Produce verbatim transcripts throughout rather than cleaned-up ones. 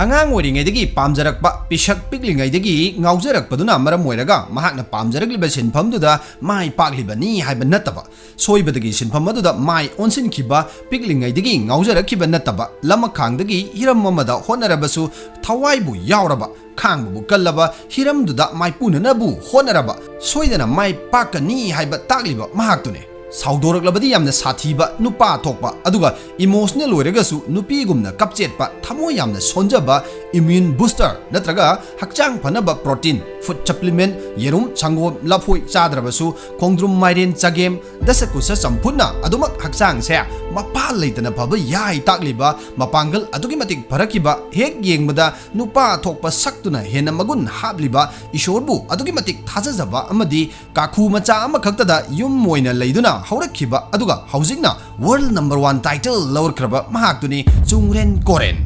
ꯑꯉꯥꯡ ꯑꯣꯏꯔꯤꯉꯩꯗꯒꯤ ꯄꯥꯝꯖꯔꯛꯄ, ꯄꯤꯁꯛ ꯄꯤꯛꯂꯤꯉꯩꯗꯒꯤ ꯉꯥꯎꯖꯔꯛꯄꯗꯨꯅ ꯃꯔꯝ ꯑꯣꯏꯔꯒ ꯃꯍꯥꯛꯅ ꯄꯥꯝꯖꯔꯛꯂꯤꯕ ꯁꯤꯟꯐꯝꯗꯨꯗ ꯃꯥꯏ ꯄꯥꯛꯂꯤꯕꯅꯤ ꯍꯥꯏꯕ ꯅꯠꯇꯕ, ꯁꯣꯏꯕꯗꯒꯤ ꯁꯤꯟꯐꯝ ꯑꯗꯨꯗ ꯃꯥꯏ ꯑꯣꯟꯁꯤꯟꯈꯤꯕ, ꯄꯤꯛꯂꯤꯉꯩꯗꯒꯤ ꯉꯥꯎꯖꯔꯛꯈꯤꯕ ꯅꯠꯇꯕ, ꯂꯃꯈꯥꯡꯗꯒꯤ ꯍꯤꯔꯝ ꯑꯃꯗ ꯍꯣꯠꯅꯔꯕꯁꯨ ꯊꯋꯥꯏꯕꯨ ꯌꯥꯎꯔꯕ, ꯈꯥꯡꯕꯕꯨ ꯀꯜꯂꯕ, ꯍꯤꯔꯝꯗꯨꯗ ꯃꯥꯏꯄꯨꯅꯅꯕꯨ ꯍꯣꯠꯅꯔꯕ, ꯁꯣꯏꯗꯅ ꯃꯥꯏ ꯄꯥꯛꯀꯅꯤ ꯍꯥꯏꯕ ꯇꯥꯛꯂꯤꯕ ꯃꯍꯥꯛꯇꯨꯅꯤ꯫ ꯁꯥꯎꯗꯣꯔꯛꯂꯕꯗꯤ ꯌꯥꯝꯅ ꯁꯥꯊꯤꯕ, ꯅꯨꯄꯥ ꯊꯣꯛꯄ, ꯑꯗꯨꯒ ꯏꯃꯣꯁꯅꯦꯜ ꯑꯣꯏꯔꯒꯁꯨ ꯅꯨꯄꯤꯒꯨꯝꯅ ꯀꯞꯆꯦꯠꯄ, ꯊꯃꯣꯏ ꯌꯥꯝꯅ ꯁꯣꯟꯖꯕ, ꯏꯃ꯭ꯌꯨꯟ ꯕꯨꯁꯇꯔ ꯅꯠꯇ꯭ꯔꯒ ꯍꯛꯆꯥꯡ ꯐꯅꯕ ꯄ꯭ꯔꯣꯇꯤꯟ, ꯐꯨꯗ ꯁꯄ꯭ꯂꯤꯃꯦꯟ, ꯌꯦꯔꯨꯝ, ꯁꯪꯒꯣꯝ, ꯂꯐꯣꯏ ꯆꯥꯗ꯭ꯔꯕꯁꯨ ꯈꯣꯡꯗ꯭ꯔꯨꯝ, ꯃꯥꯏꯔꯦꯟ, ꯆꯒꯦꯝ, ꯗꯁꯀꯨꯁ ꯆꯝꯐꯨꯠꯅ ꯑꯗꯨꯃꯛ ꯍꯛꯆꯥꯡꯁꯦ ꯃꯄꯥ ꯂꯩꯇꯅ ꯐꯕ ꯌꯥꯏ ꯇꯥꯛꯂꯤꯕ, ꯃꯄꯥꯡꯒꯜ ꯑꯗꯨꯛꯀꯤ ꯃꯇꯤꯛ ꯐꯔꯛꯈꯤꯕ, ꯍꯦꯛ ꯌꯦꯡꯕꯗ ꯅꯨꯄꯥ ꯊꯣꯛꯄ ꯁꯛꯇꯨꯅ ꯍꯦꯟꯅ ꯃꯒꯨꯟ ꯍꯥꯞꯂꯤꯕ, ꯏꯁꯣꯔꯕꯨ ꯑꯗꯨꯛꯀꯤ ꯃꯇꯤꯛ ꯊꯥꯖꯖꯕ ꯑꯃꯗꯤ ꯀꯥꯈꯨ ꯃꯆꯥ ꯑꯃꯈꯛꯇꯗ ꯌꯨꯝ ꯑꯣꯏꯅ ꯂꯩꯗꯨꯅ ꯍꯧꯔꯛꯈꯤꯕ, ꯑꯗꯨꯒ ꯍꯧꯖꯤꯛꯅ ꯋꯥꯔꯜ ꯅꯝꯕꯔ ꯋꯥꯟ ꯇꯥꯏꯇꯜ ꯂꯧꯔꯛꯈ꯭ꯔꯕ ꯃꯍꯥꯛꯇꯨꯅꯤ ꯆꯨꯡꯔꯦꯟ ꯀꯣꯔꯦꯟ꯫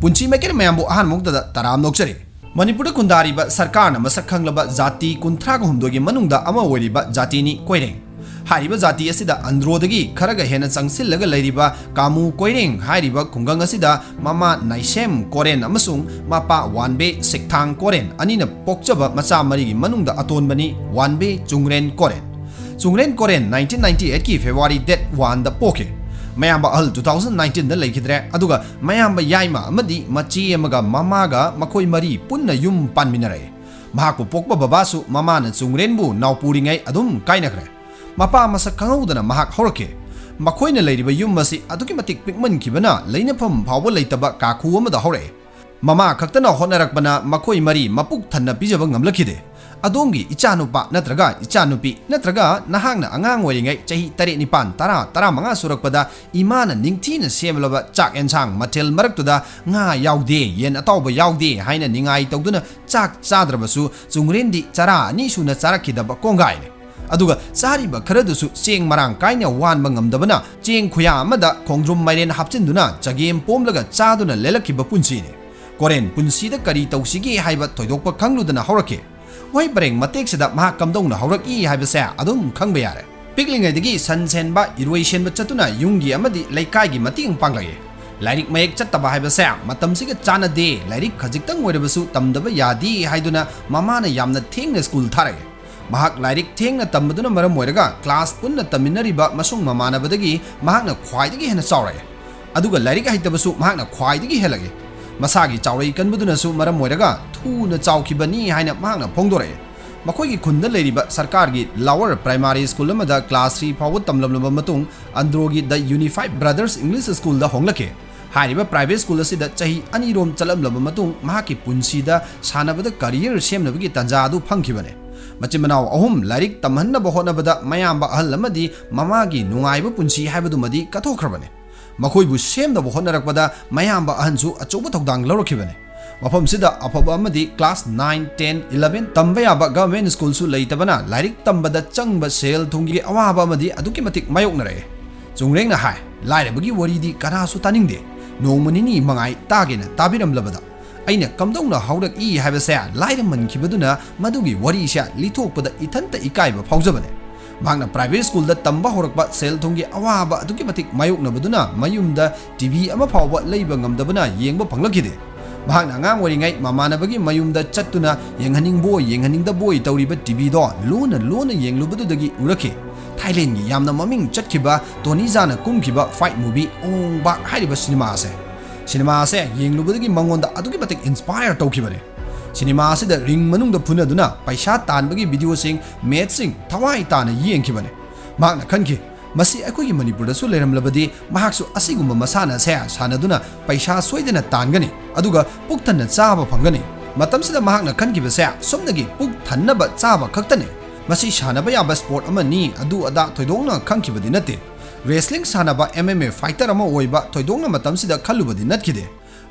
ꯄꯨꯟꯁꯤ ꯃꯥꯏꯀꯩꯅ ꯃꯌꯥꯝꯕꯨ ꯑꯍꯥꯟꯕ ꯃꯛꯇꯗ ꯇꯔꯥꯝ ꯅꯣꯛꯆꯔꯤ꯫ ꯃꯅꯤꯄꯨꯔꯗ ꯈꯨꯟꯗꯥꯔꯤꯕ ꯁꯔꯀꯥꯔꯅ ꯃꯁꯛ ꯈꯪꯂꯕ ꯖꯥꯇꯤ ꯀꯨꯟꯊ꯭ꯔꯥꯒ ꯍꯨꯝꯗꯣꯏꯒꯤ ꯃꯅꯨꯡꯗ ꯑꯃ ꯑꯣꯏꯔꯤꯕ ꯖꯥꯇꯤꯅꯤ ꯀꯣꯏꯔꯦꯡ꯫ ꯍꯥꯏꯔꯤꯕ ꯖꯥꯇꯤ ꯑꯁꯤꯗ ꯑꯟꯗ꯭ꯔꯣꯗꯒꯤ ꯈꯔꯒ ꯍꯦꯟꯅ ꯆꯪꯁꯤꯜꯂꯒ ꯂꯩꯔꯤꯕ ꯀꯥꯃꯨ ꯀꯣꯏꯔꯦꯡ ꯍꯥꯏꯔꯤꯕ ꯈꯨꯡꯒꯪ ꯑꯁꯤꯗ ꯃꯃꯥ ꯅꯥꯏꯁꯦꯝ ꯀꯣꯔꯦꯟ ꯑꯃꯁꯨꯡ ꯃꯄꯥ ꯋꯥꯟꯕꯦ ꯁꯤꯛꯊꯥꯡ ꯀꯣꯔꯦꯟ ꯑꯅꯤꯅ ꯄꯣꯛꯆꯕ ꯃꯆꯥ ꯃꯔꯤꯒꯤ ꯃꯅꯨꯡꯗ ꯑꯇꯣꯟꯕꯅꯤ ꯋꯥꯟꯕꯦ Chungreng Koren. Chungreng Koren nineteen ninety eight ꯀꯤ February date one ꯗ ꯄꯣꯛꯈꯤ꯫ ꯃꯌꯥꯝꯕ ꯑꯍꯜ two thousand nineteen ꯗ ꯂꯩꯈꯤꯗ꯭ꯔꯦ, ꯑꯗꯨꯒ ꯃꯌꯥꯝꯕ ꯌꯥꯏꯃ ꯑꯃꯗꯤ ꯃꯆꯦ ꯑꯃꯒ ꯃꯃꯥꯒ ꯃꯈꯣꯏ ꯃꯔꯤ ꯄꯨꯟꯅ ꯌꯨꯝ ꯄꯥꯟꯃꯤꯟꯅꯔꯛꯏ꯫ ꯃꯍꯥꯛꯄꯨ ꯄꯣꯛꯄ ꯕꯕꯥꯁꯨ ꯃꯃꯥꯅ ꯆꯨꯡꯔꯦꯟꯕꯨ ꯅꯥꯎꯄꯨꯔꯤꯉꯩ ꯑꯗꯨꯝ ꯀꯥꯏꯅꯈ꯭ꯔꯦ꯫ ꯃꯄꯥ ꯃꯁꯛ ꯈꯪꯍꯧꯗꯅ ꯃꯍꯥꯛ ꯍꯧꯔꯛꯈꯤ꯫ ꯃꯈꯣꯏꯅ ꯂꯩꯔꯤꯕ ꯌꯨꯝ ꯑꯁꯤ ꯑꯗꯨꯛꯀꯤ ꯃꯇꯤꯛ ꯄꯤꯛꯃꯟꯈꯤꯕꯅ ꯂꯩꯅꯐꯝ ꯐꯥꯎꯕ ꯂꯩꯇꯕ ꯀꯥꯈꯨ ꯑꯃꯗ ꯍꯧꯔꯛꯑꯦ꯫ ꯃꯃꯥ ꯈꯛꯇꯅ ꯍꯣꯠꯅꯔꯛꯄꯅ ꯃꯈꯣꯏ ꯃꯔꯤ ꯃꯄꯨꯛ ꯊꯟꯅ ꯄꯤꯖꯕ ꯉꯝꯂꯛꯈꯤꯗꯦ꯫ ꯑꯗꯣꯝꯒꯤ ꯏꯆꯥꯅꯨꯄꯥ ꯅꯠꯇ꯭ꯔꯒ ꯏꯆꯥꯅꯨꯄꯤ ꯅꯠꯇ꯭ꯔꯒ ꯅꯍꯥꯛꯅ ꯑꯉꯥꯡ ꯑꯣꯏꯔꯤꯉꯩ ꯆꯍꯤ ꯇꯔꯦꯠ, ꯅꯤꯄꯥꯟ, ꯇꯔꯥ, ꯇꯔꯥꯃꯉꯥ ꯁꯨꯔꯛꯄꯗ ꯏꯃꯥꯅ ꯅꯤꯡꯊꯤꯅ ꯁꯦꯝꯂꯕ ꯆꯥꯛ ꯑꯦꯟꯁꯥꯡ ꯃꯊꯦꯜ ꯃꯔꯛꯇꯨꯗ ꯉꯥ ꯌꯥꯎꯗꯦ, ꯌꯦꯟ ꯑꯇꯥꯎꯕ ꯌꯥꯎꯗꯦ ꯍꯥꯏꯅ ꯅꯤꯡꯉꯥꯏ ꯇꯧꯗꯨꯅ ꯆꯥꯛ ꯆꯥꯗ꯭ꯔꯕꯁꯨ ꯆꯨꯡꯔꯦꯟꯗꯤ ꯆꯔꯥ ꯑꯅꯤ ꯁꯨꯅ ꯆꯥꯔꯛꯈꯤꯗꯕ ꯀꯣꯡꯒꯥꯏꯅꯤ꯫ ꯑꯗꯨꯒ ꯆꯥꯔꯤꯕ ꯈꯔꯗꯨꯁꯨ ꯆꯦꯡ ꯃꯔꯥꯡ ꯀꯥꯏꯅ ꯋꯥꯟꯕ ꯉꯝꯗꯕꯅ ꯆꯦꯡ ꯈꯨꯌꯥ ꯑꯃꯗ ꯈꯣꯡꯗ꯭ꯔꯨꯝ ꯃꯥꯏꯔꯦꯟ ꯍꯥꯞꯆꯤꯟꯗꯨꯅ ꯆꯒꯦꯝ ꯄꯣꯝꯂꯒ ꯆꯥꯗꯨꯅ ꯂꯦꯜꯂꯛꯈꯤꯕ ꯄꯨꯟꯁꯤꯅꯤ꯫ ꯀꯣꯔꯦꯟ ꯄꯨꯟꯁꯤꯗ ꯀꯔꯤ ꯇꯧꯁꯤꯒꯦ ꯍꯥꯏꯕ ꯊꯣꯏꯗꯣꯛꯄ ꯈꯪꯂꯨꯗꯅ ꯍꯧꯔꯛꯈꯤ꯫ ꯋꯥꯍꯩ ꯄꯔꯦꯡ ꯃꯇꯦꯛꯁꯤꯗ ꯃꯍꯥꯛ ꯀꯝꯗꯧꯅ ꯍꯧꯔꯛꯏ ꯍꯥꯏꯕꯁꯦ ꯑꯗꯨꯝ ꯈꯪꯕ ꯌꯥꯔꯦ꯫ ꯄꯤꯛꯂꯤꯉꯩꯗꯒꯤ ꯁꯟ ꯁꯦꯟꯕ, ꯏꯔꯣꯏ ꯁꯦꯟꯕ ꯆꯠꯇꯨꯅ ꯌꯨꯝꯒꯤ ꯑꯃꯗꯤ ꯂꯩꯀꯥꯏꯒꯤ ꯃꯇꯦꯡ ꯄꯥꯡꯂꯛꯏ꯫ ꯂꯥꯏꯔꯤꯛ ꯃꯌꯦꯛ ꯆꯠꯇꯕ ꯍꯥꯏꯕꯁꯦ ꯃꯇꯝꯁꯤꯒ ꯆꯥꯟꯅꯗꯦ, ꯂꯥꯏꯔꯤꯛ ꯈꯖꯤꯛꯇꯪ ꯑꯣꯏꯔꯕꯁꯨ ꯇꯝꯗꯕ ꯌꯥꯗꯦ ꯍꯥꯏꯗꯨꯅ ꯃꯃꯥꯅ ꯌꯥꯝꯅ ꯊꯦꯡꯅ ꯁ꯭ꯀꯨꯜ ꯊꯥꯔꯛꯑꯦ꯫ ꯃꯍꯥꯛ ꯂꯥꯏꯔꯤꯛ ꯊꯦꯡꯅ ꯇꯝꯕꯗꯨꯅ ꯃꯔꯝ ꯑꯣꯏꯔꯒ ꯀ꯭ꯂꯥꯁ ꯄꯨꯟꯅ ꯇꯝꯃꯤꯟꯅꯔꯤꯕ ꯃꯁꯨꯡ ꯃꯃꯥꯟꯅꯕꯗꯒꯤ ꯃꯍꯥꯛꯅ ꯈ꯭ꯋꯥꯏꯗꯒꯤ ꯍꯦꯟꯅ ꯆꯥꯎꯔꯛꯑꯦ꯫ ꯑꯗꯨꯒ ꯂꯥꯏꯔꯤꯛ ꯍꯩꯇꯕꯁꯨ ꯃꯍꯥꯛꯅ ꯈ꯭ꯋꯥꯏꯗꯒꯤ ꯍꯦꯜꯂꯛꯏ꯫ ꯃꯁꯥꯒꯤ ꯆꯥꯎꯔꯩ ꯀꯟꯕꯗꯨꯅꯁꯨ ꯃꯔꯝ ꯑꯣꯏꯔꯒ ꯊꯨꯅ ꯆꯥꯎꯈꯤꯕꯅꯤ ꯍꯥꯏꯅ ꯃꯍꯥꯛꯅ ꯐꯣꯡꯗꯣꯔꯛꯏ꯫ ꯃꯈꯣꯏꯒꯤ ꯈꯨꯟꯗ ꯂꯩꯔꯤꯕ ꯁꯔꯀꯥꯔꯒꯤ lower primary school ꯑꯃꯗ class three ꯐꯥꯎꯕ ꯇꯝꯂꯝꯂꯕ ꯃꯇꯨꯡ ꯑꯟꯗ꯭ꯔꯣꯒꯤ The Unified Brothers English Schoolꯗ ꯍꯣꯡꯂꯛꯈꯤ꯫ ꯍꯥꯏꯔꯤꯕ private school ꯑꯁꯤꯗ ꯆꯍꯤ ꯑꯅꯤꯔꯣꯝ ꯆꯠꯂꯝꯂꯕ ꯃꯇꯨꯡ ꯃꯍꯥꯛꯀꯤ ꯄꯨꯟꯁꯤꯗ ꯁꯥꯟꯅꯕꯗ career ꯁꯦꯝꯅꯕꯒꯤ ꯇꯥꯟꯖꯥ ꯑꯗꯨ ꯐꯪꯈꯤꯕꯅꯦ꯫ ꯃꯆꯤꯟ ꯃꯅꯥꯎ ꯑꯍꯨꯝ ꯂꯥꯏꯔꯤꯛ ꯇꯝꯍꯟꯅꯕ ꯍꯣꯠꯅꯕꯗ ꯃꯌꯥꯝꯕ ꯑꯍꯜ ꯑꯃꯗꯤ ꯃꯃꯥꯒꯤ ꯅꯨꯡꯉꯥꯏꯕ ꯄꯨꯟꯁꯤ ꯍꯥꯏꯕꯗꯨꯃꯗꯤ ꯀꯠꯊꯣꯛꯈ꯭ꯔꯕꯅꯦ꯫ ꯃꯈꯣꯏꯕꯨ ꯁꯦꯝꯅꯕ ꯍꯣꯠꯅꯔꯛꯄꯗ ꯃꯌꯥꯝꯕ ꯑꯍꯟꯁꯨ ꯑꯆꯧꯕ ꯊꯧꯗꯥꯡ ꯂꯧꯔꯛꯈꯤꯕꯅꯤ꯫ ꯃꯐꯝꯁꯤꯗ ꯑꯐꯕ ꯑꯃꯗꯤ class nine, ten, eleven ꯇꯝꯕ ꯌꯥꯕ government schoolꯁꯨ ꯂꯩꯇꯕꯅ ꯂꯥꯏꯔꯤꯛ ꯇꯝꯕꯗ ꯆꯪꯕ ꯁꯦꯜ ꯊꯨꯝꯒꯤ ꯑꯋꯥꯕ ꯑꯃꯗꯤ ꯑꯗꯨꯛꯀꯤ ꯃꯇꯤꯛ ꯃꯥꯌꯣꯛꯅꯔꯛꯑꯦ꯫ ꯆꯨꯝꯔꯦꯡꯅ ꯍꯥꯏ, ꯂꯥꯏꯔꯕꯒꯤ ꯋꯥꯔꯤꯗꯤ ꯀꯅꯥꯁꯨ ꯇꯥꯅꯤꯡꯗꯦ꯫ ꯅꯣꯡꯃ ꯅꯤꯅꯤ ꯃꯉꯥꯏ ꯇꯥꯒꯦꯅ ꯇꯥꯕꯤꯔꯝꯂꯕꯗ ꯑꯩꯅ ꯀꯝꯗꯧꯅ ꯍꯧꯔꯛꯏ ꯍꯥꯏꯕꯁꯦ ꯂꯥꯏꯔꯃꯟꯈꯤꯕꯗꯨꯅ ꯃꯗꯨꯒꯤ ꯋꯥꯔꯤꯁꯦ ꯂꯤꯊꯣꯛꯄꯗ ꯏꯊꯟꯇ ꯏꯀꯥꯏꯕ ꯐꯥꯎꯖꯕꯅꯦ꯫ ꯃꯍꯥꯛꯅ private schoolꯗ ꯇꯝꯕ ꯍꯧꯔꯛꯄ ꯁꯦꯜ ꯊꯨꯝꯒꯤ ꯑꯋꯥꯕ ꯑꯗꯨꯛꯀꯤ ꯃꯇꯤꯛ ꯃꯥꯌꯣꯛꯅꯕꯗꯨꯅ ꯃꯌꯨꯝꯗ T V ꯑꯃ ꯐꯥꯎꯕ ꯂꯩꯕ ꯉꯝꯗꯕꯅ ꯌꯦꯡꯕ ꯐꯪꯂꯛꯈꯤꯗꯦ꯫ ꯃꯍꯥꯛꯅ ꯑꯉꯥꯡ ꯑꯣꯏꯔꯤꯉꯩ ꯃꯃꯥꯟꯅꯕꯒꯤ ꯃꯌꯨꯝꯗ ꯆꯠꯇꯨꯅ ꯌꯦꯡꯍꯟꯅꯤꯡꯕꯣꯏ ꯌꯦꯡꯍꯟꯅꯤꯡꯗꯕꯣꯏ ꯇꯧꯔꯤꯕ T Vꯗꯣ ꯂꯣꯟꯅ ꯂꯣꯟꯅ ꯌꯦꯡꯂꯨꯕꯗꯨꯗꯒꯤ ꯎꯔꯛꯈꯤ꯫ Thailandꯒꯤ ꯌꯥꯝꯅ ꯃꯃꯤꯡ ꯆꯠꯈꯤꯕ Tony Jaaꯅ ꯀꯨꯝꯈꯤꯕ fight movie Ong Bak ꯍꯥꯏꯔꯤꯕ ꯁꯤꯅꯦꯃꯥ ꯑꯁꯦ꯫ ꯁꯤꯅꯦꯃꯥ ꯑꯁꯦ ꯌꯦꯡꯂꯨꯕꯗꯒꯤ ꯃꯉꯣꯟꯗ ꯑꯗꯨꯛꯀꯤ ꯃꯇꯤꯛ inspire ꯇꯧꯈꯤꯕꯅꯦ꯫ ꯁꯤꯅꯦꯃꯥ ꯑꯁꯤꯗ ring ꯃꯅꯨꯡꯗ ꯐꯨꯅꯗꯨꯅ ꯄꯩꯁꯥ ꯇꯥꯟꯕꯒꯤ videoꯁꯤꯡ, matchꯁꯤꯡ ꯊꯋꯥꯏ ꯇꯥꯅ ꯌꯦꯡꯈꯤꯕꯅꯦ꯫ ꯃꯍꯥꯛꯅ ꯈꯟꯈꯤ, "ꯃꯁꯤ ꯑꯩꯈꯣꯏꯒꯤ ꯃꯅꯤꯄꯨꯔꯗꯁꯨ ꯂꯩꯔꯝꯂꯕꯗꯤ ꯃꯍꯥꯛꯁꯨ ꯑꯁꯤꯒꯨꯝꯕ ꯃꯁꯥꯟꯅ ꯑꯁꯦ ꯁꯥꯟꯅꯗꯨꯅ ꯄꯩꯁꯥ ꯁꯣꯏꯗꯅ ꯇꯥꯟꯒꯅꯤ, ꯑꯗꯨꯒ ꯄꯨꯛ ꯊꯟꯅ ꯆꯥꯕ ꯐꯪꯒꯅꯤ"꯫ ꯃꯇꯝꯁꯤꯗ ꯃꯍꯥꯛꯅ ꯈꯟꯈꯤꯕꯁꯦ ꯁꯨꯞꯅꯒꯤ ꯄꯨꯛ ꯊꯟꯅꯕ ꯆꯥꯕ ꯈꯛꯇꯅꯤ꯫ ꯃꯁꯤ ꯁꯥꯟꯅꯕ ꯌꯥꯕ sport ꯑꯃꯅꯤ, ꯑꯗꯨ ꯑꯗꯥ ꯊꯣꯏꯗꯣꯛꯅ ꯈꯪꯈꯤꯕꯗꯤ ꯅꯠꯇꯦ꯫ Wrestling ꯁꯥꯟꯅꯕ M M A fighter ꯑꯃ ꯑꯣꯏꯕ ꯊꯣꯏꯗꯣꯛꯅ ꯃꯇꯝꯁꯤꯗ ꯈꯜꯂꯨꯕꯗꯤ ꯅꯠꯈꯤꯗꯦ꯫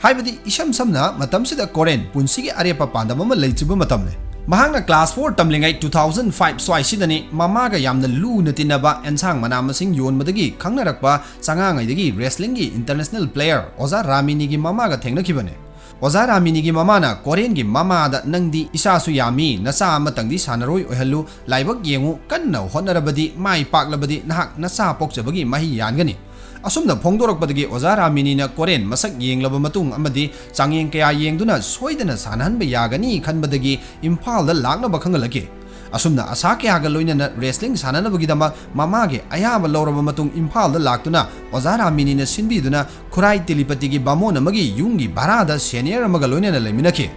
ꯍꯥꯏꯕꯗꯤ ꯏꯁꯝ ꯁꯝꯅ ꯃꯇꯝꯁꯤꯗ ꯀꯣꯔꯦꯟ ꯄꯨꯟꯁꯤꯒꯤ ꯑꯔꯦꯞꯄ ꯄꯥꯟꯗꯝ ꯑꯃ ꯂꯩꯇ꯭ꯔꯤꯕ ꯃꯇꯝꯅꯤ꯫ ꯃꯍꯥꯛꯅ class four ꯇꯝꯂꯤꯉꯩ two thousand five ꯁ꯭ꯋꯥꯏꯁꯤꯗꯅꯤ ꯃꯃꯥꯒ ꯌꯥꯝꯅ ꯂꯨꯅ ꯇꯤꯟꯅꯕ ꯑꯦꯟꯁꯥꯡ ꯃꯅꯥ ꯃꯁꯤꯡ ꯌꯣꯟꯕꯗꯒꯤ ꯈꯪꯅꯔꯛꯄ ꯆꯉꯥꯡꯉꯩꯗꯒꯤ wrestlingꯒꯤ international player ꯑꯣꯖꯥ ꯔꯥꯃꯤꯅꯤꯒꯤ ꯃꯃꯥꯒ ꯊꯦꯡꯅꯈꯤꯕꯅꯤ꯫ ꯑꯣꯖꯥ ꯔꯥꯃꯤꯅꯤꯒꯤ ꯃꯃꯥꯅ ꯀꯣꯔꯦꯟꯒꯤ ꯃꯃꯥꯗ, "ꯅꯪꯗꯤ ꯏꯆꯥꯁꯨ ꯌꯥꯝꯃꯤ, ꯅꯆꯥ ꯑꯃꯇꯪꯗꯤ ꯁꯥꯟꯅꯔꯣꯏ ꯑꯣꯏꯍꯜꯂꯨ, ꯂꯥꯏꯕꯛ ꯌꯦꯡꯉꯨ, ꯀꯟꯅ ꯍꯣꯠꯅꯔꯕꯗꯤ, ꯃꯥꯏ ꯄꯥꯛꯂꯕꯗꯤ ꯅꯍꯥꯛ ꯅꯆꯥ ꯄꯣꯛꯆꯕꯒꯤ ꯃꯍꯩ ꯌꯥꯟꯒꯅꯤ꯫ ꯑꯁꯨꯝꯅ ꯐꯣꯡꯗꯣꯔꯛꯄꯗꯒꯤ ꯑꯣꯖꯥ ꯔꯥꯃꯤꯅꯤꯅ ꯀꯣꯔꯦꯟ ꯃꯁꯛ ꯌꯦꯡꯂꯕ ꯃꯇꯨꯡ ꯑꯃꯗꯤ ꯆꯥꯡꯌꯦꯡ ꯀꯌꯥ ꯌꯦꯡꯗꯨꯅ ꯁꯣꯏꯗꯅ ꯁꯥꯟꯅꯍꯟꯕ ꯌꯥꯒꯅꯤ ꯈꯟꯕꯗꯒꯤ ꯏꯝꯐꯥꯜꯗ ꯂꯥꯛꯅꯕ ꯈꯪꯍꯜꯂꯛꯈꯤ꯫ ꯑꯁꯨꯝꯅ ꯑꯁꯥ ꯀꯌꯥꯒ ꯂꯣꯏꯅꯅ wrestling ꯁꯥꯟꯅꯅꯕꯒꯤꯗꯃꯛ ꯃꯃꯥꯒꯤ ꯑꯌꯥꯕ ꯂꯧꯔꯕ ꯃꯇꯨꯡ ꯏꯝꯐꯥꯜꯗ ꯂꯥꯛꯇꯨꯅ ꯑꯣꯖꯥ ꯔꯥꯃꯤꯅꯤꯅ ꯁꯤꯟꯕꯤꯗꯨꯅ ꯈꯨꯔꯥꯏ ꯇꯤꯂꯤꯄꯇꯤꯒꯤ ꯕꯥꯃꯣꯟ ꯑꯃꯒꯤ ꯌꯨꯝꯒꯤ ꯚꯔꯥꯗ senior ꯑꯃꯒ ꯂꯣꯏꯅꯅ ꯂꯩꯃꯤꯟꯅꯈꯤ꯫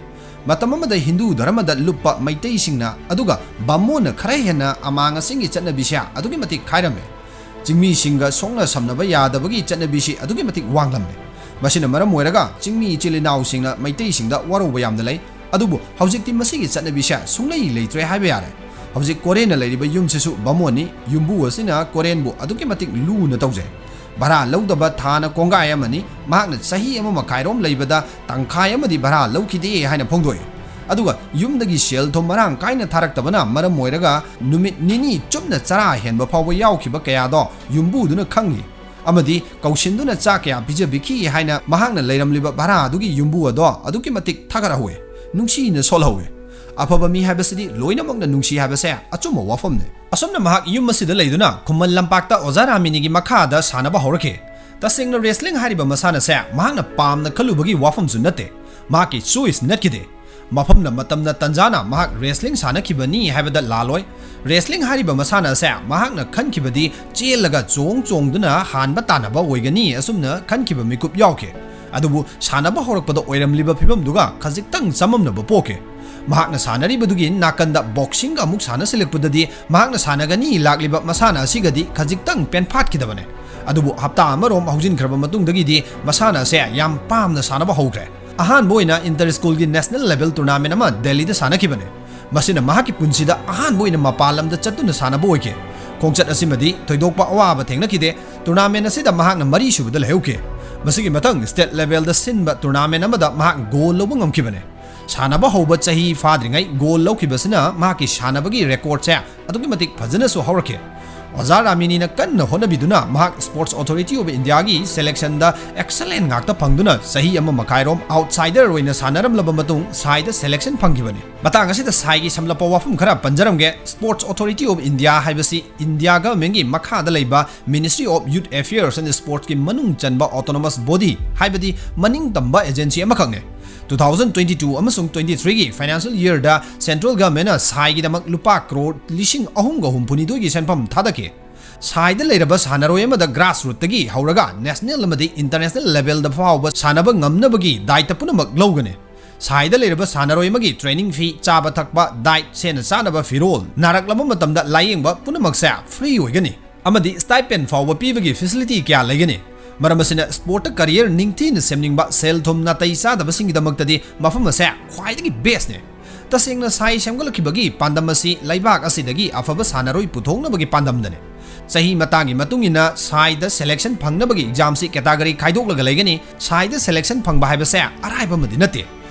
ꯃꯇꯝ ꯑꯃꯗ ꯍꯤꯟꯗꯨ ꯙꯔꯃꯗ ꯂꯨꯞꯄ ꯃꯩꯇꯩꯁꯤꯡꯅ ꯑꯗꯨꯒ ꯕꯥꯃꯣꯟꯅ ꯈꯔ ꯍꯦꯟꯅ ꯑꯃꯥꯡ ꯑꯁꯤꯡꯒꯤ ꯆꯠꯅꯕꯤꯁꯦ ꯑꯗꯨꯛꯀꯤ ꯃꯇꯤꯛ ꯈꯥꯏꯔꯝꯃꯤ꯫ ꯆꯤꯡꯃꯤꯁꯤꯡꯒ ꯁꯣꯛꯅ ꯁꯝꯅꯕ ꯌꯥꯗꯕꯒꯤ ꯆꯠꯅꯕꯤꯁꯤ ꯑꯗꯨꯛꯀꯤ ꯃꯇꯤꯛ ꯋꯥꯡꯂꯝꯃꯤ꯫ ꯃꯁꯤꯅ ꯃꯔꯝ ꯑꯣꯏꯔꯒ ꯆꯤꯡꯃꯤ ꯏꯆꯤꯜ ꯏꯅꯥꯎꯁꯤꯡꯅ ꯃꯩꯇꯩꯁꯤꯡꯗ ꯋꯥꯔꯧꯕ ꯌꯥꯝꯅ ꯂꯩ꯫ ꯑꯗꯨꯕꯨ ꯍꯧꯖꯤꯛꯇꯤ ꯃꯁꯤꯒꯤ ꯆꯠꯅꯕꯤꯁꯦ ꯁꯨꯡꯂꯩ ꯂꯩꯇ꯭ꯔꯦ ꯍꯥꯏꯕ ꯌꯥꯔꯦ꯫ ꯍꯧꯖꯤꯛ ꯀꯣꯔꯦꯟꯅ ꯂꯩꯔꯤꯕ ꯌꯨꯝꯁꯤꯁꯨ ꯕꯥꯃꯣꯟꯅꯤ꯫ ꯌꯨꯝꯕꯨ ꯑꯁꯤꯅ ꯀꯣꯔꯦꯟꯕꯨ ꯑꯗꯨꯛꯀꯤ ꯃꯇꯤꯛ ꯂꯨꯅ ꯇꯧꯖꯩ꯫ ꯚꯔꯥ ꯂꯧꯗꯕ ꯊꯥꯅ ꯀꯣꯡꯒꯥꯏ ꯑꯃꯅꯤ꯫ ꯃꯍꯥꯛꯅ ꯆꯍꯤ ꯑꯃ ꯃꯈꯥꯏꯔꯣꯝ ꯂꯩꯕꯗ ꯇꯪꯈꯥꯏ ꯑꯃꯗꯤ ꯚꯔꯥ ꯂꯧꯈꯤꯗꯦ ꯍꯥꯏꯅ ꯐꯣꯡꯗꯣꯛꯏ꯫ ꯑꯗꯨꯒ ꯌꯨꯝꯗꯒꯤ ꯁꯦꯜ ꯊꯨꯝ ꯃꯔꯥꯡ ꯀꯥꯏꯅ ꯊꯥꯔꯛꯇꯕꯅ ꯃꯔꯝ ꯑꯣꯏꯔꯒ ꯅꯨꯃꯤꯠ ꯅꯤꯅꯤ ꯆꯨꯞꯅ ꯆꯔꯥ ꯍꯦꯟꯕ ꯐꯥꯎꯕ ꯌꯥꯎꯈꯤꯕ ꯀꯌꯥꯗꯣ ꯌꯨꯝꯕꯨꯗꯨꯅ ꯈꯪꯏ꯫ ꯑꯃꯗꯤ ꯀꯧꯁꯤꯟꯗꯨꯅ ꯆꯥꯛ ꯀꯌꯥ ꯄꯤꯖꯕꯤꯈꯤ ꯍꯥꯏꯅ ꯃꯍꯥꯛꯅ ꯂꯩꯔꯝꯂꯤꯕ ꯚꯔꯥ ꯑꯗꯨꯒꯤ ꯌꯨꯝꯕꯨ ꯑꯗꯣ ꯑꯗꯨꯛꯀꯤ ꯃꯇꯤꯛ ꯊꯥꯒꯠꯍꯧꯏ꯫ ꯅꯨꯡꯁꯤꯅ ꯁꯣꯜꯍꯧꯏ꯫ ꯑꯐꯕ ꯃꯤ ꯍꯥꯏꯕꯁꯤꯗꯤ ꯂꯣꯏꯅꯃꯛꯅ ꯅꯨꯡꯁꯤ ꯍꯥꯏꯕꯁꯦ ꯑꯆꯨꯝꯕ ꯋꯥꯐꯝꯅꯤ꯫ ꯑꯁꯨꯝꯅ ꯃꯍꯥꯛ ꯌꯨꯝ ꯑꯁꯤꯗ ꯂꯩꯗꯨꯅ ꯈꯨꯃꯟ ꯂꯝꯄꯥꯛꯇ ꯑꯣꯖꯥ ꯔꯥꯃꯤꯅꯤꯒꯤ ꯃꯈꯥꯗ ꯁꯥꯟꯅꯕ ꯍꯧꯔꯛꯈꯤ꯫ ꯇꯁꯦꯡꯅ wrestling ꯍꯥꯏꯔꯤꯕ ꯃꯁꯥꯟꯅꯁꯦ ꯃꯍꯥꯛꯅ ꯄꯥꯝꯅ ꯈꯜꯂꯨꯕꯒꯤ ꯋꯥꯐꯝꯁꯨ ꯅꯠꯇꯦ꯫ ꯃꯍꯥꯛꯀꯤ choice ꯅꯠꯈꯤꯗꯦ꯫ ꯃꯐꯝꯅ ꯃꯇꯝꯅ ꯇꯟꯖꯥꯅ ꯃꯍꯥꯛ wrestling ꯁꯥꯟꯅꯈꯤꯕꯅꯤ ꯍꯥꯏꯕꯗ ꯂꯥꯜꯂꯣꯏ꯫ Wrestling ꯍꯥꯏꯔꯤꯕ ꯃꯁꯥꯟꯅ ꯑꯁꯦ ꯃꯍꯥꯛꯅ ꯈꯟꯈꯤꯕꯗꯤ ꯆꯦꯜꯂꯒ ꯆꯣꯡ ꯆꯣꯡꯗꯨꯅ ꯍꯥꯟꯕ ꯇꯥꯟꯅꯕ ꯑꯣꯏꯒꯅꯤ ꯑꯁꯨꯝꯅ ꯈꯟꯈꯤꯕ ꯃꯤꯀꯨꯞ ꯌꯥꯎꯈꯤ꯫ ꯑꯗꯨꯕꯨ ꯁꯥꯟꯅꯕ ꯍꯧꯔꯛꯄꯗ ꯑꯣꯏꯔꯝꯂꯤꯕ ꯐꯤꯕꯝꯗꯨꯒ ꯈꯖꯤꯛꯇꯪ ꯆꯃꯝꯅꯕ ꯄꯣꯛꯈꯤ꯫ ꯃꯍꯥꯛꯅ ꯁꯥꯟꯅꯔꯤꯕꯗꯨꯒꯤ ꯅꯥꯀꯟꯗ boxingꯒ ꯑꯃꯨꯛ ꯁꯥꯟꯅꯁꯤꯜꯂꯛꯄꯗꯗꯤ ꯃꯍꯥꯛꯅ ꯁꯥꯟꯅꯒꯅꯤ ꯂꯥꯛꯂꯤꯕ ꯃꯁꯥꯟꯅ ꯑꯁꯤꯒꯗꯤ ꯈꯖꯤꯛꯇꯪ ꯄꯦꯟꯐꯥꯠꯈꯤꯗꯕꯅꯦ꯫ ꯑꯗꯨꯕꯨ ꯍꯞꯇꯥ ꯑꯃꯔꯣꯝ ꯍꯧꯖꯤꯟꯈ꯭ꯔꯕ ꯃꯇꯨꯡꯗꯒꯤꯗꯤ ꯃꯁꯥꯟꯅ ꯑꯁꯦ ꯌꯥꯝ ꯄꯥꯝꯅ ꯁꯥꯟꯅꯕ ꯍꯧꯈ꯭ꯔꯦ꯫ ꯑꯍꯥꯟꯕ ꯑꯣꯏꯅ inter schoolꯒꯤ national level tournament ꯑꯃ ꯗꯦꯜꯂꯤꯗ ꯁꯥꯟꯅꯈꯤꯕꯅꯤ꯫ ꯃꯁꯤꯅ ꯃꯍꯥꯛꯀꯤ ꯄꯨꯟꯁꯤꯗ ꯑꯍꯥꯟꯕ ꯑꯣꯏꯅ ꯃꯄꯥꯟ ꯂꯝꯗ ꯆꯠꯇꯨꯅ ꯁꯥꯟꯅꯕ ꯑꯣꯏꯈꯤ꯫ ꯈꯣꯡꯆꯠ ꯑꯁꯤꯃꯗꯤ ꯊꯣꯏꯗꯣꯛꯄ ꯑꯋꯥꯕ ꯊꯦꯡꯅꯈꯤꯗꯦ꯫ Tournament ꯑꯁꯤꯗ ꯃꯍꯥꯛꯅ ꯃꯔꯤꯁꯨꯕꯗ ꯂꯩꯍꯧꯈꯤ꯫ ꯃꯁꯤꯒꯤ ꯃꯊꯪ state levelꯗ ꯁꯤꯟꯕ tournament ꯑꯃꯗ ꯃꯍꯥꯛ gold ꯂꯧꯕ ꯉꯝꯈꯤꯕꯅꯤ꯫ ꯁꯥꯟꯅꯕ ꯍꯧꯕ ꯆꯍꯤ ꯐꯥꯗ꯭ꯔꯤꯉꯩ gold ꯂꯧꯈꯤꯕꯁꯤꯅ ꯃꯍꯥꯛꯀꯤ ꯁꯥꯟꯅꯕꯒꯤ recordꯁꯦ ꯑꯗꯨꯛꯀꯤ ꯃꯇꯤꯛ ꯐꯖꯅꯁꯨ ꯍꯧꯔꯛꯈꯤ꯫ ꯑꯣꯖꯥ ꯔꯥꯃꯤꯅꯤꯅ ꯀꯟꯅ ꯍꯣꯠꯅꯕꯤꯗꯨꯅ ꯃꯍꯥꯛ Sports Authority of Indiaꯒꯤ selectionꯗ excellent ꯉꯥꯛꯇ ꯐꯪꯗꯨꯅ ꯆꯍꯤ ꯑꯃ ꯃꯈꯥꯏꯔꯣꯝ outsider ꯑꯣꯏꯅ ꯁꯥꯟꯅꯔꯝꯂꯕ ꯃꯇꯨꯡ ꯁꯥꯏꯗ selection ꯐꯪꯈꯤꯕꯅꯤ꯫ ꯃꯇꯥꯡ ꯑꯁꯤꯗ ꯁꯥꯏꯒꯤ ꯁꯝꯂꯞꯄ ꯋꯥꯐꯝ ꯈꯔ ꯄꯟꯖꯔꯝꯒꯦ꯫ Sports Authority of India ꯍꯥꯏꯕꯁꯤ India governmentꯀꯤ ꯃꯈꯥꯗ ꯂꯩꯕ Ministry of Youth Affairs and Sportsꯀꯤ ꯃꯅꯨꯡ ꯆꯟꯕ autonomous body, ꯍꯥꯏꯕꯗꯤ ꯃꯅꯤꯡ ꯇꯝꯕ agency ꯑꯃꯈꯛꯅꯤ꯫ Two thousand twenty two ꯑꯃꯁꯨꯡ twenty threeꯒꯤ financial yearꯗ central governmentꯅ ꯁꯥꯏꯒꯤꯗꯃꯛ ꯂꯨꯄꯥ ꯀ꯭ꯔꯣꯔ ꯂꯤꯁꯤꯡ ꯑꯍꯨꯝꯒ ꯍꯨꯝꯐꯨꯅꯤꯊꯣꯏꯒꯤ ꯁꯦꯟꯐꯝ ꯊꯥꯗꯈꯤ꯫ ꯁꯥꯏꯗ ꯂꯩꯔꯕ ꯁꯥꯟꯅꯔꯣꯏ ꯑꯃꯗ grassrootꯇꯒꯤ ꯍꯧꯔꯒ national ꯑꯃꯗꯤ international levelꯗ ꯐꯥꯎꯕ ꯁꯥꯟꯅꯕ ꯉꯝꯅꯕꯒꯤ ꯗꯥꯏꯇ ꯄꯨꯝꯅꯃꯛ ꯂꯧꯒꯅꯤ꯫ ꯁꯥꯏꯗ ꯂꯩꯔꯕ ꯁꯥꯟꯅꯔꯣꯏ ꯑꯃꯒꯤ training fee, ꯆꯥꯕ ꯊꯛꯄ, diet, ꯁꯦꯠꯅ ꯆꯥꯅꯕ ꯐꯤꯔꯣꯜ, ꯅꯥꯔꯛꯂꯕ ꯃꯇꯝꯗ ꯂꯥꯌꯦꯡꯕ ꯄꯨꯝꯅꯃꯛꯁꯦ free ꯑꯣꯏꯒꯅꯤ꯫ ꯑꯃꯗꯤ stipend ꯐꯥꯎꯕ ꯄꯤꯕꯒꯤ facility ꯀꯌꯥ ꯂꯩꯒꯅꯤ꯫ ꯃꯔꯝ ꯑꯁꯤꯅ sportꯇ career ꯅꯤꯡꯊꯤꯅ ꯁꯦꯝꯅꯤꯡꯕ, ꯁꯦꯜ ꯊꯨꯝ ꯅꯥꯇꯩ ꯆꯥꯗꯕꯁꯤꯡꯒꯤꯗꯃꯛꯇꯗꯤ ꯃꯐꯝ ꯑꯁꯦ ꯈ꯭ꯋꯥꯏꯗꯒꯤ bestꯅꯤ꯫ ꯇꯁꯦꯡꯅ ꯁꯥꯏ ꯁꯦꯝꯒꯠꯂꯛꯈꯤꯕꯒꯤ ꯄꯥꯟꯗꯝ ꯑꯁꯤ ꯂꯩꯕꯥꯛ ꯑꯁꯤꯗꯒꯤ ꯑꯐꯕ ꯁꯥꯟꯅꯔꯣꯏ ꯄꯨꯊꯣꯛꯅꯕꯒꯤ ꯄꯥꯟꯗꯝꯗꯅꯤ꯫ ꯆꯍꯤ ꯃꯇꯥꯡꯒꯤ ꯃꯇꯨꯡ ꯏꯟꯅ ꯁꯥꯏꯗ selection ꯐꯪꯅꯕꯒꯤ examꯁꯤ category ꯈꯥꯏꯗꯣꯛꯂꯒ ꯂꯩꯒꯅꯤ꯫ ꯁꯥꯏꯗ selection ꯐꯪꯕ ꯍꯥꯏꯕꯁꯦ ꯑꯔꯥꯏꯕ ꯑꯃꯗꯤ ꯅꯠꯇꯦ꯫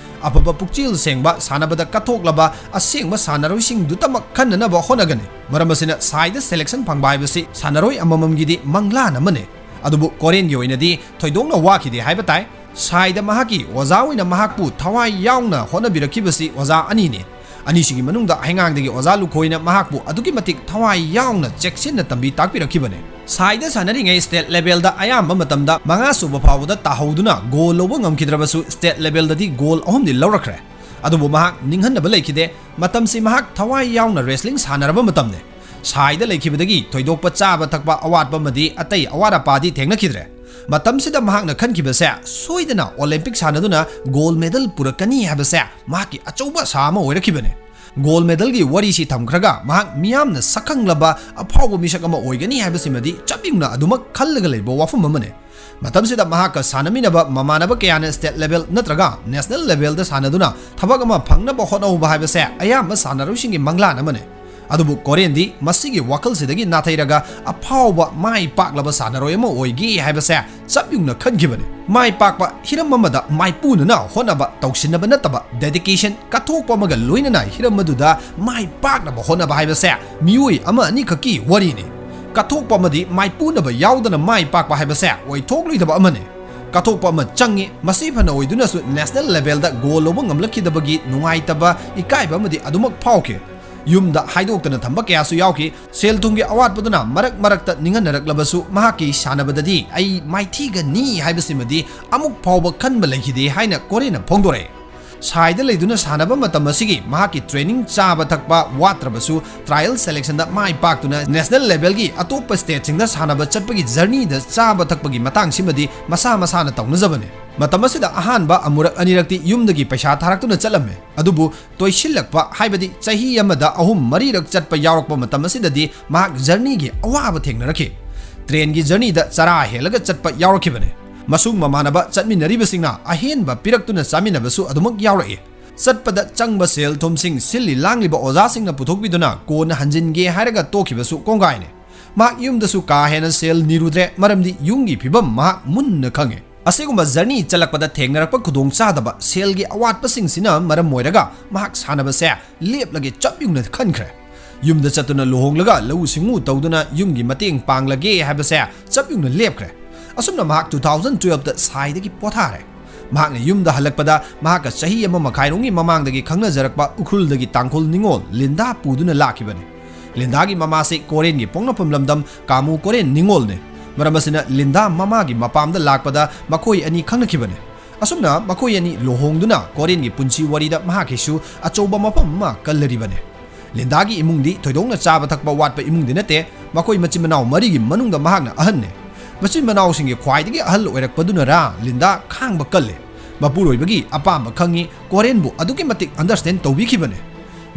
ꯑꯐꯕ ꯄꯨꯛꯆꯦꯜ ꯁꯦꯡꯕ, ꯁꯥꯟꯅꯕꯗ ꯀꯠꯊꯣꯛꯂꯕ ꯑꯁꯦꯡꯕ ꯁꯥꯟꯅꯔꯣꯏꯁꯤꯡꯗꯨꯇꯃꯛ ꯈꯟꯅꯅꯕ ꯍꯣꯠꯅꯒꯅꯤ꯫ ꯃꯔꯝ ꯑꯁꯤꯅ ꯁꯥꯏꯗ selection ꯐꯪꯕ ꯍꯥꯏꯕꯁꯤ ꯁꯥꯟꯅꯔꯣꯏ ꯑꯃꯃꯝꯒꯤꯗꯤ ꯃꯪꯂꯥꯟ ꯑꯃꯅꯤ꯫ ꯑꯗꯨꯕꯨ ꯀꯣꯔꯤꯌꯟꯒꯤ ꯑꯣꯏꯅꯗꯤ ꯊꯣꯏꯗꯣꯛꯅ ꯋꯥꯈꯤꯗꯦ ꯍꯥꯏꯕ ꯇꯥꯏ꯫ ꯁꯥꯏꯗ ꯃꯍꯥꯛꯀꯤ ꯑꯣꯖꯥ ꯑꯣꯏꯅ ꯃꯍꯥꯛꯄꯨ ꯊꯋꯥꯏ ꯌꯥꯎꯅ ꯍꯣꯠꯅꯕꯤꯔꯛꯈꯤꯕꯁꯤ ꯑꯣꯖꯥ ꯑꯅꯤꯅꯤ꯫ ꯑꯅꯤꯁꯤꯒꯤ ꯃꯅꯨꯡꯗ ꯍꯩꯉꯥꯡꯗꯒꯤ ꯑꯣꯖꯥ ꯂꯨꯈꯣꯏꯅ ꯃꯍꯥꯛꯄꯨ ꯑꯗꯨꯛꯀꯤ ꯃꯇꯤꯛ ꯊꯋꯥꯏ ꯌꯥꯎꯅ ꯆꯦꯛꯁꯤꯟꯅ ꯇꯝꯕꯤ ꯇꯥꯛꯄꯤꯔꯛꯈꯤꯕꯅꯤ꯫ ꯁꯥꯏꯗ ꯁꯥꯟꯅꯔꯤꯉꯩ state levelꯗ ꯑꯌꯥꯝꯕ ꯃꯇꯝꯗ ꯃꯉꯥ ꯁꯨꯕ ꯐꯥꯎꯕꯗ ꯇꯥꯍꯧꯗꯨꯅ gold ꯂꯧꯕ ꯉꯝꯈꯤꯗ꯭ꯔꯕꯁꯨ, state levelꯗꯗꯤ gold ꯑꯍꯨꯝꯗꯤ ꯂꯧꯔꯛꯈ꯭ꯔꯦ꯫ ꯑꯗꯨꯕꯨ ꯃꯍꯥꯛ ꯅꯤꯡꯍꯟꯅꯕ ꯂꯩꯈꯤꯗꯦ꯫ ꯃꯇꯝꯁꯤ ꯃꯍꯥꯛ ꯊꯋꯥꯏ ꯌꯥꯎꯅ wrestling ꯁꯥꯟꯅꯔꯕ ꯃꯇꯝꯅꯤ꯫ ꯁꯥꯏꯗ ꯂꯩꯈꯤꯕꯗꯒꯤ ꯊꯣꯏꯗꯣꯛꯄ ꯆꯥꯕ ꯊꯛꯄ ꯑꯋꯥꯠꯄ ꯑꯃꯗꯤ ꯑꯇꯩ ꯑꯋꯥꯠ ꯑꯄꯥꯗꯤ ꯊꯦꯡꯅꯈꯤꯗ꯭ꯔꯦ꯫ ꯃꯇꯝꯁꯤꯗ ꯃꯍꯥꯛꯅ ꯈꯟꯈꯤꯕꯁꯦ ꯁꯣꯏꯗꯅ Olympic ꯁꯥꯟꯅꯗꯨꯅ gold medal ꯄꯨꯔꯛꯀꯅꯤ ꯍꯥꯏꯕꯁꯦ ꯃꯍꯥꯛꯀꯤ ꯑꯆꯧꯕ ꯑꯁꯥ ꯑꯃ ꯑꯣꯏꯔꯛꯈꯤꯕꯅꯤ꯫ Gold medalꯒꯤ ꯋꯥꯔꯤꯁꯤ ꯊꯝꯈ꯭ꯔꯒ ꯃꯍꯥꯛ ꯃꯤꯌꯥꯝꯅ ꯁꯛꯈꯪꯂꯕ ꯑꯐꯥꯎꯕ ꯃꯤꯁꯛ ꯑꯃ ꯑꯣꯏꯒꯅꯤ ꯍꯥꯏꯕꯁꯤꯃꯗꯤ ꯆꯞ ꯌꯨꯡꯅ ꯑꯗꯨꯃꯛ ꯈꯜꯂꯒ ꯂꯩꯕ ꯋꯥꯐꯝ ꯑꯃꯅꯤ꯫ ꯃꯇꯝꯁꯤꯗ ꯃꯍꯥꯛꯀ ꯁꯥꯟꯅꯃꯤꯟꯅꯕ ꯃꯃꯥꯟꯅꯕ ꯀꯌꯥꯅ state level ꯅꯠꯇ꯭ꯔꯒ national levelꯗ ꯁꯥꯟꯅꯗꯨꯅ ꯊꯕꯛ ꯑꯃ ꯐꯪꯅꯕ ꯍꯣꯠꯅꯍꯧꯕ ꯍꯥꯏꯕꯁꯦ ꯑꯌꯥꯝꯕ ꯁꯥꯟꯅꯔꯣꯏꯁꯤꯡꯒꯤ ꯃꯪꯂꯥꯟ ꯑꯃꯅꯤ꯫ ꯑꯗꯨꯕꯨ ꯀꯣꯔꯤꯌꯟꯗꯤ ꯃꯁꯤꯒꯤ ꯋꯥꯈꯜꯁꯤꯗꯒꯤ ꯅꯥꯊꯩꯔꯒ ꯑꯐꯥꯎꯕ ꯃꯥꯏ ꯄꯥꯛꯂꯕ ꯁꯥꯟꯅꯔꯣꯏ ꯑꯃ ꯑꯣꯏꯒꯦ ꯍꯥꯏꯕꯁꯦ ꯆꯞ ꯌꯨꯡꯅ ꯈꯟꯈꯤꯕꯅꯤ꯫ ꯃꯥꯏ ꯄꯥꯛꯄ ꯍꯤꯔꯝ ꯑꯃꯗ ꯃꯥꯏꯄꯨꯅꯅ ꯍꯣꯠꯅꯕ, ꯇꯧꯁꯤꯟꯅꯕ ꯅꯠꯇꯕ dedication, ꯀꯠꯊꯣꯛꯄ ꯑꯃꯒ ꯂꯣꯏꯅꯅ ꯍꯤꯔꯝ ꯑꯗꯨꯗ ꯃꯥꯏ ꯄꯥꯛꯅꯕ ꯍꯣꯠꯅꯕ ꯍꯥꯏꯕꯁꯦ ꯃꯤꯑꯣꯏ ꯑꯃ ꯑꯅꯤꯈꯛꯀꯤ ꯋꯥꯔꯤꯅꯤ꯫ ꯀꯠꯊꯣꯛꯄ ꯑꯃꯗꯤ ꯃꯥꯏꯄꯨꯅꯕ ꯌꯥꯎꯗꯅ ꯃꯥꯏ ꯄꯥꯛꯄ ꯍꯥꯏꯕꯁꯦ ꯑꯣꯏꯊꯣꯛꯂꯣꯏꯗꯕ ꯑꯃꯅꯤ꯫ ꯀꯠꯊꯣꯛꯄ ꯑꯃ ꯆꯪꯉꯤ, ꯃꯁꯤ ꯐꯅ ꯑꯣꯏꯗꯨꯅꯁꯨ ꯅꯦꯁꯅꯦꯜ ꯂꯦꯚꯦꯜꯗ ꯒꯣꯜ ꯂꯧꯕ ꯉꯝꯂꯛꯈꯤꯗꯕꯒꯤ ꯅꯨꯡꯉꯥꯏꯇꯕ, ꯏꯀꯥꯏꯕ ꯑꯃꯗꯤ ꯑꯗꯨꯃꯛ ꯐꯥꯎꯈꯤ꯫ ꯌꯨꯝꯗ ꯍꯥꯏꯗꯣꯛꯇꯅ ꯊꯝꯕ ꯀꯌꯥꯁꯨ ꯌꯥꯎꯈꯤ꯫ ꯁꯦꯜ ꯊꯨꯝꯒꯤ ꯑꯋꯥꯠꯄꯗꯨꯅ ꯃꯔꯛ ꯃꯔꯛꯇ ꯅꯤꯡꯍꯟꯅꯔꯛꯂꯕꯁꯨ, ꯃꯍꯥꯛꯀꯤ ꯁꯥꯟꯅꯕꯗꯗꯤ ꯑꯩ ꯃꯥꯏꯊꯤꯒꯅꯤ ꯍꯥꯏꯕꯁꯤꯃꯗꯤ ꯑꯃꯨꯛ ꯐꯥꯎꯕ ꯈꯟꯕ ꯂꯩꯈꯤꯗꯦ ꯍꯥꯏꯅ ꯀꯣꯔꯦꯟꯅ ꯐꯣꯡꯗꯣꯔꯛꯏ꯫ ꯁꯥꯏꯗ ꯂꯩꯗꯨꯅ ꯁꯥꯟꯅꯕ ꯃꯇꯝ ꯑꯁꯤꯒꯤ ꯃꯍꯥꯛꯀꯤ ꯇ꯭ꯔꯦꯅꯤꯡ ꯆꯥꯕ ꯊꯛꯄ ꯋꯥꯠꯇ꯭ꯔꯕꯁꯨ, ꯇ꯭ꯔꯥꯏꯌꯦꯜ ꯁꯦꯂꯦꯛꯁꯟꯗ ꯃꯥꯏ ꯄꯥꯛꯇꯨꯅ ꯅꯦꯁꯅꯦꯜ ꯂꯦꯚꯦꯜꯒꯤ ꯑꯇꯣꯞꯄ ꯁ꯭ꯇꯦꯠꯁꯤꯡꯗ ꯁꯥꯟꯅꯕ ꯆꯠꯄꯒꯤ ꯖꯔꯅꯤꯗ ꯆꯥꯕ ꯊꯛꯄꯒꯤ ꯃꯇꯥꯡꯁꯤꯃꯗꯤ ꯃꯁꯥ ꯃꯁꯥꯅ ꯇꯧꯅꯖꯕꯅꯤ꯫ ꯃꯇꯝ ꯑꯁꯤꯗ ꯑꯍꯥꯟꯕ ꯑꯃꯨꯔꯛ ꯑꯅꯤꯔꯛꯇꯤ ꯌꯨꯝꯗꯒꯤ ꯄꯩꯁꯥ ꯊꯥꯔꯛꯇꯨꯅ ꯆꯠꯂꯝꯃꯤ, ꯑꯗꯨꯕꯨ ꯇꯣꯏꯁꯤꯜꯂꯛꯄ, ꯍꯥꯏꯕꯗꯤ ꯆꯍꯤ ꯑꯃꯗ ꯑꯍꯨꯝ ꯃꯔꯤꯔꯛ ꯆꯠꯄ ꯌꯥꯎꯔꯛꯄ ꯃꯇꯝ ꯑꯁꯤꯗꯗꯤ ꯃꯍꯥꯛ ꯖꯔꯅꯤꯒꯤ ꯑꯋꯥꯕ ꯊꯦꯡꯅꯔꯛꯈꯤ꯫ ꯇ꯭ꯔꯦꯟꯒꯤ ꯖꯔꯅꯤꯗ ꯆꯔꯥ ꯍꯦꯜꯂꯒ ꯆꯠꯄ ꯌꯥꯎꯔꯛꯈꯤꯕꯅꯤ꯫ ꯃꯁꯨꯡ ꯃꯃꯥꯟꯅꯕ ꯆꯠꯃꯤꯟꯅꯔꯤꯕꯁꯤꯡꯅ ꯑꯍꯦꯟꯕ ꯄꯤꯔꯛꯇꯨꯅ ꯆꯥꯃꯤꯟꯅꯕꯁꯨ ꯑꯗꯨꯃꯛ ꯌꯥꯎꯔꯛꯏ꯫ ꯆꯠꯄꯗ ꯆꯪꯕ ꯁꯦꯜ ꯊꯨꯝꯁꯤꯡ ꯁꯤꯜꯂꯤ ꯂꯥꯡꯂꯤꯕ ꯑꯣꯖꯥꯁꯤꯡꯅ ꯄꯨꯊꯣꯛꯄꯤꯗꯨꯅ ꯀꯣꯟꯅ ꯍꯟꯖꯤꯟꯒꯦ ꯍꯥꯏꯔꯒ ꯇꯣꯛꯈꯤꯕꯁꯨ ꯀꯣꯡꯒꯥꯏꯅꯤ꯫ ꯃꯍꯥꯛ ꯌꯨꯝꯗꯁꯨ ꯀꯥ ꯍꯦꯟꯅ ꯁꯦꯜ ꯅꯤꯔꯨꯗ꯭ꯔꯦ, ꯃꯔꯝꯗꯤ ꯌꯨꯝꯒꯤ ꯐꯤꯕꯝ ꯃꯍꯥꯛ ꯃꯨꯟꯅ ꯈꯪꯉꯤ꯫ ꯑꯁꯤꯒꯨꯝꯕ ꯖꯔꯅꯤ ꯆꯠꯂꯛꯄꯗ ꯊꯦꯡꯅꯔꯛꯄ ꯈꯨꯗꯣꯡꯆꯥꯗꯕ, ꯁꯦꯜꯒꯤ ꯑꯋꯥꯠꯄꯁꯤꯡꯁꯤꯅ ꯃꯔꯝ ꯑꯣꯏꯔꯒ ꯃꯍꯥꯛ ꯁꯥꯟꯅꯕꯁꯦ ꯂꯦꯞꯂꯒꯦ ꯆꯞ ꯌꯨꯡꯅ ꯈꯟꯈ꯭ꯔꯦ꯫ ꯌꯨꯝꯗ ꯆꯠꯇꯨꯅ ꯂꯨꯍꯣꯡꯂꯒ ꯂꯧꯎ ꯁꯤꯡꯎ ꯇꯧꯗꯨꯅ ꯌꯨꯝꯒꯤ ꯃꯇꯦꯡ ꯄꯥꯡꯂꯒꯦ ꯍꯥꯏꯕꯁꯦ ꯆꯞ ꯌꯨꯡꯅ ꯂꯦꯞꯈ꯭ꯔꯦ꯫ ꯑꯁꯨꯝꯅ ꯃꯍꯥꯛ two thousand twelveꯇ ꯁꯥꯏꯗꯒꯤ ꯄꯣꯊꯥꯔꯦ꯫ ꯃꯍꯥꯛꯅ ꯌꯨꯝꯗ ꯍꯜꯂꯛꯄꯗ ꯃꯍꯥꯛꯀ ꯆꯍꯤ ꯑꯃ ꯃꯈꯥꯏꯔꯣꯝꯒꯤ ꯃꯃꯥꯡꯗꯒꯤ ꯈꯪꯅꯖꯔꯛꯄ ꯎꯈ꯭ꯔꯨꯜꯗꯒꯤ ꯇꯥꯡꯈꯨꯜ ꯅꯤꯉꯣꯜ ꯂꯤꯟꯗꯥ ꯄꯨꯗꯨꯅ ꯂꯥꯛꯈꯤꯕꯅꯤ꯫ ꯂꯤꯟꯗꯥꯒꯤ ꯃꯃꯥꯁꯤ ꯀꯣꯔꯦꯟꯒꯤ ꯄꯣꯛꯅꯐꯝ ꯂꯝꯗꯝ ꯀꯥꯃꯨ ꯀꯣꯔꯦꯟ ꯅꯤꯉꯣꯜꯅꯤ꯫ ꯃꯔꯝ ꯑꯁꯤꯅ ꯂꯤꯟꯗꯥ ꯃꯃꯥꯒꯤ ꯃꯄꯥꯝꯗ ꯂꯥꯛꯄꯗ ꯃꯈꯣꯏ ꯑꯅꯤ ꯈꯪꯅꯈꯤꯕꯅꯤ꯫ ꯑꯁꯨꯝꯅ ꯃꯈꯣꯏ ꯑꯅꯤ ꯂꯨꯍꯣꯡꯗꯨꯅ ꯀꯣꯔꯦꯟꯒꯤ ꯄꯨꯟꯁꯤ ꯋꯥꯔꯤꯗ ꯃꯍꯥꯛꯀꯤꯁꯨ ꯑꯆꯧꯕ ꯃꯐꯝ ꯑꯃ ꯀꯜꯂꯔꯤꯕꯅꯤ꯫ ꯂꯤꯟꯗꯥꯒꯤ ꯏꯃꯨꯡꯗꯤ ꯊꯣꯏꯗꯣꯛꯅ ꯆꯥꯕ ꯊꯛꯄ ꯋꯥꯠꯄ ꯏꯃꯨꯡꯗꯤ ꯅꯠꯇꯦ꯫ ꯃꯈꯣꯏ ꯃꯆꯤꯟ ꯃꯅꯥꯎ ꯃꯔꯤꯒꯤ ꯃꯅꯨꯡꯗ ꯃꯍꯥꯛꯅ ꯑꯍꯟꯅꯤ꯫ ꯃꯆꯤꯟ ꯃꯅꯥꯎꯁꯤꯡꯒꯤ ꯈ꯭ꯋꯥꯏꯗꯒꯤ ꯑꯍꯜ ꯑꯣꯏꯔꯛꯄꯗꯨꯅꯔꯥ ꯂꯤꯟꯗꯥ ꯈꯥꯡꯕ ꯀꯜꯂꯤ꯫ ꯃꯄꯨꯔꯣꯏꯕꯒꯤ ꯑꯄꯥꯝꯕ ꯈꯪꯉꯤ, ꯀꯣꯔꯦꯟꯕꯨ ꯑꯗꯨꯛꯀꯤ ꯃꯇꯤꯛ ꯑꯟꯗꯔꯁꯇꯦꯟ ꯇꯧꯕꯤꯈꯤꯕꯅꯤ꯫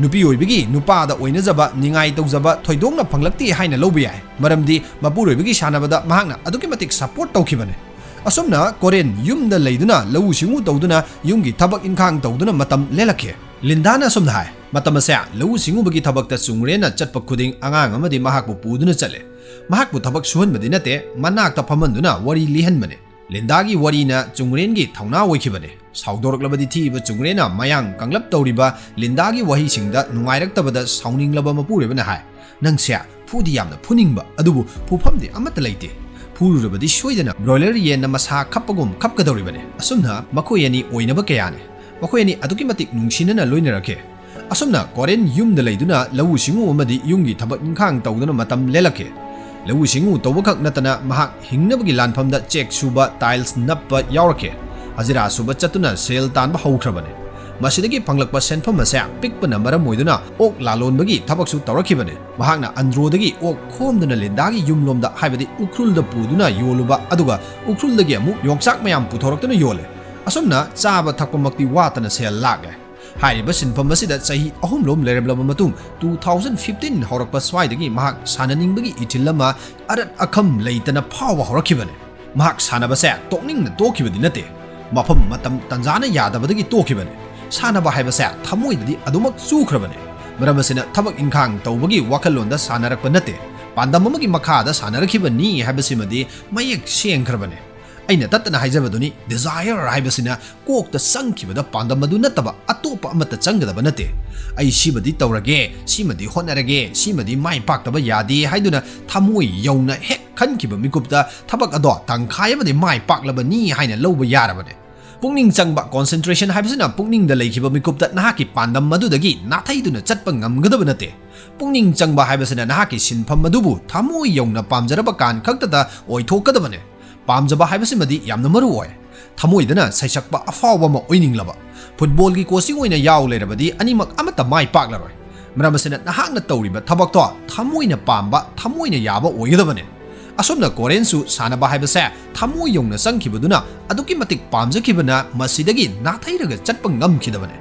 ꯅꯨꯄꯤ ꯑꯣꯏꯕꯒꯤ ꯅꯨꯄꯥꯗ ꯑꯣꯏꯅꯖꯕ, ꯅꯤꯡꯉꯥꯏ ꯇꯧꯖꯕ ꯊꯣꯏꯗꯣꯛꯅ ꯐꯪꯂꯛꯇꯦ ꯍꯥꯏꯅ ꯂꯧꯕ ꯌꯥꯏ, ꯃꯔꯝꯗꯤ ꯃꯄꯨꯔꯣꯏꯕꯒꯤ ꯁꯥꯟꯅꯕꯗ ꯃꯍꯥꯛꯅ ꯑꯗꯨꯛꯀꯤ ꯃꯇꯤꯛ ꯁꯄꯣꯔꯠ ꯇꯧꯈꯤꯕꯅꯤ꯫ ꯑꯁꯨꯝꯅ ꯀꯣꯔꯦꯟ ꯌꯨꯝꯗ ꯂꯩꯗꯨꯅ ꯂꯧꯎ ꯁꯤꯡꯎ ꯇꯧꯗꯨꯅ ꯌꯨꯝꯒꯤ ꯊꯕꯛ ꯏꯟꯈꯥꯡ ꯇꯧꯗꯨꯅ ꯃꯇꯝ ꯂꯦꯜꯂꯛꯈꯤ꯫ ꯂꯤꯟꯗꯥꯅ ꯑꯁꯨꯝꯅ ꯍꯥꯏ, ꯃꯇꯝ ꯑꯁꯦ ꯂꯧꯎ ꯁꯤꯡꯎꯕꯒꯤ ꯊꯕꯛꯇ ꯆꯨꯡꯔꯦꯟꯅ ꯆꯠꯄ ꯈꯨꯗꯤꯡ ꯑꯉꯥꯡ ꯑꯃꯗꯤ ꯃꯍꯥꯛꯄꯨ ꯄꯨꯗꯨꯅ ꯆꯠꯂꯦ꯫ ꯃꯍꯥꯛꯄꯨ ꯊꯕꯛ ꯁꯨꯍꯟꯕꯗꯤ ꯅꯠꯇꯦ, ꯃꯅꯥꯛꯇ ꯐꯝꯍꯟꯗꯨꯅ ꯋꯥꯔꯤ ꯂꯤꯍꯟꯕꯅꯤ꯫ ꯂꯤꯟꯗꯥꯒꯤ ꯋꯥꯔꯤꯅ ꯆꯨꯡꯔꯦꯟꯒꯤ ꯊꯧꯅꯥ ꯑꯣꯏꯈꯤꯕꯅꯤ꯫ ꯁꯥꯎꯗꯣꯔꯛꯂꯕꯗꯤ ꯊꯤꯕ ꯆꯨꯡꯔꯦꯟꯅ ꯃꯌꯥꯡ ꯀꯪꯂꯞ ꯇꯧꯔꯤꯕ ꯂꯤꯟꯗꯥꯒꯤ ꯋꯥꯍꯩꯁꯤꯡꯗ ꯅꯨꯡꯉꯥꯏꯔꯛꯇꯕꯗ ꯁꯥꯎꯅꯤꯡꯂꯕ ꯃꯄꯨꯔꯣꯏꯕꯅ ꯍꯥꯏ, "ꯅꯪꯁꯦ ꯐꯨꯗꯤ ꯌꯥꯝꯅ ꯐꯨꯅꯤꯡꯕ, ꯑꯗꯨꯕꯨ ꯐꯨꯐꯝꯗꯤ ꯑꯃꯠꯇ ꯂꯩꯇꯦ꯫ ꯐꯨꯔꯨꯔꯕꯗꯤ ꯁꯣꯏꯗꯅ ꯕ꯭ꯔꯣꯏꯂꯔ ꯌꯦꯟꯅ ꯃꯁꯥ ꯈꯞꯄꯒꯨꯝ ꯈꯞꯀꯗꯧꯔꯤꯕꯅꯤ꯫ ꯑꯁꯨꯝꯅ ꯃꯈꯣꯏ ꯑꯅꯤ ꯑꯣꯏꯅꯕ ꯀꯌꯥꯅꯤ꯫ ꯃꯈꯣꯏ ꯑꯅꯤ ꯑꯗꯨꯛꯀꯤ ꯃꯇꯤꯛ ꯅꯨꯡꯁꯤꯅꯅ ꯂꯣꯏꯅꯔꯛꯈꯤ꯫ ꯑꯁꯨꯝꯅ ꯀꯣꯔꯦꯟ ꯌꯨꯝꯗ ꯂꯩꯗꯨꯅ ꯂꯧꯎ ꯁꯤꯡꯎ ꯑꯃꯗꯤ ꯌꯨꯝꯒꯤ ꯊꯕꯛ ꯏꯪꯈꯥꯡ ꯇꯧꯗꯨꯅ ꯃꯇꯝ ꯂꯦꯜꯂꯛꯈꯤ꯫ ꯂꯧꯎ ꯁꯤꯡꯎ ꯇꯧꯕꯈꯛ ꯅꯠꯇꯅ ꯃꯍꯥꯛ ꯍꯤꯡꯅꯕꯒꯤ ꯂꯥꯟꯐꯝꯗ ꯆꯦꯛ ꯁꯨꯕ, ꯇꯥꯏꯜꯁ ꯅꯞꯄ ꯌꯥꯎꯔꯛꯈꯤ꯫ ꯍꯖꯤꯔꯥ ꯁꯨꯕ ꯆꯠꯇꯨꯅ ꯁꯦꯜ ꯇꯥꯟꯕ ꯍꯧꯈ꯭ꯔꯕꯅꯤ꯫ ꯃꯁꯤꯗꯒꯤ ꯐꯪꯂꯛꯄ ꯁꯦꯟꯐꯝ ꯑꯁꯦ ꯄꯤꯛꯄꯅ ꯃꯔꯝ ꯑꯣꯏꯗꯨꯅ ꯑꯣꯛ ꯂꯥꯂꯣꯟꯕꯒꯤ ꯊꯕꯛꯁꯨ ꯇꯧꯔꯛꯈꯤꯕꯅꯤ꯫ ꯃꯍꯥꯛꯅ ꯑꯟꯗ꯭ꯔꯣꯗꯒꯤ ꯑꯣꯛ ꯈꯣꯝꯗꯨꯅ ꯂꯤꯟꯗꯥꯒꯤ ꯌꯨꯝꯂꯣꯝꯗ, ꯍꯥꯏꯕꯗꯤ ꯎꯈ꯭ꯔꯨꯜꯗ ꯄꯨꯗꯨꯅ ꯌꯣꯜꯂꯨꯕ, ꯑꯗꯨꯒ ꯎꯈ꯭ꯔꯨꯜꯗꯒꯤ ꯑꯃꯨꯛ ꯌꯣꯡꯆꯥꯛ ꯃꯌꯥꯝ ꯄꯨꯊꯣꯔꯛꯇꯨꯅ ꯌꯣꯜꯂꯦ꯫ ꯑꯁꯨꯝꯅ ꯆꯥꯕ ꯊꯛꯄꯃꯛꯇꯤ ꯋꯥꯠꯇꯅ ꯁꯦꯜ ꯂꯥꯛꯂꯦ꯫ ꯍꯥꯏꯔꯤꯕ ꯁꯤꯟꯐꯝ ꯑꯁꯤꯗ ꯆꯍꯤ ꯑꯍꯨꯝꯂꯣꯝ ꯂꯩꯔꯝꯂꯕ ꯃꯇꯨꯡ, two thousand fifteen ꯍꯧꯔꯛꯄ ꯁ꯭ꯋꯥꯏꯗꯒꯤ ꯃꯍꯥꯛ ꯁꯥꯟꯅꯅꯤꯡꯕꯒꯤ ꯏꯊꯤꯜ ꯑꯃ ꯑꯔꯠ ꯑꯈꯝ ꯂꯩꯇꯅ ꯐꯥꯎꯕ ꯍꯧꯔꯛꯈꯤꯕꯅꯤ꯫ ꯃꯍꯥꯛ ꯁꯥꯟꯅꯕꯁꯦ ꯇꯣꯛꯅꯤꯡꯅ ꯇꯣꯛꯈꯤꯕꯗꯤ ꯅꯠꯇꯦ꯫ ꯃꯐꯝ ꯃꯇꯝ ꯇꯟꯖꯥꯅ ꯌꯥꯗꯕꯗꯒꯤ ꯇꯣꯛꯈꯤꯕꯅꯤ꯫ ꯁꯥꯟꯅꯕ ꯍꯥꯏꯕꯁꯦ ꯊꯃꯣꯏꯗꯗꯤ ꯑꯗꯨꯃꯛ ꯆꯨꯈ꯭ꯔꯕꯅꯤ꯫ ꯃꯔꯝ ꯑꯁꯤꯅ ꯊꯕꯛ ꯏꯪꯈꯥꯡ ꯇꯧꯕꯒꯤ ꯋꯥꯈꯜꯂꯣꯟꯗ ꯁꯥꯟꯅꯔꯛꯄ ꯅꯠꯇꯦ꯫ ꯄꯥꯟꯗꯝ ꯑꯃꯒꯤ ꯃꯈꯥꯗ ꯁꯥꯟꯅꯔꯛꯈꯤꯕꯅꯤ ꯍꯥꯏꯕꯁꯤꯃꯗꯤ ꯃꯌꯦꯛ ꯁꯦꯡꯈ꯭ꯔꯕꯅꯤ꯫ ꯑꯩꯅ ꯇꯠꯇꯅ ꯍꯥꯏꯖꯕꯗꯨꯅꯤ, ꯗꯤꯖꯥꯌꯔ ꯍꯥꯏꯕꯁꯤꯅ ꯀꯣꯛꯇ ꯆꯪꯈꯤꯕꯗ ꯄꯥꯟꯗꯝ ꯑꯗꯨ ꯅꯠꯇꯕ ꯑꯇꯣꯞꯄ ꯑꯃꯠꯇ ꯆꯪꯒꯗꯕ ꯅꯠꯇꯦ꯫ ꯑꯩ ꯁꯤꯃꯗꯤ ꯇꯧꯔꯒꯦ, ꯁꯤꯃꯗꯤ ꯍꯣꯠꯅꯔꯒꯦ, ꯁꯤꯃꯗꯤ ꯃꯥꯏ ꯄꯥꯛꯇꯕ ꯌꯥꯗꯦ ꯍꯥꯏꯗꯨꯅ ꯊꯃꯣꯏ ꯌꯧꯅ ꯍꯦꯛ ꯈꯟꯈꯤꯕ ꯃꯤꯀꯨꯞꯇ ꯊꯕꯛ ꯑꯗꯣ ꯇꯪꯈꯥꯏ ꯑꯃꯗꯤ ꯃꯥꯏ ꯄꯥꯛꯂꯕꯅꯤ ꯍꯥꯏꯅ ꯂꯧꯕ ꯌꯥꯔꯕꯅꯦ꯫ ꯄꯨꯛꯅꯤꯡ ꯆꯪꯕ, ꯀꯣꯟꯁꯦꯟꯇ꯭ꯔꯦꯁꯟ ꯍꯥꯏꯕꯁꯤꯅ ꯄꯨꯛꯅꯤꯡꯗ ꯂꯩꯈꯤꯕ ꯃꯤꯀꯨꯞꯇ ꯅꯍꯥꯛꯀꯤ ꯄꯥꯟꯗꯝ ꯑꯗꯨꯗꯒꯤ ꯅꯥꯊꯩꯗꯨꯅ ꯆꯠꯄ ꯉꯝꯒꯗꯕ ꯅꯠꯇꯦ꯫ ꯄꯨꯛꯅꯤꯡ ꯆꯪꯕ ꯍꯥꯏꯕꯁꯤꯅ ꯅꯍꯥꯛꯀꯤ ꯁꯤꯟꯐꯝ ꯑꯗꯨꯕꯨ ꯊꯃꯣꯏ ꯌꯧꯅ ꯄꯥꯝꯖꯔꯕ ꯀꯥꯟ ꯈꯛꯇꯗ ꯑꯣꯏꯊꯣꯛꯀꯗꯕꯅꯦ꯫ ꯄꯥꯝꯖꯕ ꯍꯥꯏꯕꯁꯤꯃꯗꯤ ꯌꯥꯝꯅ ꯃꯔꯨ ꯑꯣꯏ꯫ ꯊꯃꯣꯏꯗꯅ ꯁꯩꯁꯛꯄ ꯑꯐꯥꯎꯕ ꯑꯃ ꯑꯣꯏꯅꯤꯡꯂꯕ, ꯐꯨꯠꯕꯣꯜꯒꯤ ꯀꯣꯆꯤꯡ ꯑꯣꯏꯅ ꯌꯥꯎ ꯂꯩꯔꯕꯗꯤ ꯑꯅꯤꯃꯛ ꯑꯃꯠꯇ ꯃꯥꯏ ꯄꯥꯛꯂꯔꯣꯏ꯫ ꯃꯔꯝ ꯑꯁꯤꯅ ꯅꯍꯥꯛꯅ ꯇꯧꯔꯤꯕ ꯊꯕꯛꯇꯣ ꯊꯃꯣꯏꯅ ꯄꯥꯝꯕ, ꯊꯃꯣꯏꯅ ꯌꯥꯕ ꯑꯣꯏꯒꯗꯕꯅꯤ꯫ ꯑꯁꯨꯝꯅ ꯀꯣꯔꯦꯟꯁꯨ ꯁꯥꯟꯅꯕ ꯍꯥꯏꯕꯁꯦ ꯊꯃꯣꯏ ꯌꯧꯅ ꯆꯪꯈꯤꯕꯗꯨꯅ ꯑꯗꯨꯛꯀꯤ ꯃꯇꯤꯛ ꯄꯥꯝꯖꯈꯤꯕꯅ ꯃꯁꯤꯗꯒꯤ ꯅꯥꯊꯩꯔꯒ ꯆꯠꯄ ꯉꯝꯈꯤꯗꯕꯅꯤ꯫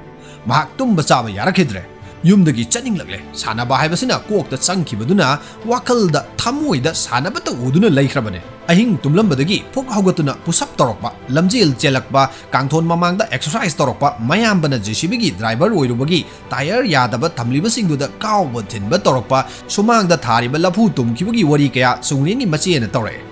ꯃꯍꯥꯛ ꯇꯨꯝꯕ ꯆꯥꯕ ꯌꯥꯔꯛꯈꯤꯗ꯭ꯔꯦ꯫ ꯌꯨꯝꯗꯒꯤ ꯆꯠꯅꯤꯡꯂꯛꯂꯦ꯫ ꯁꯥꯟꯅꯕ ꯍꯥꯏꯕꯁꯤꯅ ꯀꯣꯛꯇ ꯆꯪꯈꯤꯕꯗꯨꯅ ꯋꯥꯈꯜꯗ, ꯊꯃꯣꯏꯗ ꯁꯥꯟꯅꯕꯇ ꯎꯗꯨꯅ ꯂꯩꯈ꯭ꯔꯕꯅꯦ꯫ ꯑꯍꯤꯡ ꯇꯨꯝꯂꯝꯕꯗꯒꯤ ꯐꯨꯛ ꯍꯧꯒꯠꯇꯨꯅ ꯄꯨꯁꯑꯞ ꯇꯧꯔꯛꯄ, ꯂꯝꯖꯦꯜ ꯆꯦꯜꯂꯛꯄ, ꯀꯥꯡꯊꯣꯟ ꯃꯃꯥꯡꯗ ꯑꯦꯛꯁꯔꯁꯥꯏꯁ ꯇꯧꯔꯛꯄ, ꯃꯌꯥꯝꯕꯅ ꯖꯦꯁꯤꯕꯤꯒꯤ ꯗ꯭ꯔꯥꯏꯚꯔ ꯑꯣꯏꯔꯨꯕꯒꯤ ꯇꯥꯌꯔ ꯌꯥꯗꯕ ꯊꯝꯂꯤꯕꯁꯤꯡꯗꯨꯗ ꯀꯥꯎꯕ ꯊꯤꯟꯕ ꯇꯧꯔꯛꯄ, ꯁꯨꯃꯥꯡꯗ ꯊꯥꯔꯤꯕ ꯂꯐꯨ ꯇꯨꯝꯈꯤꯕꯒꯤ ꯋꯥꯔꯤ ꯀꯌꯥ ꯆꯨꯡꯂꯦꯟꯒꯤ ꯃꯆꯦꯅ ꯇꯧꯔꯛꯑꯦ꯫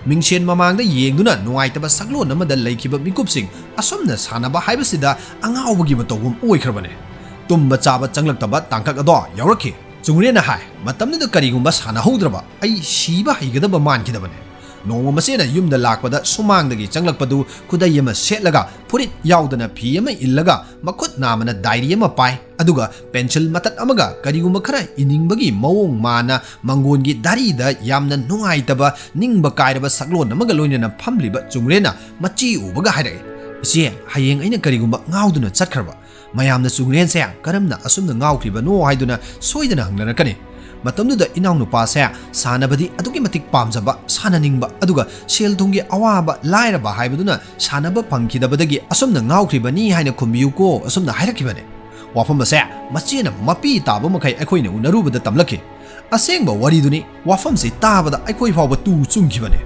ꯃꯤꯡꯁꯦꯟ ꯃꯃꯥꯡꯗ ꯌꯦꯡꯗꯨꯅ ꯅꯨꯡꯉꯥꯏꯇꯕ ꯁꯛꯂꯣꯟ ꯑꯃꯗ ꯂꯩꯈꯤꯕ ꯃꯤꯀꯨꯞꯁꯤꯡ ꯑꯁꯨꯝꯅ ꯁꯥꯟꯅꯕ ꯍꯥꯏꯕꯁꯤꯗ ꯑꯉꯥꯎꯕꯒꯤ ꯃꯇꯧꯒꯨꯝ ꯑꯣꯏꯈ꯭ꯔꯕꯅꯦ꯫ ꯇꯨꯝꯕ ꯆꯥꯕ ꯆꯪꯂꯛꯇꯕ ꯇꯥꯡꯀꯛ ꯑꯗꯣ ꯌꯥꯎꯔꯛꯈꯤ꯫ ꯆꯨꯡꯔꯦꯟꯅ ꯍꯥꯏ, "ꯃꯇꯝꯗꯨꯗ ꯀꯔꯤꯒꯨꯝꯕ ꯁꯥꯟꯅꯍꯧꯗ꯭ꯔꯕ ꯑꯩ ꯁꯤꯕ ꯍꯩꯒꯗꯕ ꯃꯥꯟꯈꯤꯗꯕꯅꯦ꯫ ꯅꯣꯡꯃ ꯃꯆꯦꯅ ꯌꯨꯝꯗ ꯂꯥꯛꯄꯗ ꯁꯨꯃꯥꯡꯗꯒꯤ ꯆꯪꯂꯛꯄꯗꯨ ꯈꯨꯗꯩ ꯑꯃ ꯁꯦꯠꯂꯒ ꯐꯨꯔꯤꯠ ꯌꯥꯎꯗꯅ ꯐꯤ ꯑꯃ ꯏꯜꯂꯒ ꯃꯈꯨꯠ ꯅꯥꯝꯃꯅ ꯗꯥꯏꯔꯤ ꯑꯃ ꯄꯥꯏ, ꯑꯗꯨꯒ ꯄꯦꯟꯁꯤꯜ ꯃꯇꯠ ꯑꯃꯒ ꯀꯔꯤꯒꯨꯝꯕ ꯈꯔ ꯏꯅꯤꯡꯕꯒꯤ ꯃꯑꯣꯡ ꯃꯥꯅ ꯃꯪꯒꯣꯟꯒꯤ ꯗꯥꯔꯤꯗ ꯌꯥꯝꯅ ꯅꯨꯡꯉꯥꯏꯇꯕ ꯅꯤꯡꯕ ꯀꯥꯏꯔꯕ ꯁꯛꯂꯣꯟ ꯑꯃꯒ ꯂꯣꯏꯅꯅ ꯐꯝꯂꯤꯕ ꯆꯨꯡꯔꯦꯟꯅ ꯃꯆꯦ ꯎꯕꯒ ꯍꯥꯏꯔꯛꯏ, "ꯏꯆꯦ, ꯍꯌꯦꯡ ꯑꯩꯅ ꯀꯔꯤꯒꯨꯝꯕ ꯉꯥꯎꯗꯨꯅ ꯆꯠꯈ꯭ꯔꯕ?" ꯃꯌꯥꯝꯅ ꯆꯨꯡꯔꯦꯟꯁꯦ ꯀꯔꯝꯅ ꯑꯁꯨꯝꯅ ꯉꯥꯎꯈ꯭ꯔꯤꯕꯅꯣ ꯍꯥꯏꯗꯨꯅ ꯁꯣꯏꯗꯅ ꯍꯪꯅꯔꯛꯀꯅꯤ꯫ ꯃꯇꯝꯗꯨꯗ ꯏꯅꯥꯎꯅꯨꯄꯥꯁꯦ ꯁꯥꯟꯅꯕꯗꯤ ꯑꯗꯨꯛꯀꯤ ꯃꯇꯤꯛ ꯄꯥꯝꯖꯕ, ꯁꯥꯟꯅꯅꯤꯡꯕ, ꯑꯗꯨꯒ ꯁꯦꯜ ꯊꯨꯝꯒꯤ ꯑꯋꯥꯕ ꯂꯥꯏꯔꯕ ꯍꯥꯏꯕꯗꯨꯅ ꯁꯥꯟꯅꯕ ꯐꯪꯈꯤꯗꯕꯗꯒꯤ ꯑꯁꯨꯝꯅ ꯉꯥꯎꯈ꯭ꯔꯤꯕꯅꯤ ꯍꯥꯏꯅ ꯈꯨꯝꯕꯤꯌꯨꯀꯣ, ꯑꯁꯨꯝꯅ ꯍꯥꯏꯔꯛꯈꯤꯕꯅꯦ꯫ ꯋꯥꯐꯝ ꯑꯁꯦ ꯃꯆꯦꯅ ꯃꯄꯤ ꯇꯥꯕ ꯃꯈꯩ ꯑꯩꯈꯣꯏꯅ ꯎꯅꯔꯨꯕꯗ ꯇꯝꯂꯛꯈꯤ꯫ ꯑꯁꯦꯡꯕ ꯋꯥꯔꯤꯗꯨꯅꯤ꯫ ꯋꯥꯐꯝꯁꯤ ꯇꯥꯕꯗ ꯑꯩꯈꯣꯏ ꯐꯥꯎꯕ ꯇꯨ ꯆꯨꯡꯈꯤꯕꯅꯦ꯫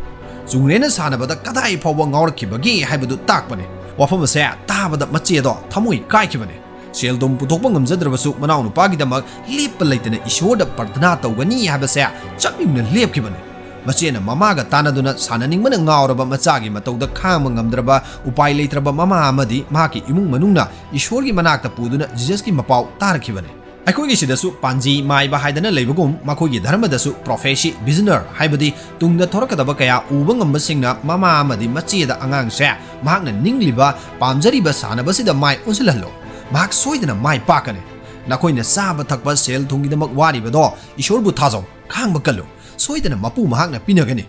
ꯆꯨꯡꯔꯦꯟꯅ ꯁꯥꯟꯅꯕꯗ ꯀꯗꯥꯏ ꯐꯥꯎꯕ ꯉꯥꯎꯔꯛꯈꯤꯕꯒꯦ ꯍꯥꯏꯕꯗꯨ ꯇꯥꯛꯄꯅꯦ꯫ ꯋꯥꯐꯝ ꯑꯁꯦ ꯇꯥꯕꯗ ꯃꯆꯦꯗꯣ ꯊꯃꯣꯏ ꯀꯥꯏꯈꯤꯕꯅꯦ꯫ ꯁꯦꯜ ꯊꯨꯝ ꯄꯨꯊꯣꯛꯄ ꯉꯝꯖꯗ꯭ꯔꯕꯁꯨ ꯃꯅꯥꯎꯅꯨꯄꯥꯒꯤꯗꯃꯛ ꯂꯦꯞꯄ ꯂꯩꯇꯅ ꯏꯁꯣꯔꯗ ꯄ꯭ꯔꯊꯅꯥ ꯇꯧꯒꯅꯤ ꯍꯥꯏꯕꯁꯦ ꯆꯞ ꯌꯨꯡꯅ ꯂꯦꯞꯈꯤꯕꯅꯦ꯫ ꯃꯆꯦꯅ ꯃꯃꯥꯒ ꯇꯥꯟꯅꯗꯨꯅ ꯁꯥꯟꯅꯅꯤꯡꯕꯅ ꯉꯥꯎꯔꯕ ꯃꯆꯥꯒꯤ ꯃꯇꯧꯗ ꯈꯥꯡꯕ ꯉꯝꯗ꯭ꯔꯕ ꯎꯄꯥꯏ ꯂꯩꯇ꯭ꯔꯕ ꯃꯃꯥ ꯑꯃꯗꯤ ꯃꯍꯥꯛꯀꯤ ꯏꯃꯨꯡ ꯃꯅꯨꯡꯅ ꯏꯁꯣꯔꯒꯤ ꯃꯅꯥꯛꯇ ꯄꯨꯗꯨꯅ ꯖꯤꯖꯁꯀꯤ ꯃꯄꯥꯎ ꯇꯥꯔꯛꯈꯤꯕꯅꯦ꯫ ꯑꯩꯈꯣꯏꯒꯤ ꯁꯤꯗꯁꯨ ꯄꯥꯟꯖꯤ ꯃꯥꯏꯕ ꯍꯥꯏꯗꯅ ꯂꯩꯕꯒꯨꯝ, ꯃꯈꯣꯏꯒꯤ ꯙꯔꯃꯗꯁꯨ prophecy, visioner ꯍꯥꯏꯕꯗꯤ ꯇꯨꯡꯗ ꯊꯣꯔꯛꯀꯗꯕ ꯀꯌꯥ ꯎꯕ ꯉꯝꯕꯁꯤꯡꯅ ꯃꯃꯥ ꯑꯃꯗꯤ ꯃꯆꯦꯗ ꯑꯉꯥꯡꯁꯦ ꯃꯍꯥꯛꯅ ꯅꯤꯡꯂꯤꯕ, ꯄꯥꯝꯖꯔꯤꯕ ꯁꯥꯟꯅꯕꯁꯤꯗ ꯃꯥꯏ ꯑꯣꯟꯁꯤꯜꯍꯜꯂꯣ꯫ ꯃꯍꯥꯛ ꯁꯣꯏꯗꯅ ꯃꯥꯏ ꯄꯥꯛꯀꯅꯤ꯫ ꯅꯈꯣꯏꯅ ꯆꯥꯕ ꯊꯛꯄ, ꯁꯦꯜ ꯊꯨꯝꯒꯤꯗꯃꯛ ꯋꯥꯔꯤꯕꯗꯣ ꯏꯁꯣꯔꯕꯨ ꯊꯥꯖꯧ, ꯈꯥꯡꯕ ꯀꯜꯂꯨ꯫ ꯁꯣꯏꯗꯅ ꯃꯄꯨ ꯃꯍꯥꯛꯅ ꯄꯤꯅꯒꯅꯤ꯫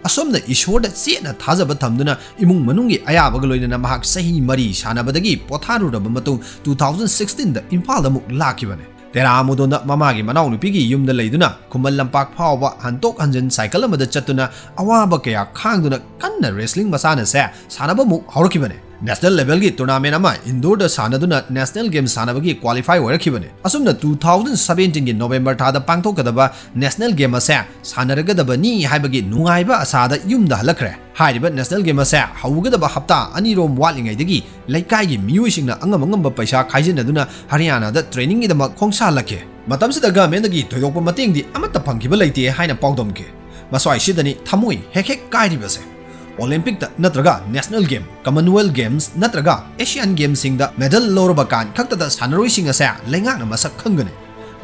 ꯑꯁꯨꯝꯅ ꯏꯁꯣꯔꯗ ꯆꯦꯠꯅ ꯊꯥꯖꯕ ꯊꯝꯗꯨꯅ ꯏꯃꯨꯡ ꯃꯅꯨꯡꯒꯤ ꯑꯌꯥꯕꯒ ꯂꯣꯏꯅꯅ ꯃꯍꯥꯛ ꯆꯍꯤ ꯃꯔꯤ ꯁꯥꯟꯅꯕꯗꯒꯤ ꯄꯣꯊꯥꯔꯨꯔꯕ ꯃꯇꯨꯡ two thousand sixteenꯗ ꯏꯝꯐꯥꯜꯗ ꯑꯃꯨꯛ ꯂꯥꯛꯈꯤꯕꯅꯤ꯫ ꯇꯦꯔꯥ ꯃꯨꯗꯣꯟꯗ ꯃꯃꯥꯒꯤ ꯃꯅꯥꯎꯅꯨꯄꯤꯒꯤ ꯌꯨꯝꯗ ꯂꯩꯗꯨꯅ ꯈꯨꯃꯟ ꯂꯝꯄꯥꯛ ꯐꯥꯎꯕ ꯍꯟꯇꯣꯛ ꯍꯟꯖꯤꯟ ꯁꯥꯏꯀꯜ ꯑꯃꯗ ꯆꯠꯇꯨꯅ ꯑꯋꯥꯕ ꯀꯌꯥ ꯈꯥꯡꯗꯨꯅ ꯀꯟꯅ wrestling ꯃꯁꯥꯟꯅꯁꯦ ꯁꯥꯟꯅꯕ ꯑꯃꯨꯛ ꯍꯧꯔꯛꯈꯤꯕꯅꯤ꯫ National levelꯒꯤ tournament ꯑꯃ indoorꯗ ꯁꯥꯟꯅꯗꯨꯅ national game ꯁꯥꯟꯅꯕꯒꯤ qualify ꯑꯣꯏꯔꯛꯈꯤꯕꯅꯤ꯫ ꯑꯁꯨꯝꯅ two thousand seventeenꯒꯤ November ꯊꯥꯗ ꯄꯥꯡꯊꯣꯛꯀꯗꯕ national game ꯑꯁꯦ ꯁꯥꯟꯅꯔꯒꯗꯕꯅꯤ ꯍꯥꯏꯕꯒꯤ ꯅꯨꯡꯉꯥꯏꯕ ꯑꯁꯥꯗ ꯌꯨꯝꯗ ꯍꯜꯂꯛꯈ꯭ꯔꯦ꯫ ꯍꯥꯏꯔꯤꯕ national game ꯑꯁꯦ ꯍꯧꯒꯗꯕ ꯍꯞꯇꯥ ꯑꯅꯤꯔꯣꯝ ꯋꯥꯠꯂꯤꯉꯩꯗꯒꯤ ꯂꯩꯀꯥꯏꯒꯤ ꯃꯤꯑꯣꯏꯁꯤꯡꯅ ꯑꯉꯝ ꯑꯉꯝꯕ ꯄꯩꯁꯥ ꯈꯥꯏꯖꯤꯟꯅꯗꯨꯅ ꯍꯔꯤꯌꯥꯅꯥꯗ trainingꯒꯤꯗꯃꯛ ꯈꯣꯡꯁꯥꯜꯂꯛꯈꯤ꯫ ꯃꯇꯝꯁꯤꯗ governmentꯗꯒꯤ ꯊꯣꯏꯗꯣꯛꯄ ꯃꯇꯦꯡꯗꯤ ꯑꯃꯠꯇ ꯐꯪꯈꯤꯕ ꯂꯩꯇꯦ ꯍꯥꯏꯅ ꯄꯥꯎꯗꯝꯈꯤ꯫ ꯃꯁ꯭ꯋꯥꯏꯁꯤꯗꯅꯤ ꯊꯃꯣꯏ ꯍꯦꯛ ꯍꯦꯛ ꯀꯥꯏꯔꯤꯕꯁꯦ꯫ Olympicꯇ ꯅꯠꯇ꯭ꯔꯒ national game, Commonwealth Games ꯅꯠꯇ꯭ꯔꯒ Asian Gamesꯁꯤꯡꯗ medal ꯂꯧꯔꯕ ꯀꯥꯟ ꯈꯛꯇꯗ ꯁꯥꯟꯅꯔꯣꯏꯁꯤꯡ ꯑꯁꯦ ꯂꯩꯉꯥꯛꯅ ꯃꯁꯛ ꯈꯪꯒꯅꯤ꯫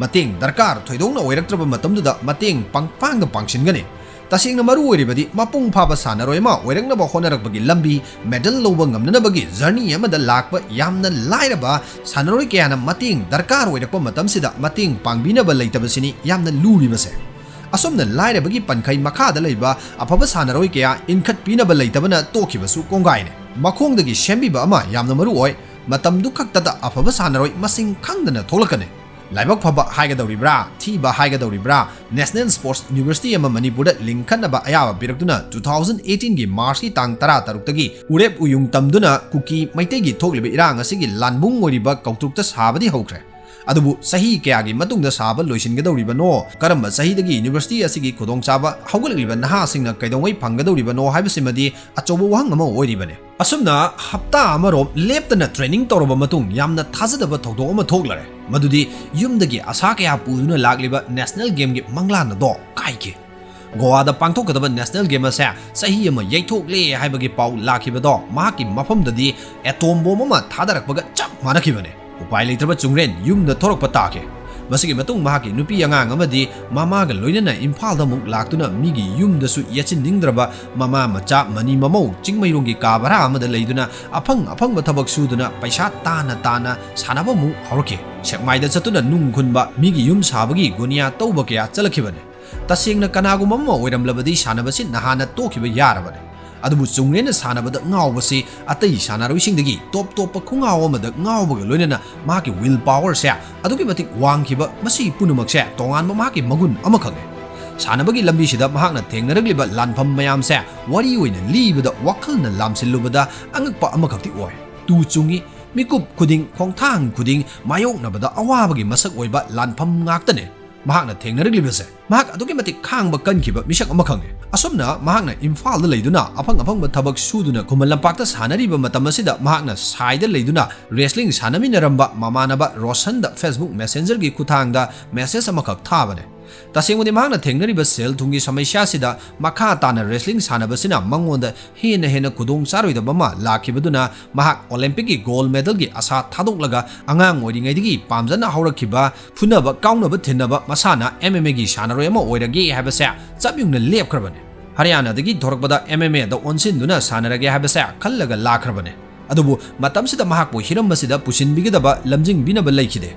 ꯃꯇꯦꯡ ꯗꯔꯀꯥꯔ ꯊꯣꯏꯗꯣꯛꯅ ꯑꯣꯏꯔꯛꯇ꯭ꯔꯕ ꯃꯇꯝꯗꯨꯗ ꯃꯇꯦꯡ ꯄꯪꯄꯥꯡꯗ ꯄꯥꯡꯁꯤꯟꯒꯅꯤ꯫ ꯇꯁꯦꯡꯅ ꯃꯔꯨ ꯑꯣꯏꯔꯤꯕꯗꯤ ꯃꯄꯨꯡ ꯐꯥꯕ ꯁꯥꯟꯅꯔꯣꯏ ꯑꯃ ꯑꯣꯏꯔꯛꯅꯕ ꯍꯣꯠꯅꯔꯛꯄꯒꯤ ꯂꯝꯕꯤ, ꯃꯦꯗꯜ ꯂꯧꯕ ꯉꯝꯅꯅꯕꯒꯤ ꯖꯔꯅꯤ ꯑꯃꯗ ꯂꯥꯛꯄ ꯌꯥꯝꯅ ꯂꯥꯏꯔꯕ ꯁꯥꯟꯅꯔꯣꯏ ꯀꯌꯥꯅ ꯃꯇꯦꯡ ꯗꯔꯀꯥꯔ ꯑꯣꯏꯔꯛꯄ ꯃꯇꯝꯁꯤꯗ ꯃꯇꯦꯡ ꯄꯥꯡꯕꯤꯅꯕ ꯂꯩꯇꯕꯁꯤꯅꯤ ꯌꯥꯝꯅ ꯂꯨꯔꯤꯕꯁꯦ꯫ ꯑꯁꯨꯝꯅ ꯂꯥꯏꯔꯕꯒꯤ ꯄꯟꯈꯩ ꯃꯈꯥꯗ ꯂꯩꯕ ꯑꯐꯕ ꯁꯥꯟꯅꯔꯣꯏ ꯀꯌꯥ ꯏꯟꯈꯠꯄꯤꯅꯕ ꯂꯩꯇꯕꯅ ꯇꯣꯛꯈꯤꯕꯁꯨ ꯀꯣꯡꯒꯥꯏꯅꯤ꯫ ꯃꯈꯣꯡꯗꯒꯤ ꯁꯦꯝꯕꯤꯕ ꯑꯃ ꯌꯥꯝꯅ ꯃꯔꯨ ꯑꯣꯏ꯫ ꯃꯇꯝꯗꯨ ꯈꯛꯇꯗ ꯑꯐꯕ ꯁꯥꯟꯅꯔꯣꯏ ꯃꯁꯤꯡ ꯈꯪꯗꯅ ꯊꯣꯛꯂꯛꯀꯅꯤ꯫ ꯂꯥꯏꯕꯛ ꯐꯕ ꯍꯥꯏꯒꯗꯧꯔꯤꯕ꯭ꯔꯥ, ꯊꯤꯕ ꯍꯥꯏꯒꯗꯧꯔꯤꯕ꯭ꯔꯥ, National Sports University ꯑꯃ ꯃꯅꯤꯄꯨꯔꯗ ꯂꯤꯡꯈꯠꯅꯕ ꯑꯌꯥꯕ ꯄꯤꯔꯛꯇꯨꯅ two thousand eighteen ꯒꯤ March ꯀꯤ ꯇꯥꯡ ꯇꯔꯥ ꯇꯔꯨꯛꯇꯒꯤ ꯎꯔꯦꯞ ꯎꯌꯨꯡ ꯇꯝꯗꯨꯅ ꯀꯨꯀꯤ ꯃꯩꯇꯩꯒꯤ ꯊꯣꯛꯂꯤꯕ ꯏꯔꯥꯡ ꯑꯁꯤꯒꯤ ꯂꯥꯟꯕꯨꯡ ꯑꯣꯏꯔꯤꯕ ꯀꯧꯇ꯭ꯔꯨꯛꯇ ꯁꯥꯕꯗꯤ ꯍꯧꯈ꯭ꯔꯦ꯫ ꯑꯗꯨꯕꯨ ꯆꯍꯤ ꯀꯌꯥꯒꯤ ꯃꯇꯨꯡꯗ ꯁꯥꯕ ꯂꯣꯏꯁꯤꯟꯒꯗꯧꯔꯤꯕꯅꯣ, ꯀꯔꯝꯕ ꯆꯍꯤꯗꯒꯤ university ꯑꯁꯤꯒꯤ ꯈꯨꯗꯣꯡꯆꯥꯕ ꯍꯧꯒꯠꯂꯛꯂꯤꯕ ꯅꯍꯥꯁꯤꯡꯅ ꯀꯩꯗꯧꯉꯩ ꯐꯪꯒꯗꯧꯔꯤꯕꯅꯣ ꯍꯥꯏꯕꯁꯤꯃꯗꯤ ꯑꯆꯧꯕ ꯋꯥꯍꯪ ꯑꯃ ꯑꯣꯏꯔꯤꯕꯅꯤ꯫ ꯑꯁꯨꯝꯅ ꯍꯞꯇꯥ ꯑꯃꯔꯣꯝ ꯂꯦꯞꯇꯅ training ꯇꯧꯔꯕ ꯃꯇꯨꯡ ꯌꯥꯝꯅ ꯊꯥꯖꯗꯕ ꯊꯧꯗꯣꯛ ꯑꯃ ꯊꯣꯛꯂꯔꯦ꯫ ꯃꯗꯨꯗꯤ ꯌꯨꯝꯗꯒꯤ ꯑꯁꯥ ꯀꯌꯥ ꯄꯨꯗꯨꯅ ꯂꯥꯛꯂꯤꯕ national game ꯒꯤ ꯃꯪꯂꯥꯟ ꯑꯗꯣ ꯀꯥꯏꯈꯤ꯫ ꯒꯣꯋꯥꯗ ꯄꯥꯡꯊꯣꯛꯀꯗꯕ national game ꯑꯁꯦ ꯆꯍꯤ ꯑꯃ ꯌꯩꯊꯣꯛꯂꯦ ꯍꯥꯏꯕꯒꯤ ꯄꯥꯎ ꯂꯥꯛꯈꯤꯕꯗꯣ ꯃꯍꯥꯛꯀꯤ ꯃꯐꯝꯗꯗꯤ atom bomb ꯑꯃ ꯊꯥꯗꯔꯛꯄꯒ ꯆꯞ ꯃꯥꯟꯅꯈꯤꯕꯅꯦ꯫ ꯎꯄꯥꯏ ꯂꯩꯇ꯭ꯔꯕ ꯆꯨꯡꯔꯦꯟ ꯌꯨꯝꯗ ꯊꯣꯔꯛꯄ ꯇꯥꯈꯤ꯫ ꯃꯁꯤꯒꯤ ꯃꯇꯨꯡ ꯃꯍꯥꯛꯀꯤ ꯅꯨꯄꯤ ꯑꯉꯥꯡ ꯑꯃꯗꯤ ꯃꯃꯥꯒ ꯂꯣꯏꯅꯅ ꯏꯝꯐꯥꯜꯗ ꯑꯃꯨꯛ ꯂꯥꯛꯇꯨꯅ ꯃꯤꯒꯤ ꯌꯨꯝꯗꯁꯨ ꯌꯦꯠꯁꯤꯟꯅꯤꯡꯗ꯭ꯔꯕ ꯃꯃꯥ ꯃꯆꯥ ꯃꯅꯤ ꯃꯃꯧ ꯆꯤꯡꯃꯩꯔꯣꯡꯒꯤ ꯀꯥ ꯚꯔꯥ ꯑꯃꯗ ꯂꯩꯗꯨꯅ ꯑꯐꯪ ꯑꯐꯪꯕ ꯊꯕꯛ ꯁꯨꯗꯨꯅ ꯄꯩꯁꯥ ꯇꯥꯅ ꯇꯥꯅ ꯁꯥꯟꯅꯕ ꯑꯃꯨꯛ ꯍꯧꯔꯛꯈꯤ꯫ ꯁꯦꯛꯃꯥꯏꯗ ꯆꯠꯇꯨꯅ ꯅꯨꯡ ꯈꯨꯟꯕ, ꯃꯤꯒꯤ ꯌꯨꯝ ꯁꯥꯕꯒꯤ ꯒꯨꯅꯤꯌꯥ ꯇꯧꯕ ꯀꯌꯥ ꯆꯠꯂꯛꯈꯤꯕꯅꯤ꯫ ꯇꯁꯦꯡꯅ ꯀꯅꯥꯒꯨꯝꯕ ꯑꯃ ꯑꯣꯏꯔꯝꯂꯕꯗꯤ ꯁꯥꯟꯅꯕꯁꯤ ꯅꯍꯥꯟꯅ ꯇꯣꯛꯈꯤꯕ ꯌꯥꯔꯕꯅꯤ꯫ ꯑꯗꯨꯕꯨ ꯆꯨꯡꯔꯦꯟꯅ ꯁꯥꯟꯅꯕꯗ ꯉꯥꯎꯕꯁꯤ ꯑꯇꯩ ꯁꯥꯟꯅꯔꯣꯏꯁꯤꯡꯗꯒꯤ ꯇꯣꯞ ꯇꯣꯞꯄ ꯈꯣꯡꯒꯥꯎ ꯑꯃꯗ ꯉꯥꯎꯕꯒ ꯂꯣꯏꯅꯅ ꯃꯍꯥꯛꯀꯤ will power ꯁꯦ ꯑꯗꯨꯛꯀꯤ ꯃꯇꯤꯛ ꯋꯥꯡꯈꯤꯕ, ꯃꯁꯤ ꯄꯨꯝꯅꯃꯛꯁꯦ ꯇꯣꯉꯥꯟꯕ ꯃꯍꯥꯛꯀꯤ ꯃꯒꯨꯟ ꯑꯃꯈꯛꯅꯤ꯫ ꯁꯥꯟꯅꯕꯒꯤ ꯂꯝꯕꯤꯁꯤꯗ ꯃꯍꯥꯛꯅ ꯊꯦꯡꯅꯔꯛꯂꯤꯕ ꯂꯥꯟꯐꯝ ꯃꯌꯥꯝꯁꯦ ꯋꯥꯔꯤ ꯑꯣꯏꯅ ꯂꯤꯕꯗ ꯋꯥꯈꯜꯅ ꯂꯥꯝꯁꯤꯜꯂꯨꯕꯗ ꯑꯉꯛꯄ ꯑꯃꯈꯛꯇꯤ ꯑꯣꯏ꯫ ꯇꯨ ꯆꯨꯡꯏ, ꯃꯤꯀꯨꯞ ꯈꯨꯗꯤꯡ, ꯈꯣꯡꯊꯥꯡ ꯈꯨꯗꯤꯡ ꯃꯥꯌꯣꯛꯅꯕꯗ ꯑꯋꯥꯕꯒꯤ ꯃꯁꯛ ꯑꯣꯏꯕ ꯂꯥꯟꯐꯝ ꯉꯥꯛꯇꯅꯤ ꯃꯍꯥꯛꯅ ꯊꯦꯡꯅꯔꯛꯂꯤꯕꯁꯦ꯫ ꯃꯍꯥꯛ ꯑꯗꯨꯛꯀꯤ ꯃꯇꯤꯛ ꯈꯥꯡꯕ ꯀꯟꯈꯤꯕ ꯃꯤꯁꯛ ꯑꯃꯈꯛꯅꯤ꯫ ꯑꯁꯨꯝꯅ ꯃꯍꯥꯛꯅ ꯏꯝꯐꯥꯜꯗ ꯂꯩꯗꯨꯅ ꯑꯐꯪ ꯑꯐꯪꯕ ꯊꯕꯛ ꯁꯨꯗꯨꯅ ꯈꯨꯃꯟ ꯂꯝꯄꯥꯛꯇ ꯁꯥꯟꯅꯔꯤꯕ ꯃꯇꯝ ꯑꯁꯤꯗ ꯃꯍꯥꯛꯅ ꯁꯥꯏꯗ ꯂꯩꯗꯨꯅ wrestling ꯁꯥꯟꯅꯃꯤꯟꯅꯔꯝꯕ ꯃꯃꯥꯟꯅꯕ ꯔꯣꯁꯟꯗ Facebook Messenger ꯒꯤ ꯈꯨꯠꯊꯥꯡꯗ message ꯑꯃꯈꯛ ꯊꯥꯕꯅꯦ꯫ ꯇꯁꯦꯡꯕꯗꯤ ꯃꯍꯥꯛꯅ ꯊꯦꯡꯅꯔꯤꯕ ꯁꯦꯜ ꯊꯨꯝꯒꯤ ꯁꯃꯁ꯭ꯌꯥꯁꯤꯗ ꯃꯈꯥ ꯇꯥꯅ wrestling ꯁꯥꯟꯅꯕꯁꯤꯅ ꯃꯉꯣꯟꯗ ꯍꯦꯟꯅ ꯍꯦꯟꯅ ꯈꯨꯗꯣꯡ ꯆꯥꯔꯣꯏꯗꯕ ꯑꯃ ꯂꯥꯛꯈꯤꯕꯗꯨꯅ ꯃꯍꯥꯛ Olympic ꯀꯤ gold medal ꯒꯤ ꯑꯁꯥ ꯊꯥꯗꯣꯛꯂꯒ ꯑꯉꯥꯡ ꯑꯣꯏꯔꯤꯉꯩꯗꯒꯤ ꯄꯥꯝꯖꯅ ꯍꯧꯔꯛꯈꯤꯕ ꯐꯨꯅꯕ ꯀꯥꯎꯅꯕ ꯊꯤꯟꯅꯕ ꯃꯁꯥꯟꯅ M M A ꯒꯤ ꯁꯥꯟꯅꯔꯣꯏ ꯑꯃ ꯑꯣꯏꯔꯒꯦ ꯍꯥꯏꯕꯁꯦ ꯆꯞ ꯌꯨꯡꯅ ꯂꯦꯞꯈ꯭ꯔꯕꯅꯤ꯫ ꯍꯔꯤꯌꯥꯅꯥꯗꯒꯤ ꯊꯣꯔꯛꯄꯗ M M A ꯗ ꯑꯣꯟꯁꯤꯟꯗꯨꯅ ꯁꯥꯟꯅꯔꯒꯦ ꯍꯥꯏꯕꯁꯦ ꯈꯜꯂꯒ ꯂꯥꯛꯈ꯭ꯔꯕꯅꯤ꯫ ꯑꯗꯨꯕꯨ ꯃꯇꯝꯁꯤꯗ ꯃꯍꯥꯛꯄꯨ ꯍꯤꯔꯝ ꯑꯁꯤꯗ ꯄꯨꯁꯤꯟꯕꯤꯒꯗꯕ ꯂꯝꯖꯤꯡꯕꯤꯅꯕ ꯂꯩꯈꯤꯗꯦ꯫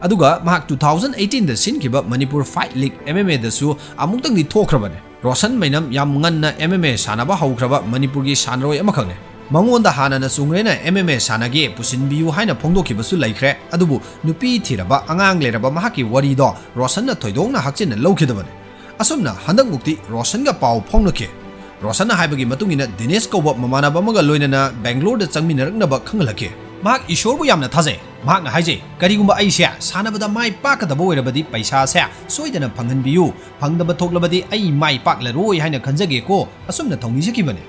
ꯑꯗꯨꯒ ꯃꯍꯥꯛ two thousand eighteen the ꯁꯤꯟꯈꯤꯕ Manipur Fight League M M A ꯗꯁꯨ ꯑꯃꯨꯛꯇꯪꯗꯤ ꯊꯣꯛꯈ꯭ꯔꯕꯅꯤ꯫ ꯔꯣꯁꯟ ꯃꯩꯅꯝ ꯌꯥꯝ ꯉꯟꯅ M M A ꯁꯥꯟꯅꯕ ꯍꯧꯈ꯭ꯔꯕ ꯃꯅꯤꯄꯨꯔꯒꯤ ꯁꯥꯟꯅꯔꯣꯏ ꯑꯃꯈꯛꯅꯤ꯫ ꯃꯉꯣꯟꯗ ꯍꯥꯟꯅꯅ ꯆꯨꯡꯔꯦꯅ M M A ꯁꯥꯟꯅꯒꯦ ꯄꯨꯁꯤꯟꯕꯤꯌꯨ ꯍꯥꯏꯅ ꯐꯣꯡꯗꯣꯛꯈꯤꯕꯁꯨ ꯂꯩꯈ꯭ꯔꯦ꯫ ꯑꯗꯨꯕꯨ ꯅꯨꯄꯤ ꯊꯤꯔꯕ, ꯑꯉꯥꯡ ꯂꯩꯔꯕ ꯃꯍꯥꯛꯀꯤ ꯋꯥꯔꯤꯗꯣ ꯔꯣꯁꯟꯅ ꯊꯣꯏꯗꯣꯛꯅ ꯍꯛꯆꯤꯟꯅ ꯂꯧꯈꯤꯗꯕꯅꯤ꯫ ꯑꯁꯨꯝꯅ ꯍꯟꯗꯛꯃꯨꯛꯇꯤ ꯔꯣꯁꯟꯒ ꯄꯥꯎ ꯐꯥꯎꯅꯈꯤ꯫ ꯔꯣꯁꯟꯅ ꯍꯥꯏꯕꯒꯤ ꯃꯇꯨꯡ ꯏꯟꯅ ꯗꯤꯅꯦꯁ ꯀꯧꯕ ꯃꯃꯥꯟꯅꯕ ꯑꯃꯒ ꯂꯣꯏꯅꯅ ꯕꯦꯡꯒ꯭ꯂꯣꯔꯗ ꯆꯪꯃꯤꯟꯅꯔꯛꯅꯕ ꯈꯪꯍꯜꯂꯛꯈꯤ꯫ ꯃꯍꯥꯛ ꯏꯁꯣꯔꯕꯨ ꯌꯥꯝꯅ ꯊꯥꯖꯩ꯫ ꯃꯍꯥꯛꯅ ꯍꯥꯏꯖꯩ, "ꯀꯔꯤꯒꯨꯝꯕ ꯑꯩꯁꯦ ꯁꯥꯟꯅꯕꯗ ꯃꯥꯏ ꯄꯥꯛꯀꯗꯕ ꯑꯣꯏꯔꯕꯗꯤ ꯄꯩꯁꯥꯁꯦ ꯁꯣꯏꯗꯅ ꯐꯪꯍꯟꯕꯤꯌꯨ, ꯐꯪꯗꯕ ꯊꯣꯛꯂꯕꯗꯤ ꯑꯩ ꯃꯥꯏ ꯄꯥꯛꯂꯔꯣꯏ ꯍꯥꯏꯅ ꯈꯟꯖꯒꯦꯀꯣ", ꯑꯁꯨꯝꯅ ꯊꯧꯅꯤꯖꯈꯤꯕꯅꯤ꯫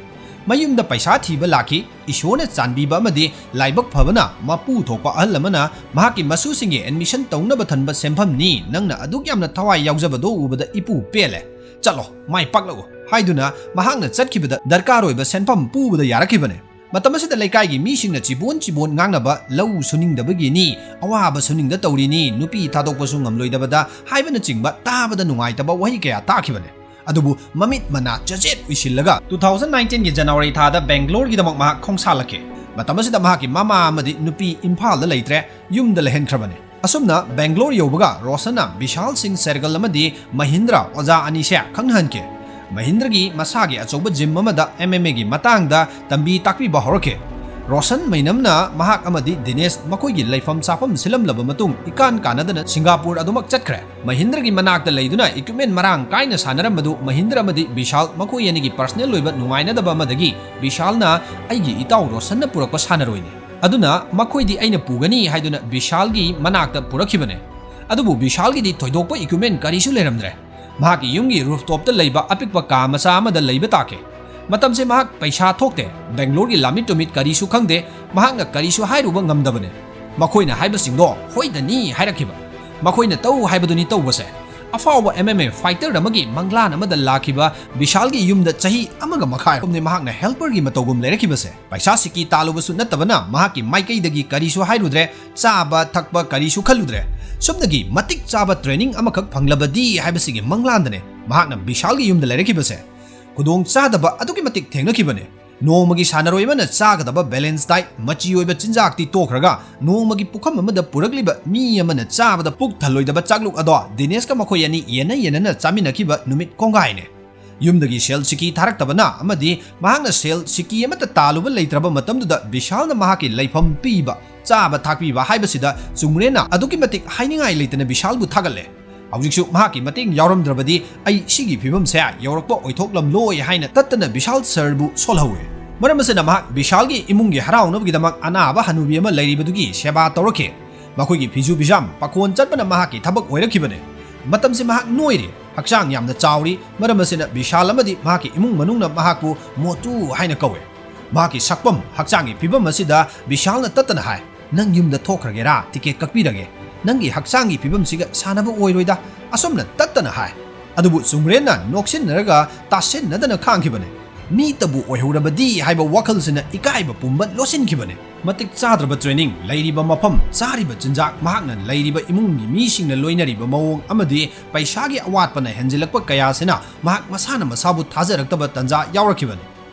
ꯃꯌꯨꯝꯗ ꯄꯩꯁꯥ ꯊꯤꯕ ꯂꯥꯛꯈꯤ꯫ ꯏꯁꯣꯔꯅ ꯆꯥꯟꯕꯤꯕ ꯑꯃꯗꯤ ꯂꯥꯏꯕꯛ ꯐꯕꯅ ꯃꯄꯨ ꯊꯣꯛꯄ ꯑꯍꯜ ꯑꯃꯅ ꯃꯍꯥꯛꯀꯤ ꯃꯁꯨꯁꯤꯡꯒꯤ admission ꯇꯧꯅꯕ ꯊꯟꯕ ꯁꯦꯟꯐꯝꯅꯤ, ꯅꯪꯅ ꯑꯗꯨꯛ ꯌꯥꯝꯅ ꯊꯋꯥꯏ ꯌꯥꯎꯖꯕꯗꯨ ꯎꯕꯗ ꯏꯄꯨ ꯄꯦꯜꯂꯦ, ꯆꯠꯂꯣ, ꯃꯥꯏ ꯄꯥꯛꯂꯛꯎ ꯍꯥꯏꯗꯨꯅ ꯃꯍꯥꯛꯅ ꯆꯠꯈꯤꯕꯗ ꯗꯔꯀꯥꯔ ꯑꯣꯏꯕ ꯁꯦꯟꯐꯝ ꯄꯨꯕꯗ ꯌꯥꯔꯛꯈꯤꯕꯅꯤ꯫ ꯃꯇꯝ ꯑꯁꯤꯗ ꯂꯩꯀꯥꯏꯒꯤ ꯃꯤꯁꯤꯡꯅ ꯆꯤꯕꯣꯟ ꯆꯤꯕꯣꯟ ꯉꯥꯡꯅꯕ, "ꯂꯧ ꯁꯨꯅꯤꯡꯗꯕꯒꯤꯅꯤ, ꯑꯋꯥꯕ ꯁꯨꯅꯤꯡꯗ ꯇꯧꯔꯤꯅꯤ, ꯅꯨꯄꯤ ꯊꯥꯗꯣꯛꯄꯁꯨ ꯉꯝꯂꯣꯏꯗꯕꯗ" ꯍꯥꯏꯕꯅꯆꯤꯡꯕ ꯇꯥꯕꯗ ꯅꯨꯡꯉꯥꯏꯇꯕ ꯋꯥꯍꯩ ꯀꯌꯥ ꯇꯥꯈꯤꯕꯅꯤ꯫ ꯑꯗꯨꯕꯨ ꯃꯃꯤꯠ ꯃꯅꯥ ꯆꯖꯦꯠ ꯎꯏꯁꯤꯜꯂꯒ two thousand nineteen ꯒꯤ January ꯊꯥꯗ ꯕꯦꯡꯒ꯭ꯂꯣꯔꯒꯤꯗꯃꯛ ꯃꯍꯥꯛ ꯈꯣꯡꯁꯥꯜꯂꯛꯈꯤ꯫ ꯃꯇꯝ ꯑꯁꯤꯗ ꯃꯍꯥꯛꯀꯤ ꯃꯃꯥ ꯑꯃꯗꯤ ꯅꯨꯄꯤ ꯏꯝꯐꯥꯜꯗ ꯂꯩꯇ꯭ꯔꯦ, ꯌꯨꯝꯗ ꯂꯩꯍꯟꯈ꯭ꯔꯕꯅꯤ꯫ ꯑꯁꯨꯝꯅ ꯕꯦꯡꯒ꯭ꯂꯣꯔ ꯌꯧꯕꯒ ꯔꯣꯁꯟꯅ ꯕꯤꯁꯥꯜ ꯁꯤꯡ ꯁꯦꯔꯒꯜ ꯑꯃꯗꯤ ꯃꯍꯤꯟꯗ꯭ꯔ ꯑꯣꯖꯥ ꯑꯅꯤꯁꯦ ꯈꯪꯅꯍꯟꯈꯤ꯫ ꯃꯍꯤꯟꯗ꯭ꯔꯒꯤ ꯃꯁꯥꯒꯤ ꯑꯆꯧꯕ gym ꯑꯃꯗ M M A ꯒꯤ ꯃꯇꯥꯡꯗ ꯇꯝꯕꯤ ꯇꯥꯛꯄꯤꯕ ꯍꯧꯔꯛꯈꯤ꯫ ꯔꯣꯁꯟ ꯃꯩꯅꯝꯅ ꯃꯍꯥꯛ ꯑꯃꯗꯤ ꯗꯤꯅꯦꯁ ꯃꯈꯣꯏꯒꯤ ꯂꯩꯐꯝ ꯆꯥꯐꯝ ꯁꯤꯜꯂꯝꯂꯕ ꯃꯇꯨꯡ ꯏꯀꯥꯟ ꯀꯥꯟꯅꯗꯅ ꯁꯤꯡꯒꯥꯄꯨꯔ ꯑꯗꯨꯃꯛ ꯆꯠꯈ꯭ꯔꯦ꯫ ꯃꯍꯤꯟꯗ꯭ꯔꯒꯤ ꯃꯅꯥꯛꯇ ꯂꯩꯗꯨꯅ equipment ꯃꯔꯥꯡ ꯀꯥꯏꯅ ꯁꯥꯟꯅꯔꯝꯕꯗꯨ ꯃꯍꯤꯟꯗ꯭ꯔ ꯑꯃꯗꯤ ꯕꯤꯁꯥꯜ ꯃꯈꯣꯏ ꯑꯅꯤꯒꯤ personal ꯑꯣꯏꯕ ꯅꯨꯡꯉꯥꯏꯅꯗꯕ ꯑꯃꯗꯒꯤ ꯕꯤꯁꯥꯜꯅ "ꯑꯩꯒꯤ ꯏꯇꯥꯎ ꯔꯣꯁꯟꯅ ꯄꯨꯔꯛꯄ ꯁꯥꯟꯅꯔꯣꯏꯅꯤ, ꯑꯗꯨꯅ ꯃꯈꯣꯏꯗꯤ ꯑꯩꯅ ꯄꯨꯒꯅꯤ" ꯍꯥꯏꯗꯨꯅ ꯕꯤꯁꯥꯜꯒꯤ ꯃꯅꯥꯛꯇ ꯄꯨꯔꯛꯈꯤꯕꯅꯦ꯫ ꯑꯗꯨꯕꯨ ꯕꯤꯁꯥꯜꯒꯤꯗꯤ ꯊꯣꯏꯗꯣꯛꯄ equipment ꯀꯔꯤꯁꯨ ꯂꯩꯔꯝꯗ꯭ꯔꯦ꯫ ꯃꯍꯥꯛꯀꯤ ꯌꯨꯝꯒꯤ rooftop ꯇ ꯂꯩꯕ ꯑꯄꯤꯛꯄ ꯀꯥ ꯃꯆꯥ ꯑꯃꯗ ꯂꯩꯕ ꯇꯥꯈꯤ꯫ ꯃꯇꯝꯁꯦ ꯃꯍꯥꯛ ꯄꯩꯁꯥ ꯊꯣꯛꯇꯦ, ꯕꯦꯡꯒ꯭ꯂꯣꯔꯒꯤ ꯂꯥꯃꯤꯠ ꯇꯨꯃꯤꯠ ꯀꯔꯤꯁꯨ ꯈꯪꯗꯦ, ꯃꯍꯥꯛꯅ ꯀꯔꯤꯁꯨ ꯍꯥꯏꯔꯨꯕ ꯉꯝꯗꯕꯅꯦ꯫ ꯃꯈꯣꯏꯅ ꯍꯥꯏꯕꯁꯤꯡꯗꯣ ꯍꯣꯏꯗꯅꯤ ꯍꯥꯏꯔꯛꯈꯤꯕ꯫ ꯃꯈꯣꯏꯅ ꯇꯧ ꯍꯥꯏꯕꯗꯨꯅꯤ ꯇꯧꯕꯁꯦ꯫ ꯑꯐꯥꯎꯕ M M A fighter ꯑꯃꯒꯤ ꯃꯪꯂꯥꯟ ꯑꯃꯗ ꯂꯥꯛꯈꯤꯕ ꯕꯤꯁꯥꯜꯒꯤ ꯌꯨꯝꯗ ꯆꯍꯤ ꯑꯃꯒ ꯃꯈꯥꯏ ꯔꯣꯝꯅꯤ ꯃꯍꯥꯛꯅ helperꯒꯤ ꯃꯇꯧꯒꯨꯝ ꯂꯩꯔꯛꯈꯤꯕꯁꯦ꯫ ꯄꯩꯁꯥ ꯁꯤꯀꯤ ꯇꯥꯜꯂꯨꯕꯁꯨ ꯅꯠꯇꯕꯅ ꯃꯍꯥꯛꯀꯤ ꯃꯥꯏꯀꯩꯗꯒꯤ ꯀꯔꯤꯁꯨ ꯍꯥꯏꯔꯨꯗ꯭ꯔꯦ, ꯆꯥꯕ ꯊꯛꯄ ꯀꯔꯤꯁꯨ ꯈꯜꯂꯨꯗ꯭ꯔꯦ꯫ ꯁꯨꯞꯅꯒꯤ ꯃꯇꯤꯛ ꯆꯥꯕ training ꯑꯃꯈꯛ ꯐꯪꯂꯕꯗꯤ ꯍꯥꯏꯕꯁꯤꯒꯤ ꯃꯪꯂꯥꯟꯗꯅꯦ ꯃꯍꯥꯛꯅ ꯕꯤꯁꯥꯜꯒꯤ ꯌꯨꯝꯗ ꯂꯩꯔꯛꯈꯤꯕꯁꯦ꯫ ꯈꯨꯗꯣꯡ ꯆꯥꯗꯕ ꯑꯗꯨꯛꯀꯤ ꯃꯇꯤꯛ ꯊꯦꯡꯅꯈꯤꯕꯅꯦ꯫ ꯅꯣꯡꯃꯒꯤ ꯁꯥꯟꯅꯔꯣꯏ ꯑꯃꯅ ꯆꯥꯒꯗꯕ balance diet, ꯃꯆꯤ ꯑꯣꯏꯕ ꯆꯤꯟꯖꯥꯛꯇꯤ ꯇꯣꯛꯈ꯭ꯔꯒ, ꯅꯣꯡꯃꯒꯤ ꯄꯨꯈꯝ ꯑꯃꯗ ꯄꯨꯔꯛꯂꯤꯕ ꯃꯤ ꯑꯃꯅ ꯆꯥꯕꯗ ꯄꯨꯛ ꯊꯜꯂꯣꯏꯗꯕ ꯆꯥꯛꯂꯨꯛ ꯑꯗꯣ ꯗꯤꯅꯦꯁꯀ ꯃꯈꯣꯏ ꯑꯅꯤ ꯌꯦꯟꯅ ꯌꯦꯟꯅꯅ ꯆꯥꯃꯤꯟꯅꯈꯤꯕ ꯅꯨꯃꯤꯠ ꯀꯣꯡꯒꯥꯏꯅꯦ꯫ ꯌꯨꯝꯗꯒꯤ ꯁꯦꯜ ꯁꯤꯀꯤ ꯊꯥꯔꯛꯇꯕꯅ ꯑꯃꯗꯤ ꯃꯍꯥꯛꯅ ꯁꯦꯜ ꯁꯤꯀꯤ ꯑꯃꯠꯇ ꯇꯥꯜꯂꯨꯕ ꯂꯩꯇ꯭ꯔꯕ ꯃꯇꯝꯗꯨꯗ ꯕꯤꯁꯥꯜꯅ ꯃꯍꯥꯛꯀꯤ ꯂꯩꯐꯝ ꯄꯤꯕ ꯆꯥꯕ ꯊꯥꯛꯄꯤꯕ ꯍꯥꯏꯕꯁꯤꯗ ꯆꯨꯡꯔꯦꯟꯅ ꯑꯗꯨꯛꯀꯤ ꯃꯇꯤꯛ ꯍꯥꯏꯅꯤꯡꯉꯥꯏ ꯂꯩꯇꯅ ꯕꯤꯁꯥꯜꯕꯨ ꯊꯥꯒꯠꯂꯦ꯫ ꯍꯧꯖꯤꯛꯁꯨ ꯃꯍꯥꯛꯀꯤ ꯃꯇꯦꯡ ꯌꯥꯎꯔꯝꯗ꯭ꯔꯕꯗꯤ ꯑꯩ ꯁꯤꯒꯤ ꯐꯤꯕꯝꯁꯦ ꯌꯧꯔꯛꯄ ꯑꯣꯏꯊꯣꯛꯂꯝꯂꯣꯏ ꯍꯥꯏꯅ ꯇꯠꯇꯅ ꯕꯤꯁꯥꯜ ꯁꯔꯕꯨ ꯁꯣꯜꯍꯧꯋꯦ꯫ ꯃꯔꯝ ꯑꯁꯤꯅ ꯃꯍꯥꯛ ꯕꯤꯁꯥꯜꯒꯤ ꯏꯃꯨꯡꯒꯤ ꯍꯔꯥꯎꯅꯕꯒꯤꯗꯃꯛ ꯑꯅꯥꯕ ꯍꯅꯨꯕꯤ ꯑꯃ ꯂꯩꯔꯤꯕꯗꯨꯒꯤ ꯁꯦꯕꯥ ꯇꯧꯔꯛꯈꯤ꯫ ꯃꯈꯣꯏꯒꯤ ꯐꯤꯖꯨ ꯐꯤꯖꯥꯝ ꯄꯥꯈꯣꯟ ꯆꯠꯄꯅ ꯃꯍꯥꯛꯀꯤ ꯊꯕꯛ ꯑꯣꯏꯔꯛꯈꯤꯕꯅꯤ꯫ ꯃꯇꯝꯁꯤ ꯃꯍꯥꯛ ꯅꯣꯏꯔꯤ, ꯍꯛꯆꯥꯡ ꯌꯥꯝꯅ ꯆꯥꯎꯔꯤ, ꯃꯔꯝ ꯑꯁꯤꯅ ꯕꯤꯁꯥꯜ ꯑꯃꯗꯤ ꯃꯍꯥꯛꯀꯤ ꯏꯃꯨꯡ ꯃꯅꯨꯡꯅ ꯃꯍꯥꯛꯄꯨ ꯃꯣꯇꯨ ꯍꯥꯏꯅ ꯀꯧꯋꯦ꯫ ꯃꯍꯥꯛꯀꯤ ꯁꯛꯐꯝ, ꯍꯛꯆꯥꯡꯒꯤ ꯐꯤꯕꯝ ꯑꯁꯤꯗ ꯕꯤꯁꯥꯜꯅ ꯇꯠꯇꯅ ꯍꯥꯏ, "ꯅꯪ ꯌꯨꯝꯗ ꯊꯣꯛꯈ꯭ꯔꯒꯦꯔꯥ? ꯇꯤꯀꯦꯠ ꯀꯛꯄꯤꯔꯒꯦ꯫ ꯅꯪꯒꯤ ꯍꯛꯆꯥꯡꯒꯤ ꯐꯤꯕꯝꯁꯤꯒ ꯁꯥꯟꯅꯕ ꯑꯣꯏꯔꯣꯏꯗ," ꯑꯁꯨꯝꯅ ꯇꯠꯇꯅ ꯍꯥꯏ꯫ ꯑꯗꯨꯕꯨ ꯆꯨꯡꯔꯦꯟꯅ ꯅꯣꯛꯁꯤꯟꯅꯔꯒ ꯇꯥꯁꯤꯟꯅꯗꯅ ꯈꯥꯡꯈꯤꯕꯅꯤ꯫ ꯃꯤꯇꯕꯨ ꯑꯣꯏꯍꯧꯔꯕꯗꯤ ꯍꯥꯏꯕ ꯋꯥꯈꯜꯁꯤꯅ ꯏꯀꯥꯏꯕ ꯄꯨꯝꯕ ꯂꯣꯠꯁꯤꯟꯈꯤꯕꯅꯤ꯫ ꯃꯇꯤꯛ ꯆꯥꯗ꯭ꯔꯕ training, ꯂꯩꯔꯤꯕ ꯃꯐꯝ, ꯆꯥꯔꯤꯕ ꯆꯤꯟꯖꯥꯛ, ꯃꯍꯥꯛꯅ ꯂꯩꯔꯤꯕ ꯏꯃꯨꯡꯒꯤ ꯃꯤꯁꯤꯡꯅ ꯂꯣꯏꯅꯔꯤꯕ ꯃꯑꯣꯡ ꯑꯃꯗꯤ ꯄꯩꯁꯥꯒꯤ ꯑꯋꯥꯠꯄꯅ ꯍꯦꯟꯖꯤꯜꯂꯛꯄ ꯀꯌꯥꯁꯤꯅ ꯃꯍꯥꯛ ꯃꯁꯥꯅ ꯃꯁꯥꯕꯨ ꯊꯥꯖꯔꯛꯇꯕ ꯇꯥꯟꯖꯥ ꯌꯥꯎꯔꯛꯈꯤꯕꯅꯤ꯫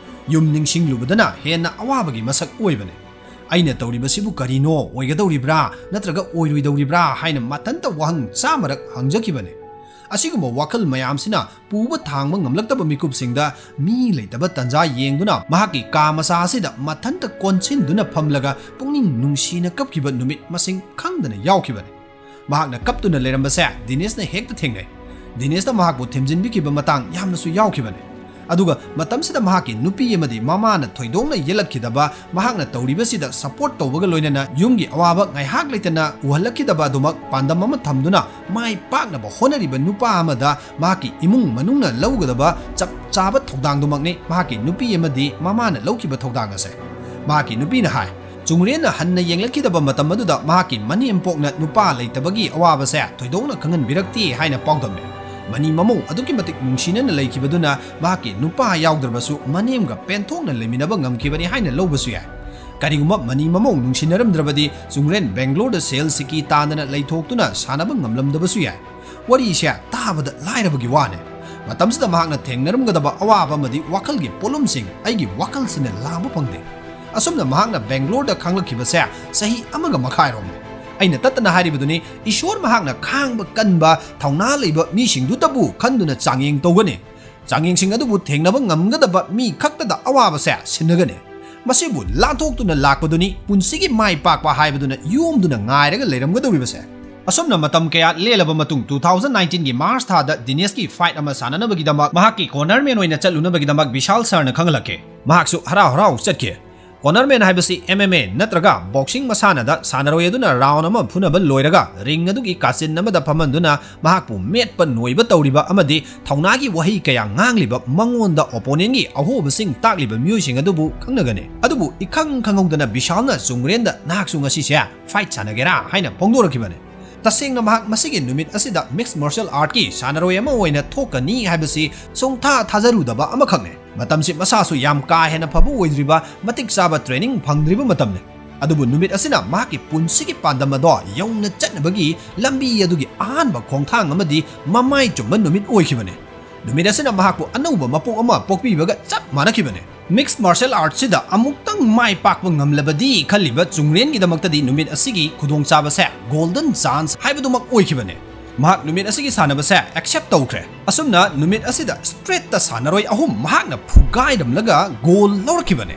ꯌꯨꯝ ꯅꯤꯡꯁꯤꯡꯂꯨꯕꯗꯅ ꯍꯦꯟꯅ ꯑꯋꯥꯕꯒꯤ ꯃꯁꯛ ꯑꯣꯏꯕꯅꯤ꯫ "ꯑꯩꯅ ꯇꯧꯔꯤꯕꯁꯤꯕꯨ ꯀꯔꯤꯅꯣ? ꯑꯣꯏꯒꯗꯧꯔꯤꯕ꯭ꯔꯥ ꯅꯠꯇ꯭ꯔꯒ ꯑꯣꯏꯔꯣꯏꯗꯧꯔꯤꯕ꯭ꯔꯥ?" ꯍꯥꯏꯅ ꯃꯊꯟꯇ ꯋꯥꯍꯪ ꯆꯥꯃꯔꯛ ꯍꯪꯖꯈꯤꯕꯅꯤ꯫ ꯑꯁꯤꯒꯨꯝꯕ ꯋꯥꯈꯜ ꯃꯌꯥꯝꯁꯤꯅ ꯄꯨꯕ ꯊꯥꯡꯕ ꯉꯝꯂꯛꯇꯕ ꯃꯤꯀꯨꯞꯁꯤꯡꯗ ꯃꯤ ꯂꯩꯇꯕ ꯇꯥꯟꯖꯥ ꯌꯦꯡꯗꯨꯅ ꯃꯍꯥꯛꯀꯤ ꯀꯥ ꯃꯆꯥ ꯑꯁꯤꯗ ꯃꯊꯟꯇ ꯀꯣꯟꯁꯤꯟꯗꯨꯅ ꯐꯝꯂꯒ ꯄꯨꯛꯅꯤꯡ ꯅꯨꯡꯁꯤꯅ ꯀꯞꯈꯤꯕ ꯅꯨꯃꯤꯠ ꯃꯁꯤꯡ ꯈꯪꯗꯅ ꯌꯥꯎꯈꯤꯕꯅꯤ꯫ ꯃꯍꯥꯛꯅ ꯀꯞꯇꯨꯅ ꯂꯩꯔꯝꯕꯁꯦ ꯗꯤꯅꯦꯁꯅ ꯍꯦꯛꯇ ꯊꯦꯡꯅꯩ꯫ ꯗꯤꯅꯦꯁꯅ ꯃꯍꯥꯛꯄꯨ ꯊꯦꯝꯖꯤꯟꯕꯤꯈꯤꯕ ꯃꯇꯥꯡ ꯌꯥꯝꯅꯁꯨ ꯌꯥꯎꯈꯤꯕꯅꯤ꯫ ꯑꯗꯨꯒ ꯃꯇꯝꯁꯤꯗ ꯃꯍꯥꯛꯀꯤ ꯅꯨꯄꯤ ꯑꯃꯗꯤ ꯃꯃꯥꯅ ꯊꯣꯏꯗꯣꯛꯅ ꯌꯦꯠꯂꯛꯈꯤꯗꯕ, ꯃꯍꯥꯛꯅ ꯇꯧꯔꯤꯕꯁꯤꯗ support ꯇꯧꯕꯒ ꯂꯣꯏꯅꯅ ꯌꯨꯝꯒꯤ ꯑꯋꯥꯕ ꯉꯥꯏꯍꯥꯛ ꯂꯩꯇꯅ ꯎꯍꯜꯂꯛꯈꯤꯗꯕ ꯑꯗꯨꯃꯛ ꯄꯥꯟꯗꯝ ꯑꯃ ꯊꯝꯗꯨꯅ ꯃꯥꯏ ꯄꯥꯛꯅꯕ ꯍꯣꯠꯅꯔꯤꯕ ꯅꯨꯄꯥ ꯑꯃꯗ ꯃꯍꯥꯛꯀꯤ ꯏꯃꯨꯡ ꯃꯅꯨꯡꯅ ꯂꯧꯒꯗꯕ ꯆꯞ ꯆꯥꯕ ꯊꯧꯗꯥꯡꯗꯨꯃꯛꯅꯤ ꯃꯍꯥꯛꯀꯤ ꯅꯨꯄꯤ ꯑꯃꯗꯤ ꯃꯃꯥꯅ ꯂꯧꯈꯤꯕ ꯊꯧꯗꯥꯡ ꯑꯁꯦ꯫ ꯃꯍꯥꯛꯀꯤ ꯅꯨꯄꯤꯅ ꯍꯥꯏ, ꯆꯨꯡꯔꯦꯟꯅ ꯍꯟꯅ ꯌꯦꯡꯂꯛꯈꯤꯗꯕ ꯃꯇꯝ ꯑꯗꯨꯗ ꯃꯍꯥꯛꯀꯤ ꯃꯅꯦꯝꯄꯣꯛꯅ ꯅꯨꯄꯥ ꯂꯩꯇꯕꯒꯤ ꯑꯋꯥꯕꯁꯦ ꯊꯣꯏꯗꯣꯛꯅ ꯈꯪꯍꯟꯕꯤꯔꯛꯇꯦ ꯍꯥꯏꯅ ꯄꯥꯎꯗꯝꯃꯤ꯫ ꯃꯅꯤ ꯃꯃꯧ ꯑꯗꯨꯛꯀꯤ ꯃꯇꯤꯛ ꯅꯨꯡꯁꯤꯅꯅ ꯂꯩꯈꯤꯕꯗꯨꯅ ꯃꯍꯥꯛꯀꯤ ꯅꯨꯄꯥ ꯌꯥꯎꯗ꯭ꯔꯕꯁꯨ ꯃꯅꯦꯝꯒ ꯄꯦꯟꯊꯣꯛꯅ ꯂꯩꯃꯤꯟꯅꯕ ꯉꯝꯈꯤꯕꯅꯤ ꯍꯥꯏꯅ ꯂꯧꯕꯁꯨ ꯌꯥꯏ꯫ ꯀꯔꯤꯒꯨꯝꯕ ꯃꯅꯤ ꯃꯃꯧ ꯅꯨꯡꯁꯤꯅꯔꯝꯗ꯭ꯔꯕꯗꯤ ꯆꯨꯡꯔꯦꯟ ꯕꯦꯡꯒ꯭ꯂꯣꯔꯗ ꯁꯦꯜ ꯁꯤꯀꯤ ꯇꯥꯟꯗꯅ ꯂꯩꯊꯣꯛꯇꯨꯅ ꯁꯥꯟꯅꯕ ꯉꯝꯂꯝꯗꯕꯁꯨ ꯌꯥꯏ꯫ ꯋꯥꯔꯤꯁꯦ ꯇꯥꯕꯗ ꯂꯥꯏꯔꯕꯒꯤ ꯋꯥꯅꯦ꯫ ꯃꯇꯝꯁꯤꯗ ꯃꯍꯥꯛꯅ ꯊꯦꯡꯅꯔꯝꯒꯗꯕ ꯑꯋꯥꯕ ꯑꯃꯗꯤ ꯋꯥꯈꯜꯒꯤ ꯄꯣꯠꯂꯨꯝꯁꯤꯡ ꯑꯩꯒꯤ ꯋꯥꯈꯜꯁꯤꯅ ꯂꯥꯡꯕ ꯐꯪꯗꯦ꯫ ꯑꯁꯨꯝꯅ ꯃꯍꯥꯛꯅ ꯕꯦꯡꯒ꯭ꯂꯣꯔꯗ ꯈꯥꯡꯂꯛꯈꯤꯕꯁꯦ ꯆꯍꯤ ꯑꯃꯒ ꯃꯈꯥꯏꯔꯣꯝꯅꯤ꯫ ꯑꯩꯅ ꯇꯠꯇꯅ ꯍꯥꯏꯔꯤꯕꯗꯨꯅꯤ, ꯏꯁꯣꯔ ꯃꯍꯥꯛꯅ ꯈꯥꯡꯕ ꯀꯟꯕ, ꯊꯧꯅꯥ ꯂꯩꯕ ꯃꯤꯁꯤꯡꯗꯨꯇꯕꯨ ꯈꯟꯗꯨꯅ ꯆꯥꯡꯌꯦꯡ ꯇꯧꯒꯅꯤ꯫ ꯆꯥꯡꯌꯦꯡꯁꯤꯡ ꯑꯗꯨꯕꯨ ꯊꯦꯡꯅꯕ ꯉꯝꯒꯗꯕ ꯃꯤ ꯈꯛꯇꯗ ꯑꯋꯥꯕꯁꯦ ꯁꯤꯟꯅꯒꯅꯤ꯫ ꯃꯁꯤꯕꯨ ꯂꯥꯟꯊꯣꯛꯇꯨꯅ ꯂꯥꯛꯄꯗꯨꯅꯤ ꯄꯨꯟꯁꯤꯒꯤ ꯃꯥꯏ ꯄꯥꯛꯄ ꯍꯥꯏꯕꯗꯨꯅ ꯌꯣꯝꯗꯨꯅ ꯉꯥꯏꯔꯒ ꯂꯩꯔꯝꯒꯗꯧꯔꯤꯕꯁꯦ꯫ ꯑꯁꯨꯝꯅ ꯃꯇꯝ ꯀꯌꯥ ꯂꯦꯜꯂꯕ ꯃꯇꯨꯡ, two thousand nineteenꯒꯤ ꯃꯥꯔꯆ ꯊꯥꯗ ꯗꯤꯅꯦꯁꯀꯤ ꯐꯥꯏꯠ ꯑꯃ ꯁꯥꯟꯅꯅꯕꯒꯤꯗꯃꯛ ꯃꯍꯥꯛꯀꯤ ꯀꯣꯔꯅꯔꯃꯦꯟ ꯑꯣꯏꯅ ꯆꯠꯂꯨꯅꯕꯒꯤꯗꯃꯛ ꯕꯤꯁꯥꯜ ꯁꯔꯅ ꯈꯪꯍꯜꯂꯛꯈꯤ꯫ ꯃꯍꯥꯛꯁꯨ ꯍꯔꯥꯎ ꯍꯔꯥꯎ ꯆꯠꯈꯤ꯫ ꯀꯣꯔꯅꯔꯃꯦꯟ ꯍꯥꯏꯕꯁꯤ M M A ꯅꯠꯇ꯭ꯔꯒ ꯕꯣꯛꯁꯤꯡ ꯃꯁꯥꯟꯅꯗ ꯁꯥꯟꯅꯔꯣꯏ ꯑꯗꯨꯅ ꯔꯥꯎꯟ ꯑꯃ ꯐꯨꯅꯕ ꯂꯣꯏꯔꯒ ꯔꯤꯡ ꯑꯗꯨꯒꯤ ꯀꯥꯆꯤꯟ ꯑꯃꯗ ꯐꯝꯍꯟꯗꯨꯅ ꯃꯍꯥꯛꯄꯨ ꯃꯦꯠꯄ ꯅꯣꯏꯕ ꯇꯧꯔꯤꯕ ꯑꯃꯗꯤ ꯊꯧꯅꯥꯒꯤ ꯋꯥꯍꯩ ꯀꯌꯥ ꯉꯥꯡꯂꯤꯕ ꯃꯉꯣꯟꯗ ꯑꯣꯄꯣꯅꯦꯟꯒꯤ ꯑꯍꯣꯕꯁꯤꯡ ꯇꯥꯛꯂꯤꯕ ꯃꯤꯑꯣꯏꯁꯤꯡ ꯑꯗꯨꯕꯨ ꯈꯪꯅꯒꯅꯤ꯫ ꯑꯗꯨꯕꯨ ꯏꯈꯪ ꯈꯪꯍꯧꯗꯅ ꯕꯤꯁꯥꯜꯅ ꯆꯨꯡꯔꯦꯟꯗ "ꯅꯍꯥꯛꯁꯨ ꯉꯁꯤꯁꯦ ꯐꯥꯏꯠ ꯁꯥꯟꯅꯒꯦꯔꯥ?" ꯍꯥꯏꯅ ꯐꯣꯡꯗꯣꯔꯛꯈꯤꯕꯅꯤ꯫ ꯇꯁꯦꯡꯅ ꯃꯍꯥꯛ ꯃꯁꯤꯒꯤ ꯅꯨꯃꯤꯠ ꯑꯁꯤꯗ ꯃꯤꯛꯁ ꯃꯥꯔꯁꯦꯜ ꯑꯥꯔꯠꯀꯤ ꯁꯥꯟꯅꯔꯣꯏ ꯑꯃ ꯑꯣꯏꯅ ꯊꯣꯛꯀꯅꯤ ꯍꯥꯏꯕꯁꯤ ꯁꯨꯡꯊꯥ ꯊꯥꯖꯔꯨꯗꯕ ꯑꯃꯈꯛꯅꯤ꯫ ꯃꯇꯝꯁꯤ ꯃꯁꯥꯁꯨ ꯌꯥꯝ ꯀꯥ ꯍꯦꯟꯅ ꯐꯕ ꯑꯣꯏꯗ꯭ꯔꯤꯕ, ꯃꯇꯤꯛ ꯆꯥꯕ ꯇ꯭ꯔꯦꯅꯤꯡ ꯐꯪꯗ꯭ꯔꯤꯕ ꯃꯇꯝꯅꯤ꯫ ꯑꯗꯨꯕꯨ ꯅꯨꯃꯤꯠ ꯑꯁꯤꯅ ꯃꯍꯥꯛꯀꯤ ꯄꯨꯟꯁꯤꯒꯤ ꯄꯥꯟꯗꯝ ꯑꯗꯣ ꯌꯧꯅ ꯆꯠꯅꯕꯒꯤ ꯂꯝꯕꯤ ꯑꯗꯨꯒꯤ ꯑꯍꯥꯟꯕ ꯈꯣꯡꯊꯥꯡ ꯑꯃꯗꯤ ꯃꯃꯥꯏ ꯆꯨꯝꯕ ꯅꯨꯃꯤꯠ ꯑꯣꯏꯈꯤꯕꯅꯤ꯫ ꯅꯨꯃꯤꯠ ꯑꯁꯤꯅ ꯃꯍꯥꯛꯄꯨ ꯑꯅꯧꯕ ꯃꯄꯣꯛ ꯑꯃ ꯄꯣꯛꯄꯤꯕꯒ ꯆꯞ ꯃꯥꯟꯅꯈꯤꯕꯅꯤ꯫ ꯃꯤꯛꯁ ꯃꯥꯔꯁꯦꯜ ꯑꯥꯔꯠꯁꯤꯗ ꯑꯃꯨꯛꯇꯪ ꯃꯥꯏ ꯄꯥꯛꯄ ꯉꯝꯂꯕꯗꯤ ꯈꯜꯂꯤꯕ ꯆꯨꯡꯔꯦꯟꯒꯤꯗꯃꯛꯇꯗꯤ ꯅꯨꯃꯤꯠ ꯑꯁꯤꯒꯤ ꯈꯨꯗꯣꯡꯆꯥꯕꯁꯦ ꯒꯣꯜꯗꯟ ꯆꯥꯟꯁ ꯍꯥꯏꯕꯗꯨꯃꯛ ꯑꯣꯏꯈꯤꯕꯅꯤ꯫ ꯃꯍꯥꯛ ꯅꯨꯃꯤꯠ ꯑꯁꯤꯒꯤ ꯁꯥꯟꯅꯕꯁꯦ ꯑꯦꯛꯁꯦꯞ ꯇꯧꯈ꯭ꯔꯦ꯫ ꯑꯁꯨꯝꯅ ꯅꯨꯃꯤꯠ ꯑꯁꯤꯗ ꯁ꯭ꯇ꯭ꯔꯦꯠꯇ ꯁꯥꯟꯅꯔꯣꯏ ꯑꯍꯨꯝ ꯃꯍꯥꯛꯅ ꯐꯨꯒꯥꯏꯔꯝꯂꯒ ꯒꯣꯜ ꯂꯧꯔꯛꯈꯤꯕꯅꯤ꯫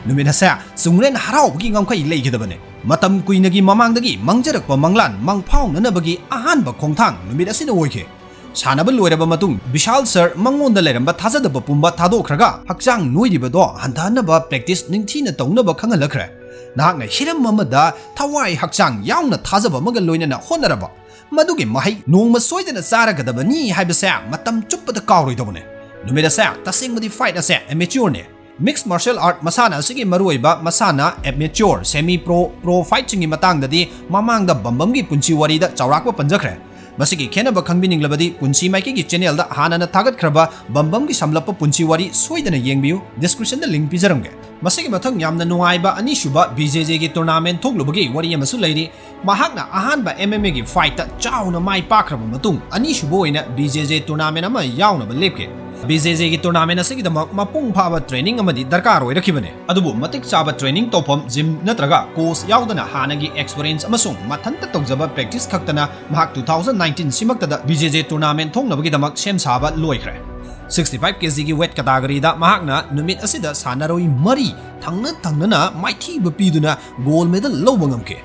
ꯅꯨꯃꯤꯠ ꯑꯁꯦ ꯆꯨꯡꯔꯦꯟ ꯍꯔꯥꯎꯕꯒꯤ ꯉꯝꯈꯩ ꯂꯩꯈꯤꯗꯕꯅꯤ꯫ ꯃꯇꯝ ꯀꯨꯏꯅꯒꯤ ꯃꯃꯥꯡꯗꯒꯤ ꯃꯪꯖꯔꯛꯄ ꯃꯪꯂꯥꯟ ꯃꯪꯐꯥꯎꯅꯅꯕꯒꯤ ꯑꯍꯥꯟꯕ ꯈꯣꯡꯊꯥꯡ ꯅꯨꯃꯤꯠ ꯑꯁꯤꯅ ꯑꯣꯏꯈꯤ꯫ ꯁꯥꯟꯅꯕ ꯂꯣꯏꯔꯕ ꯃꯇꯨꯡ ꯕꯤꯁꯥꯜ ꯁꯔ ꯃꯉꯣꯟꯗ ꯂꯩꯔꯝꯕ ꯊꯥꯖꯗꯕ ꯄꯨꯝꯕ ꯊꯥꯗꯣꯛꯈ꯭ꯔꯒ ꯍꯛꯆꯥꯡ ꯅꯣꯏꯔꯤꯕꯗꯣ ꯍꯟꯊꯍꯟꯅꯕ ꯄ꯭ꯔꯦꯛꯇꯤꯁ ꯅꯤꯡꯊꯤꯅ ꯇꯧꯅꯕ ꯈꯪꯍꯜꯂꯛꯈ꯭ꯔꯦ꯫ ꯅꯍꯥꯛꯅ ꯍꯤꯔꯝ ꯑꯃꯗ ꯊꯋꯥꯏ ꯍꯛꯆꯥꯡ ꯌꯥꯎꯅ ꯊꯥꯖꯕ ꯑꯃꯒ ꯂꯣꯏꯅꯅ ꯍꯣꯠꯅꯔꯕ ꯃꯗꯨꯒꯤ ꯃꯍꯩ ꯅꯣꯡꯃ ꯁꯣꯏꯗꯅ ꯆꯥꯔꯒꯗꯕꯅꯤ ꯍꯥꯏꯕꯁꯦ ꯃꯇꯝ ꯆꯨꯞꯄꯗ ꯀꯥꯎꯔꯣꯏꯗꯧꯕꯅꯦ꯫ ꯅꯨꯃꯤꯠ ꯑꯁꯦ ꯇꯁꯦꯡꯕꯗꯤ ꯐꯥꯏꯠ ꯑꯁꯦ ꯑꯦꯃꯦꯆ꯭ꯌꯣꯔꯅꯦ꯫ Mixed martial art ꯃꯁꯥꯟꯅ ꯑꯁꯤꯒꯤ ꯃꯔꯨꯑꯣꯏꯕ ꯃꯁꯥꯟꯅ, amateur, semi pro, pro fight ꯁꯤꯡꯒꯤ ꯃꯇꯥꯡꯗꯗꯤ ꯃꯃꯥꯡꯗ ꯕꯝꯕꯝꯒꯤ ꯄꯨꯟꯁꯤ ꯋꯥꯔꯤꯗ ꯆꯥꯎꯔꯥꯛꯄ ꯄꯟꯖꯈ꯭ꯔꯦ꯫ ꯃꯁꯤꯒꯤ ꯈꯦꯠꯅꯕ ꯈꯪꯕꯤꯅꯤꯡꯂꯕꯗꯤ ꯄꯨꯟꯁꯤ ꯃꯥꯏꯀꯩꯒꯤ channel ꯗ ꯍꯥꯟꯅꯅ ꯊꯥꯒꯠꯈ꯭ꯔꯕ ꯕꯝꯕꯝꯒꯤ ꯁꯝꯂꯞꯄ ꯄꯨꯟꯁꯤ ꯋꯥꯔꯤ ꯁꯣꯏꯗꯅ ꯌꯦꯡꯕꯤꯌꯨ, description ꯗ link ꯄꯤꯖꯔꯝꯒꯦ꯫ ꯃꯁꯤꯒꯤ ꯃꯊꯪ ꯌꯥꯝꯅ ꯅꯨꯡꯉꯥꯏꯕ ꯑꯅꯤꯁꯨꯕ B J J ꯒꯤ tournament ꯊꯣꯛꯂꯨꯕꯒꯤ ꯋꯥꯔꯤ ꯑꯃꯁꯨ ꯂꯩꯔꯤ꯫ ꯃꯍꯥꯛꯅ ꯑꯍꯥꯟꯕ M M A ꯒꯤ fight ꯇ ꯆꯥꯎꯅ ꯃꯥꯏ ꯄꯥꯛꯈ꯭ꯔꯕ ꯃꯇꯨꯡ, ꯑꯅꯤꯁꯨꯕ ꯑꯣꯏꯅ B J J tournament ꯑꯃ ꯌꯥꯎꯅꯕ ꯂꯦꯞꯈꯤ꯫ B J J ꯒꯤ tournament ꯑꯁꯤꯒꯤꯗꯃꯛ ꯃꯄꯨꯡ ꯐꯥꯕ training ꯑꯃꯗꯤ ꯗꯔꯀꯥꯔ ꯑꯣꯏꯔꯛꯈꯤꯕꯅꯤ꯫ ꯑꯗꯨꯕꯨ ꯃꯇꯤꯛ ꯆꯥꯕ training ꯇꯧꯐꯝ, gym ꯅꯠꯇ꯭ꯔꯒ coach ꯌꯥꯎꯗꯅ ꯍꯥꯟꯅꯒꯤ experience ꯑꯃꯁꯨꯡ ꯃꯊꯟꯇ ꯇꯧꯖꯕ practice ꯈꯛꯇꯅ ꯃꯍꯥꯛ two thousand nineteen ꯁꯤꯃꯛꯇꯗ B J J tournament ꯊꯣꯛꯅꯕꯒꯤꯗꯃꯛ ꯁꯦꯝ ꯁꯥꯕ ꯂꯣꯏꯈ꯭ꯔꯦ꯫ Sixty five K G ꯒꯤ weight category ꯗ ꯃꯍꯥꯛꯅ ꯅꯨꯃꯤꯠ ꯑꯁꯤꯗ ꯁꯥꯟꯅꯔꯣꯏ ꯃꯔꯤ ꯊꯪꯅ ꯊꯪꯅꯅ ꯃꯥꯏꯊꯤꯕ ꯄꯤꯗꯨꯅ gold medal ꯂꯧꯕ ꯉꯝꯈꯤ꯫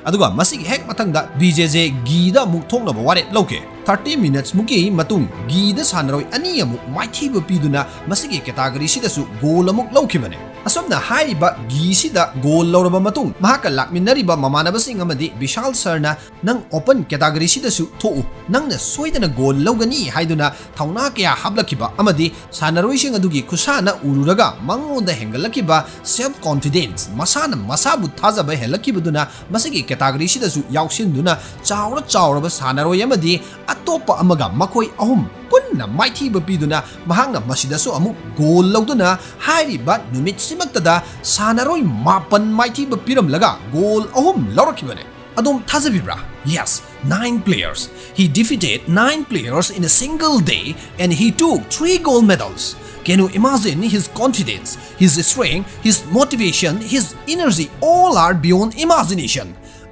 ꯑꯗꯨꯒ ꯃꯁꯤꯒꯤ ꯍꯦꯛ ꯃꯊꯪꯗ B J J ꯒꯤꯗ ꯑꯃꯨꯛ ꯊꯣꯛꯅꯕ ꯋꯥꯔꯦꯞ ꯂꯧꯈꯤ꯫ Thirty minutes ꯃꯨꯛꯀꯤ ꯃꯇꯨꯡ ꯒꯤꯗ ꯁꯥꯟꯅꯔꯣꯏ ꯑꯅꯤ ꯑꯃꯨꯛ ꯃꯥꯏꯊꯤꯕ ꯄꯤꯗꯨꯅ ꯃꯁꯤꯒꯤ category ꯁꯤꯗꯁꯨ gold ꯑꯃꯨꯛ ꯂꯧꯈꯤꯕꯅꯤ꯫ ꯑꯁꯨꯝꯅ ꯍꯥꯏꯔꯤꯕ ꯒꯤꯁꯤꯗ gold ꯂꯧꯔꯕ ꯃꯇꯨꯡ, ꯃꯍꯥꯛꯀ ꯂꯥꯛꯃꯤꯟꯅꯔꯤꯕ ꯃꯃꯥꯟꯅꯕꯁꯤꯡ ꯑꯃꯗꯤ ꯕꯤꯁꯥꯜ ꯁꯔꯅ, "ꯅꯪ open category ꯁꯤꯗꯁꯨ ꯊꯣꯛꯎ, ꯅꯪꯅ ꯁꯣꯏꯗꯅ gold ꯂꯧꯒꯅꯤ" ꯍꯥꯏꯗꯨꯅ ꯊꯧꯅꯥ ꯀꯌꯥ ꯍꯥꯞꯂꯛꯈꯤꯕ ꯑꯃꯗꯤ ꯁꯥꯟꯅꯔꯣꯏꯁꯤꯡ ꯑꯗꯨꯒꯤ ꯈꯨꯁꯥꯟꯅ ꯎꯔꯨꯔꯒ ꯃꯉꯣꯟꯗ ꯍꯦꯟꯒꯠꯂꯛꯈꯤꯕ self confidence, ꯃꯁꯥꯅ ꯃꯁꯥꯕꯨ ꯊꯥꯖꯕ ꯍꯦꯜꯂꯛꯈꯤꯕꯗꯨꯅ ꯃꯁꯤꯒꯤ category ꯁꯤꯗꯁꯨ ꯌꯥꯎꯁꯤꯟꯗꯨꯅ ꯆꯥꯎꯔ ꯆꯥꯎꯔꯕ ꯁꯥꯟꯅꯔꯣꯏ ꯑꯃꯗꯤ ꯑꯇꯣꯞꯄ ꯑꯃꯒ ꯃꯈꯣꯏ ꯑꯍꯨꯝ ꯄꯨꯟꯅ ꯃꯥꯏꯊꯤꯕ ꯄꯤꯗꯨꯅ ꯃꯍꯥꯛꯅ ꯃꯁꯤꯗꯁꯨ ꯑꯃꯨꯛ gold ꯂꯧꯗꯨꯅ ꯍꯥꯏꯔꯤꯕ ꯅꯨꯃꯤꯠꯁꯤꯃꯛꯇꯗ ꯁꯥꯟꯅꯔꯣꯏ ꯃꯥꯄꯟ ꯃꯥꯏꯊꯤꯕ ꯄꯤꯔꯝꯂꯒ gold ꯑꯍꯨꯝ ꯂꯧꯔꯛꯈꯤꯕꯅꯤ꯫ ꯑꯗꯣꯝ ꯊꯥꯖꯕꯤꯕ꯭ꯔꯥ? Yes, nine players. He defeated nine players in a single day and he took three gold medals. Can you imagine his confidence, his strength, his motivation, his energy? All are beyond imagination.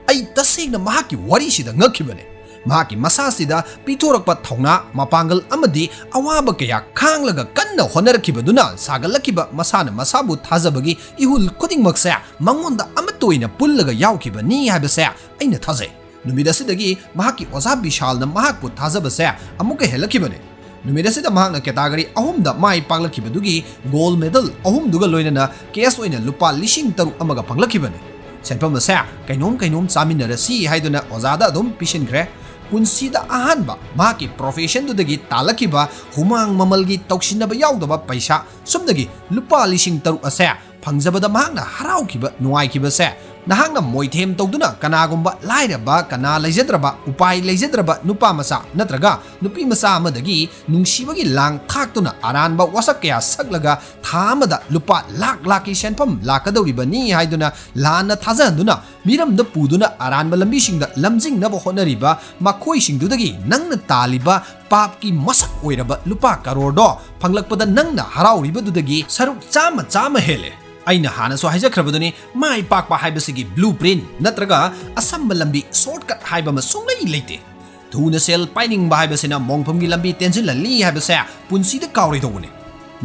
ꯑꯩ ꯇꯁꯦꯡꯅ ꯃꯍꯥꯛꯀꯤ ꯋꯥꯔꯤꯁꯤꯗ ꯉꯛꯈꯤꯕꯅꯤ꯫ ꯃꯍꯥꯛꯀꯤ ꯃꯁꯥꯁꯤꯗ ꯄꯤꯊꯣꯔꯛꯄ ꯊꯧꯅꯥ, ꯃꯄꯥꯡꯒꯜ ꯑꯃꯗꯤ ꯑꯋꯥꯕ ꯀꯌꯥ ꯈꯥꯡꯂꯒ ꯀꯟꯅ ꯍꯣꯠꯅꯔꯛꯈꯤꯕꯗꯨꯅ ꯁꯥꯒꯠꯂꯛꯈꯤꯕ ꯃꯁꯥꯅ ꯃꯁꯥꯕꯨ ꯊꯥꯖꯕꯒꯤ ꯏꯍꯨꯜ ꯈꯨꯗꯤꯡꯃꯛꯁꯦ ꯃꯉꯣꯟꯗ ꯑꯃꯠꯇ ꯑꯣꯏꯅ ꯄꯨꯜꯂꯒ ꯌꯥꯎꯈꯤꯕꯅꯤ ꯍꯥꯏꯕꯁꯦ ꯑꯩꯅ ꯊꯥꯖꯩ꯫ ꯅꯨꯃꯤꯠ ꯑꯁꯤꯗꯒꯤ ꯃꯍꯥꯛꯀꯤ ꯑꯣꯖꯥ ꯕꯤꯁꯥꯜꯅ ꯃꯍꯥꯛꯄꯨ ꯊꯥꯖꯕꯁꯦ ꯑꯃꯨꯛꯀ ꯍꯦꯜꯂꯛꯈꯤꯕꯅꯤ꯫ ꯅꯨꯃꯤꯠ ꯑꯁꯤꯗ ꯃꯍꯥꯛꯅ category ꯑꯍꯨꯝꯗ ꯃꯥꯏ ꯄꯥꯛꯂꯛꯈꯤꯕꯗꯨꯒꯤ gold medal ꯑꯍꯨꯝꯗꯨꯒ ꯂꯣꯏꯅꯅ cash ꯑꯣꯏꯅ ꯂꯨꯄꯥ ꯂꯤꯁꯤꯡ ꯇꯔꯨꯛ ꯑꯃꯒ ꯐꯪꯂꯛꯈꯤꯕꯅꯤ꯫ ꯁꯦꯟꯐꯝ ꯑꯁꯦ ꯀꯩꯅꯣꯝ ꯀꯩꯅꯣꯝ ꯆꯥꯃꯤꯟꯅꯔꯁꯤ ꯍꯥꯏꯗꯨꯅ ꯑꯣꯖꯥꯗ ꯑꯗꯨꯝ ꯄꯤꯁꯤꯟꯈ꯭ꯔꯦ꯫ ꯄꯨꯟꯁꯤꯗ ꯑꯍꯥꯟꯕ ꯃꯍꯥꯛꯀꯤ professionꯗꯨꯗꯒꯤ ꯇꯥꯜꯂꯛꯈꯤꯕ ꯍꯨꯃꯥꯡ ꯃꯃꯜꯒꯤ ꯇꯧꯁꯤꯟꯅꯕ ꯌꯥꯎꯗꯕ ꯄꯩꯁꯥ ꯁꯨꯝꯗꯒꯤ ꯂꯨꯄꯥ ꯂꯤꯁꯤꯡ ꯇꯔꯨꯛ ꯑꯁꯦ ꯐꯪꯖꯕꯗ ꯃꯍꯥꯛꯅ ꯍꯔꯥꯎꯈꯤꯕ, ꯅꯨꯡꯉꯥꯏꯈꯤꯕꯁꯦ, ꯅꯍꯥꯛꯅ ꯃꯣꯏꯊꯦꯝ ꯇꯧꯗꯨꯅ ꯀꯅꯥꯒꯨꯝꯕ ꯂꯥꯏꯔꯕ, ꯀꯅꯥ ꯂꯩꯖꯗ꯭ꯔꯕ, ꯎꯄꯥꯏ ꯂꯩꯖꯗ꯭ꯔꯕ ꯅꯨꯄꯥ ꯃꯆꯥ ꯅꯠꯇ꯭ꯔꯒ ꯅꯨꯄꯤ ꯃꯆꯥ ꯑꯃꯗꯒꯤ ꯅꯨꯡꯁꯤꯕꯒꯤ ꯂꯥꯡ ꯊꯥꯛꯇꯨꯅ ꯑꯔꯥꯟꯕ ꯋꯥꯁꯛ ꯀꯌꯥ ꯁꯛꯂꯒ ꯊꯥ ꯑꯃꯗ ꯂꯨꯄꯥ ꯂꯥꯛ ꯂꯥꯛꯀꯤ ꯁꯦꯟꯐꯝ ꯂꯥꯛꯀꯗꯧꯔꯤꯕꯅꯤ ꯍꯥꯏꯗꯨꯅ ꯂꯥꯟꯅ ꯊꯥꯖꯍꯟꯗꯨꯅ ꯃꯤꯔꯝꯗ ꯄꯨꯗꯨꯅ ꯑꯔꯥꯟꯕ ꯂꯝꯕꯤꯁꯤꯡꯗ ꯂꯝꯖꯤꯡꯅꯕ ꯍꯣꯠꯅꯔꯤꯕ ꯃꯈꯣꯏꯁꯤꯡꯗꯨꯗꯒꯤ ꯅꯪꯅ ꯇꯥꯜꯂꯤꯕ ꯄꯥꯞꯀꯤ ꯃꯁꯛ ꯑꯣꯏꯔꯕ ꯂꯨꯄꯥ ꯀꯔꯣꯔꯗꯣ ꯐꯪꯂꯛꯄꯗ ꯅꯪꯅ ꯍꯔꯥꯎꯔꯤꯕꯗꯨꯗꯒꯤ ꯁꯔꯨꯛ ꯆꯥꯝꯃ, ꯆꯥꯝꯃ ꯍꯦꯜꯂꯦ꯫ ꯑꯩꯅ ꯍꯥꯟꯅꯁꯨ ꯍꯥꯏꯖꯈ꯭ꯔꯕꯗꯨꯅꯤ, ꯃꯥꯏ ꯄꯥꯛꯄ ꯍꯥꯏꯕꯁꯤꯒꯤ blueprint ꯅꯠꯇ꯭ꯔꯒ ꯑꯁꯝꯕ ꯂꯝꯕꯤ, shortcut ꯍꯥꯏꯕ ꯑꯃ ꯁꯨꯡꯂꯩ ꯂꯩꯇꯦ꯫ ꯊꯨꯅ ꯁꯦꯜ ꯄꯥꯏꯅꯤꯡꯕ ꯍꯥꯏꯕꯁꯤꯅ ꯃꯣꯡꯐꯝꯒꯤ ꯂꯝꯕꯤ ꯇꯦꯟꯁꯤꯜꯍꯜꯂꯤ ꯍꯥꯏꯕꯁꯦ ꯄꯨꯟꯁꯤꯗ ꯀꯥꯎꯔꯣꯏꯗꯧꯕꯅꯤ꯫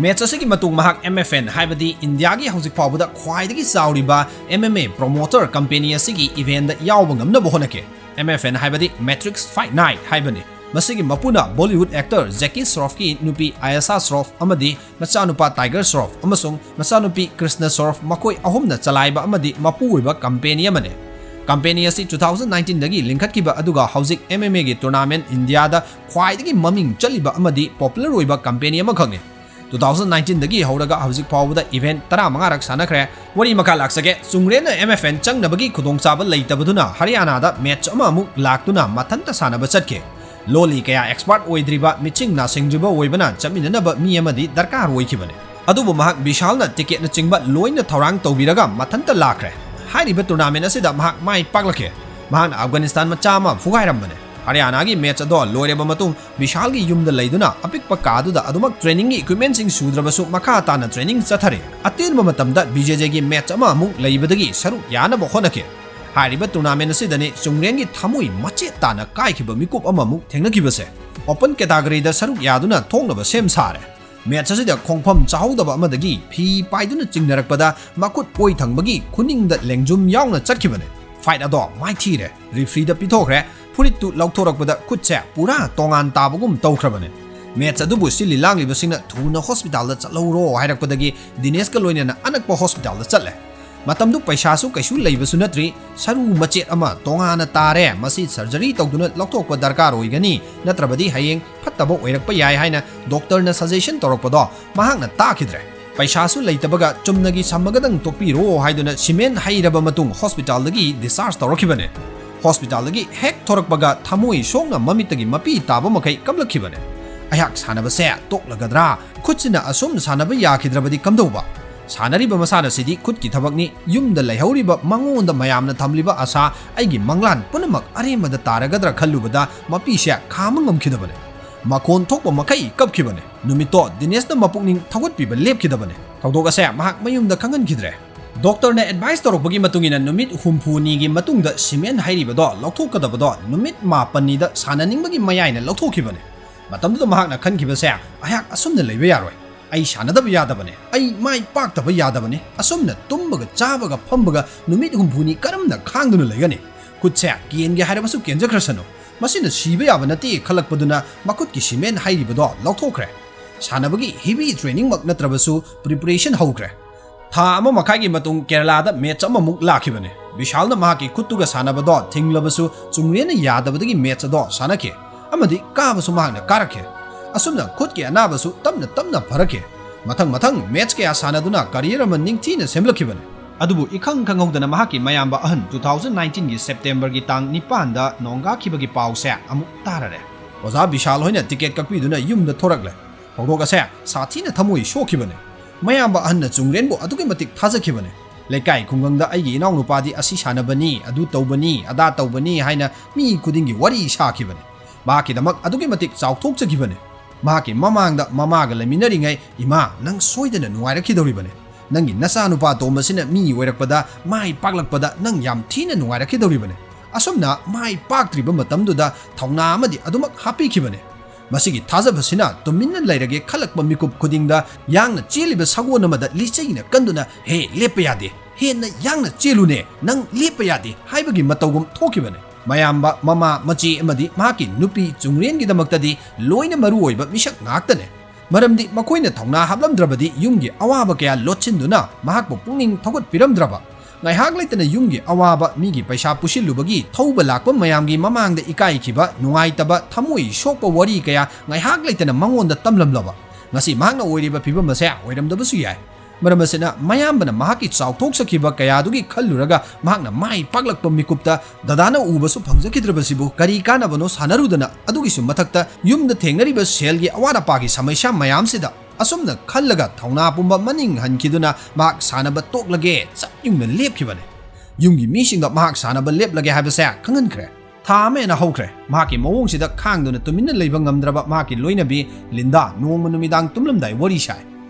Match ꯑꯁꯤꯒꯤ ꯃꯇꯨꯡ ꯃꯍꯥꯛ M F N, ꯍꯥꯏꯕꯗꯤ ꯏꯟꯗꯤꯌꯥꯒꯤ ꯍꯧꯖꯤꯛ ꯐꯥꯎꯕꯗ ꯈ꯭ꯋꯥꯏꯗꯒꯤ ꯆꯥꯎꯔꯤꯕ M M A promoter company ꯑꯁꯤꯒꯤ eventꯗ ꯌꯥꯎꯕ ꯉꯝꯅꯕ ꯍꯣꯠꯅꯈꯤ꯫ M F N ꯍꯥꯏꯕꯗꯤ Matrix Fight Night ꯍꯥꯏꯕꯅꯤ꯫ ꯃꯁꯤꯒꯤ ꯃꯄꯨꯅ Bollywood actor Jackie Shroffꯀꯤ ꯅꯨꯄꯤ Ayesha Shroff ꯑꯃꯗꯤ ꯃꯆꯥꯅꯨꯄꯥ Tiger Shroff ꯑꯃꯁꯨꯡ ꯃꯆꯥꯅꯨꯄꯤ Krishna Shroff, ꯃꯈꯣꯏ ꯑꯍꯨꯝꯅ ꯆꯂꯥꯏꯕ ꯑꯃꯗꯤ ꯃꯄꯨ ꯑꯣꯏꯕ company ꯑꯃꯅꯤ꯫ Company ꯑꯁꯤ two thousand nineteenꯗꯒꯤ ꯂꯤꯡꯈꯠꯈꯤꯕ ꯑꯗꯨꯒ ꯍꯧꯖꯤꯛ M M Aꯒꯤ tournament ꯏꯟꯗꯤꯌꯥꯗ ꯈ꯭ꯋꯥꯏꯗꯒꯤ ꯃꯃꯤꯡ ꯆꯠꯂꯤꯕ ꯑꯃꯗꯤ popular ꯑꯣꯏꯕ company ꯑꯃꯈꯛꯅꯤ꯫ Two thousand nineteenꯗꯒꯤ ꯍꯧꯔꯒ ꯍꯧꯖꯤꯛ ꯐꯥꯎꯕꯗ event ꯇꯔꯥꯃꯉꯥꯔꯛ ꯁꯥꯟꯅꯈ꯭ꯔꯦ꯫ ꯋꯥꯔꯤ ꯃꯈꯥ ꯂꯥꯛꯆꯒꯦ꯫ ꯆꯨꯡꯔꯦꯟꯅ M F N ꯆꯪꯅꯕꯒꯤ ꯈꯨꯗꯣꯡꯆꯥꯕ ꯂꯩꯇꯕꯗꯨꯅ ꯍꯔꯤꯌꯥꯅꯥꯗ match ꯑꯃ ꯑꯃꯨꯛ ꯂꯥꯛꯇꯨꯅ ꯃꯊꯟꯇ ꯁꯥꯟꯅꯕ ꯆꯠꯈꯤ꯫ ꯂꯣꯜꯂꯤ ꯀꯌꯥ expert ꯑꯣꯏꯗ꯭ꯔꯤꯕ, ꯃꯤꯠꯁꯤꯡ ꯅꯥꯁꯤꯡꯗ꯭ꯔꯤꯕ ꯑꯣꯏꯕꯅ ꯆꯠꯃꯤꯟꯅꯅꯕ ꯃꯤ ꯑꯃꯗꯤ ꯗꯔꯀꯥꯔ ꯑꯣꯏꯈꯤꯕꯅꯤ꯫ ꯑꯗꯨꯕꯨ ꯃꯍꯥꯛ ꯕꯤꯁꯥꯜꯅ ticketꯅꯆꯤꯡꯕ ꯂꯣꯏꯅ ꯊꯧꯔꯥꯡ ꯇꯧꯕꯤꯔꯒ ꯃꯊꯟꯇ ꯂꯥꯛꯈ꯭ꯔꯦ꯫ ꯍꯥꯏꯔꯤꯕ tournament ꯑꯁꯤꯗ ꯃꯍꯥꯛ ꯃꯥꯏ ꯄꯥꯛꯂꯛꯈꯤ꯫ ꯃꯍꯥꯛꯅ ꯑꯐꯒꯥꯅꯤꯁꯇꯥꯟ ꯃꯆꯥ ꯑꯃ ꯐꯨꯒꯥꯏꯔꯝꯕꯅꯤ꯫ ꯍꯔꯤꯌꯥꯅꯥꯒꯤ match ꯑꯗꯣ ꯂꯣꯏꯔꯕ ꯃꯇꯨꯡ ꯕꯤꯁꯥꯜꯒꯤ ꯌꯨꯝꯗ ꯂꯩꯗꯨꯅ ꯑꯄꯤꯛꯄ ꯀꯥꯗꯨꯗ ꯑꯗꯨꯃꯛ trainingꯒꯤ equipmentꯁꯤꯡ ꯁꯨꯗ꯭ꯔꯕꯁꯨ ꯃꯈꯥ ꯇꯥꯅ training ꯆꯠꯊꯔꯤ꯫ ꯑꯇꯦꯟꯕ ꯃꯇꯝꯗ B J Jꯒꯤ match ꯑꯃ ꯑꯃꯨꯛ ꯂꯩꯕꯗꯒꯤ ꯁꯔꯨꯛ ꯌꯥꯅꯕ ꯍꯣꯠꯅꯈꯤ꯫ ꯍꯥꯏꯔꯤꯕ tournament ꯑꯁꯤꯗꯅꯤ ꯆꯨꯡꯔꯦꯟꯒꯤ ꯊꯃꯣꯏ ꯃꯆꯦꯠ ꯇꯥꯅ ꯀꯥꯏꯈꯤꯕ ꯃꯤꯀꯨꯞ ꯑꯃꯃꯨꯛ ꯊꯦꯡꯅꯈꯤꯕꯁꯦ꯫ Open categoryꯗ ꯁꯔꯨꯛ ꯌꯥꯗꯨꯅ ꯊꯣꯛꯅꯕ ꯁꯦꯝ ꯁꯥꯔꯦ꯫ Match ꯑꯁꯤꯗ ꯈꯣꯡꯐꯝ ꯆꯥꯍꯧꯗꯕ ꯑꯃꯗꯒꯤ ꯐꯤ ꯄꯥꯏꯗꯨꯅ ꯆꯤꯡꯅꯔꯛꯄꯗ ꯃꯈꯨꯠ ꯑꯣꯏ ꯊꯪꯕꯒꯤ ꯈꯨꯅꯤꯡꯗ ꯂꯦꯡꯖꯨꯝ ꯌꯥꯎꯅ ꯆꯠꯈꯤꯕꯅꯤ꯫ Fight ꯑꯗꯣ ꯃꯥꯏꯊꯤꯔꯦ꯫ Refereeꯗ ꯄꯤꯊꯣꯛꯈ꯭ꯔꯦ꯫ ꯐꯨꯔꯤꯠꯇꯨ ꯂꯧꯊꯣꯔꯛꯄꯗ ꯈꯨꯠꯁꯦ ꯄꯨꯔꯥ ꯇꯣꯉꯥꯟ ꯇꯥꯕꯒꯨꯝ ꯇꯧꯈ꯭ꯔꯕꯅꯤ꯫ Match ꯑꯗꯨꯕꯨ ꯁꯤꯜꯂꯤ ꯂꯥꯡꯂꯤꯕꯁꯤꯡꯅ ꯊꯨꯅ hospitalꯗ ꯆꯠꯍꯧꯔꯣ ꯍꯥꯏꯔꯛꯄꯗꯒꯤ ꯗꯤꯅꯦꯁꯀ ꯂꯣꯏꯅꯅ ꯑꯅꯛꯄ hospitalꯗ ꯆꯠꯂꯦ꯫ ꯃꯇꯝꯗꯨ ꯄꯩꯁꯥꯁꯨ ꯀꯩꯁꯨ ꯂꯩꯕꯁꯨ ꯅꯠꯇ꯭ꯔꯤ꯫ "ꯁꯔꯨ ꯃꯆꯦꯠ ꯑꯃ ꯇꯣꯉꯥꯟꯅ ꯇꯥꯔꯦ, ꯃꯁꯤ ꯁꯔꯖꯔꯤ ꯇꯧꯗꯨꯅ ꯂꯧꯊꯣꯛꯄ ꯗꯔꯀꯥꯔ ꯑꯣꯏꯒꯅꯤ, ꯅꯠꯇ꯭ꯔꯕꯗꯤ ꯍꯌꯦꯡ ꯐꯠꯇꯕ ꯑꯣꯏꯔꯛꯄ ꯌꯥꯏ" ꯍꯥꯏꯅ ꯗꯣꯛꯇꯔꯅ ꯁꯖꯦꯁꯟ ꯇꯧꯔꯛꯄꯗꯣ ꯃꯍꯥꯛꯅ ꯇꯥꯈꯤꯗ꯭ꯔꯦ꯫ ꯄꯩꯁꯥꯁꯨ ꯂꯩꯇꯕꯒ ꯆꯨꯝꯅꯒꯤ ꯁꯝꯃꯒꯗꯪ ꯇꯣꯛꯄꯤꯔꯣ ꯍꯥꯏꯗꯨꯅ ꯁꯤꯃꯦꯟ ꯍꯩꯔꯕ ꯃꯇꯨꯡ ꯍꯣꯁꯄꯤꯇꯥꯜꯗꯒꯤ ꯗꯤꯁꯆꯥꯔꯖ ꯇꯧꯔꯛꯈꯤꯕꯅꯦ꯫ ꯍꯣꯁꯄꯤꯇꯥꯜꯗꯒꯤ ꯍꯦꯛ ꯊꯣꯔꯛꯄꯒ ꯊꯃꯣꯏ ꯁꯣꯛꯅ ꯃꯃꯤꯠꯇꯒꯤ ꯃꯄꯤ ꯇꯥꯕ ꯃꯈꯩ ꯀꯞꯂꯛꯈꯤꯕꯅꯦ꯫ "ꯑꯩꯍꯥꯛ ꯁꯥꯟꯅꯕꯁꯦ ꯇꯣꯛꯂꯒꯗ꯭ꯔꯥ? ꯈꯨꯠꯁꯤꯅ ꯑꯁꯨꯝ ꯁꯥꯟꯅꯕ ꯌꯥꯈꯤꯗ꯭ꯔꯕꯗꯤ ꯀꯝꯗꯧꯕ? ꯁꯥꯟꯅꯔꯤꯕ ꯃꯁꯥꯟꯅꯁꯤꯗꯤ ꯈꯨꯠꯀꯤ ꯊꯕꯛꯅꯤ꯫ ꯌꯨꯝꯗ ꯂꯩꯍꯧꯔꯤꯕ ꯃꯉꯣꯟꯗ ꯃꯌꯥꯝꯅ ꯊꯝꯂꯤꯕ ꯑꯁꯥ, ꯑꯩꯒꯤ ꯃꯪꯂꯥꯟ ꯄꯨꯝꯅꯃꯛ ꯑꯔꯦꯝꯕꯗ ꯇꯥꯔꯒꯗ꯭ꯔꯥ?" ꯈꯜꯂꯨꯕꯗ ꯃꯄꯤꯁꯦ ꯈꯥꯝꯕ ꯉꯝꯈꯤꯗꯕꯅꯦ꯫ ꯃꯈꯣꯟ ꯊꯣꯛꯄ ꯃꯈꯩ ꯀꯞꯈꯤꯕꯅꯦ꯫ ꯅꯨꯃꯤꯠꯇꯣ ꯗꯤꯅꯦꯁꯅ ꯃꯄꯨꯛꯅꯤꯡ ꯊꯧꯒꯠꯄꯤꯕ ꯂꯦꯞꯈꯤꯗꯕꯅꯦ꯫ ꯊꯧꯗꯣꯛ ꯑꯁꯦ ꯃꯍꯥꯛ ꯃꯌꯨꯝꯗ ꯈꯪꯍꯟꯈꯤꯗ꯭ꯔꯦ꯫ ꯗꯣꯛꯇꯔꯅ ꯑꯦꯗꯚꯥꯏꯁ ꯇꯧꯔꯛꯄꯒꯤ ꯃꯇꯨꯡ ꯏꯟꯅ ꯅꯨꯃꯤꯠ ꯍꯨꯝꯐꯨꯅꯤꯒꯤ ꯃꯇꯨꯡꯗ ꯁꯤꯃꯦꯟ ꯍꯩꯔꯤꯕꯗꯣ ꯂꯧꯊꯣꯛꯀꯗꯕꯗꯣ ꯅꯨꯃꯤꯠ ꯃꯥꯄꯟꯅꯤꯗ ꯁꯥꯟꯅꯅꯤꯡꯕꯒꯤ ꯃꯌꯥꯏꯅ ꯂꯧꯊꯣꯛꯈꯤꯕꯅꯦ꯫ ꯃꯇꯝꯗꯨꯗ ꯃꯍꯥꯛꯅ ꯈꯟꯈꯤꯕꯁꯦ, "ꯑꯩꯍꯥꯛ ꯑꯁꯨꯝꯅ ꯂꯩꯕ ꯌꯥꯔꯣꯏ꯫ ꯑꯩ ꯁꯥꯟꯅꯗꯕ ꯌꯥꯗꯕꯅꯦ꯫ ꯑꯩ ꯃꯥꯏ ꯄꯥꯛꯇꯕ ꯌꯥꯗꯕꯅꯦ꯫ ꯑꯁꯨꯝꯅ ꯇꯨꯝꯕꯒ ꯆꯥꯕꯒ ꯐꯝꯕꯒ ꯅꯨꯃꯤꯠ ꯍꯨꯝꯐꯨꯅꯤ ꯀꯔꯝꯅ ꯈꯥꯡꯗꯨꯅ ꯂꯩꯒꯅꯤ? ꯈꯨꯠꯁꯦ ꯀꯦꯟꯒꯦ ꯍꯥꯏꯔꯕꯁꯨ ꯀꯦꯟꯖꯈ꯭ꯔꯁꯅꯨ꯫ ꯃꯁꯤꯅ ꯁꯤꯕ ꯌꯥꯕ ꯅꯠꯇꯦ" ꯈꯜꯂꯛꯄꯗꯨꯅ ꯃꯈꯨꯠꯀꯤ ꯁꯤꯃꯦꯟ ꯍꯩꯔꯤꯕꯗꯣ ꯂꯧꯊꯣꯛꯈ꯭ꯔꯦ꯫ ꯁꯥꯟꯅꯕꯒꯤ ꯍꯦꯚꯤ ꯇ꯭ꯔꯦꯅꯤꯡꯃꯛ ꯅꯠꯇ꯭ꯔꯕꯁꯨ ꯄ꯭ꯔꯤꯄꯔꯦꯁꯟ ꯍꯧꯈ꯭ꯔꯦ꯫ ꯊꯥ ꯑꯃ ꯃꯈꯥꯏꯒꯤ ꯃꯇꯨꯡ ꯀꯦꯔꯂꯥꯗ ꯃꯦꯠꯆ ꯑꯃꯃꯨꯛ ꯂꯥꯛꯈꯤꯕꯅꯦ꯫ ꯕꯤꯁꯥꯜꯅ ꯃꯍꯥꯛꯀꯤ ꯈꯨꯠꯇꯨꯒ ꯁꯥꯟꯅꯕꯗꯣ ꯊꯤꯡꯂꯕꯁꯨ ꯆꯨꯡꯔꯦꯟꯅ ꯌꯥꯗꯕꯗꯒꯤ ꯃꯦꯠꯆ ꯑꯗꯣ ꯁꯥꯟꯅꯈꯤ ꯑꯃꯗꯤ ꯀꯥꯕꯁꯨ ꯃꯍꯥꯛꯅ ꯀꯥꯔꯛꯈꯤ꯫ ꯑꯁꯨꯝꯅ ꯈꯨꯠꯀꯤ ꯑꯅꯥꯕꯁꯨ ꯇꯞꯅ ꯇꯞꯅ ꯐꯔꯛꯈꯤ꯫ ꯃꯊꯪ ꯃꯊꯪ ꯃꯦꯠꯆ ꯀꯌꯥ ꯁꯥꯟꯅꯗꯨꯅ ꯀꯔꯤꯌꯔ ꯑꯃ ꯅꯤꯡꯊꯤꯅ ꯁꯦꯝꯂꯛꯈꯤꯕꯅꯤ꯫ ꯑꯗꯨꯕꯨ ꯏꯈꯪ ꯈꯪꯍꯧꯗꯅ ꯃꯍꯥꯛꯀꯤ ꯃꯌꯥꯝꯕ ꯑꯍꯟ two thousand nineteenꯒꯤ ꯁꯦꯞꯇꯦꯝꯕꯔꯒꯤ ꯇꯥꯡ ꯅꯤꯄꯥꯟꯗ ꯅꯣꯡꯒꯥꯈꯤꯕꯒꯤ ꯄꯥꯎꯁꯦ ꯑꯃꯨꯛ ꯇꯥꯔꯔꯦ꯫ ꯑꯣꯖꯥ ꯕꯤꯁꯥꯜ ꯍꯣꯏꯅ ꯇꯤꯀꯦꯠ ꯀꯛꯄꯤꯗꯨꯅ ꯌꯨꯝꯗ ꯊꯣꯔꯛꯂꯦ꯫ ꯊꯧꯗꯣꯛ ꯑꯁꯦ ꯁꯥꯊꯤꯅ ꯊꯃꯣꯏ ꯁꯣꯛꯈꯤꯕꯅꯦ꯫ ꯃꯌꯥꯝꯕ ꯑꯍꯟꯅ ꯆꯨꯡꯔꯦꯟꯕꯨ ꯑꯗꯨꯛꯀꯤ ꯃꯇꯤꯛ ꯊꯥꯖꯈꯤꯕꯅꯦ꯫ ꯂꯩꯀꯥꯏ ꯈꯨꯡꯒꯪꯗ "ꯑꯩꯒꯤ ꯏꯅꯥꯎꯅꯨꯄꯥꯗꯤ ꯑꯁꯤ ꯁꯥꯟꯅꯕꯅꯤ, ꯑꯗꯨ ꯇꯧꯕꯅꯤ, ꯑꯗꯥ ꯇꯧꯕꯅꯤ" ꯍꯥꯏꯅ ꯃꯤ ꯈꯨꯗꯤꯡꯒꯤ ꯋꯥꯔꯤ ꯁꯥꯈꯤꯕꯅꯦ꯫ ꯃꯍꯥꯛꯀꯤꯗꯃꯛ ꯑꯗꯨꯛꯀꯤ ꯃꯇꯤꯛ ꯆꯥꯎꯊꯣꯛꯆꯈꯤꯕꯅꯦ꯫ ꯃꯍꯥꯛꯀꯤ ꯃꯃꯥꯡꯗ ꯃꯃꯥꯒ ꯂꯩꯃꯤꯟꯅꯔꯤꯉꯩ, "ꯏꯃꯥ, ꯅꯪ ꯁꯣꯏꯗꯅ ꯅꯨꯡꯉꯥꯏꯔꯛꯈꯤꯗꯧꯔꯤꯕꯅꯦ꯫ ꯅꯪꯒꯤ ꯅꯆꯥꯅꯨꯄꯥ ꯑꯇꯣꯝꯕꯁꯤꯅ ꯃꯤ ꯑꯣꯏꯔꯛꯄꯗ, ꯃꯥꯏ ꯄꯥꯛꯂꯛꯄꯗ ꯅꯪ ꯌꯥꯝ ꯊꯤꯅ ꯅꯨꯡꯉꯥꯏꯔꯛꯈꯤꯗꯧꯔꯤꯕꯅꯦ"꯫ ꯑꯁꯨꯝꯅ ꯃꯥꯏ ꯄꯥꯛꯇ꯭ꯔꯤꯕ ꯃꯇꯝꯗꯨꯗ ꯊꯧꯅꯥ ꯑꯃꯗꯤ ꯑꯗꯨꯃꯛ ꯍꯥꯞꯄꯤꯈꯤꯕꯅꯦ꯫ ꯃꯁꯤꯒꯤ ꯊꯥꯖꯕꯁꯤꯅ ꯇꯨꯃꯤꯟꯅ ꯂꯩꯔꯒꯦ ꯈꯜꯂꯛꯄ ꯃꯤꯀꯨꯞ ꯈꯨꯗꯤꯡꯗ ꯌꯥꯡꯅ ꯆꯦꯜꯂꯤꯕ ꯁꯒꯣꯜ ꯑꯃꯗ ꯂꯤꯆꯩꯅ ꯀꯟꯗꯨꯅ, "ꯍꯦ, ꯂꯦꯞꯄ ꯌꯥꯗꯦ, ꯍꯦꯟꯅ ꯌꯥꯡꯅ ꯆꯦꯜꯂꯨꯅꯦ, ꯅꯪ ꯂꯦꯞꯄ ꯌꯥꯗꯦ" ꯍꯥꯏꯕꯒꯤ ꯃꯇꯧꯒꯨꯝ ꯊꯣꯛꯈꯤꯕꯅꯦ꯫ ꯃꯌꯥꯝꯕ, ꯃꯃꯥ, ꯃꯆꯦ ꯑꯃꯗꯤ ꯃꯍꯥꯛꯀꯤ ꯅꯨꯄꯤ ꯆꯨꯡꯔꯦꯟꯒꯤꯗꯃꯛꯇꯗꯤ ꯂꯣꯏꯅ ꯃꯔꯨ ꯑꯣꯏꯕ ꯃꯤꯁꯛ ꯉꯥꯛꯇꯅꯦ꯫ ꯃꯔꯝꯗꯤ ꯃꯈꯣꯏꯅ ꯊꯧꯅꯥ ꯍꯥꯞꯂꯝꯗ꯭ꯔꯕꯗꯤ ꯌꯨꯝꯒꯤ ꯑꯋꯥꯕ ꯀꯌꯥ ꯂꯣꯠꯁꯤꯟꯗꯨꯅ ꯃꯍꯥꯛꯄꯨ ꯄꯨꯛꯅꯤꯡ ꯊꯧꯒꯠꯄꯤꯔꯝꯗ꯭ꯔꯕ꯫ ꯉꯥꯏꯍꯥꯛ ꯂꯩꯇꯅ ꯌꯨꯝꯒꯤ ꯑꯋꯥꯕ, ꯃꯤꯒꯤ ꯄꯩꯁꯥ ꯄꯨꯁꯤꯜꯂꯨꯕꯒꯤ ꯊꯧꯕ ꯂꯥꯛꯄ ꯃꯌꯥꯝꯒꯤ ꯃꯃꯥꯡꯗ ꯏꯀꯥꯏꯈꯤꯕ, ꯅꯨꯡꯉꯥꯏꯇꯕ, ꯊꯃꯣꯏ ꯁꯣꯛꯄ ꯋꯥꯔꯤ ꯀꯌꯥ ꯉꯥꯏꯍꯥꯛ ꯂꯩꯇꯅ ꯃꯉꯣꯟꯗ ꯇꯝꯂꯝꯂꯕ꯫ ꯉꯁꯤ ꯃꯍꯥꯛꯅ ꯑꯣꯏꯔꯤꯕ ꯐꯤꯕꯝ ꯑꯁꯦ ꯑꯣꯏꯔꯝꯗꯕꯁꯨ ꯌꯥꯏ꯫ ꯃꯔꯝ ꯑꯁꯤꯅ ꯃꯌꯥꯝꯕꯅ ꯃꯍꯥꯛꯀꯤ ꯆꯥꯎꯊꯣꯛꯆꯈꯤꯕ ꯀꯌꯥꯗꯨꯒꯤ ꯈꯜꯂꯨꯔꯒ ꯃꯍꯥꯛꯅ ꯃꯥꯏ ꯄꯥꯛꯂꯛꯄ ꯃꯤꯀꯨꯞꯇ ꯗꯗꯥꯅ ꯎꯕꯁꯨ ꯐꯪꯖꯈꯤꯗ꯭ꯔꯕꯁꯤꯕꯨ ꯀꯔꯤ ꯀꯥꯟꯅꯕꯅꯣ ꯁꯥꯟꯅꯔꯨꯗꯅ? ꯑꯗꯨꯒꯤꯁꯨ ꯃꯊꯛꯇ ꯌꯨꯝꯗ ꯊꯦꯡꯅꯔꯤꯕ ꯁꯦꯜꯒꯤ ꯑꯋꯥꯠ ꯑꯄꯥꯒꯤ ꯁꯃꯁ꯭ꯌꯥ ꯃꯌꯥꯝꯁꯤꯗ꯫ ꯑꯁꯨꯝꯅ ꯈꯜꯂꯒ ꯊꯧꯅꯥ ꯄꯨꯝꯕ ꯃꯅꯤꯡ ꯍꯟꯈꯤꯗꯨꯅ ꯃꯍꯥꯛ ꯁꯥꯟꯅꯕ ꯇꯣꯛꯂꯒꯦ ꯆꯞ ꯌꯨꯡꯅ ꯂꯦꯞꯈꯤꯕꯅꯦ꯫ ꯌꯨꯝꯒꯤ ꯃꯤꯁꯤꯡꯗ ꯃꯍꯥꯛ ꯁꯥꯟꯅꯕ ꯂꯦꯞꯂꯒꯦ ꯍꯥꯏꯕꯁꯦ ꯈꯪꯍꯟꯈ꯭ꯔꯦ꯫ ꯊꯥ ꯑꯃ ꯍꯦꯟꯅ ꯍꯧꯈ꯭ꯔꯦ꯫ ꯃꯍꯥꯛꯀꯤ ꯃꯑꯣꯡꯁꯤꯗ ꯈꯥꯡꯗꯨꯅ ꯇꯨꯃꯤꯟꯅ ꯂꯩꯕ ꯉꯝꯗ꯭ꯔꯕ ꯃꯍꯥꯛꯀꯤ ꯂꯣꯏꯅꯕꯤ ꯂꯤꯟꯗꯥ ꯅꯣꯡꯃ ꯅꯨꯃꯤꯗꯥꯡ ꯇꯨꯝꯂꯝꯗꯥꯏ ꯋꯥꯔꯤ ꯁꯥꯏ꯫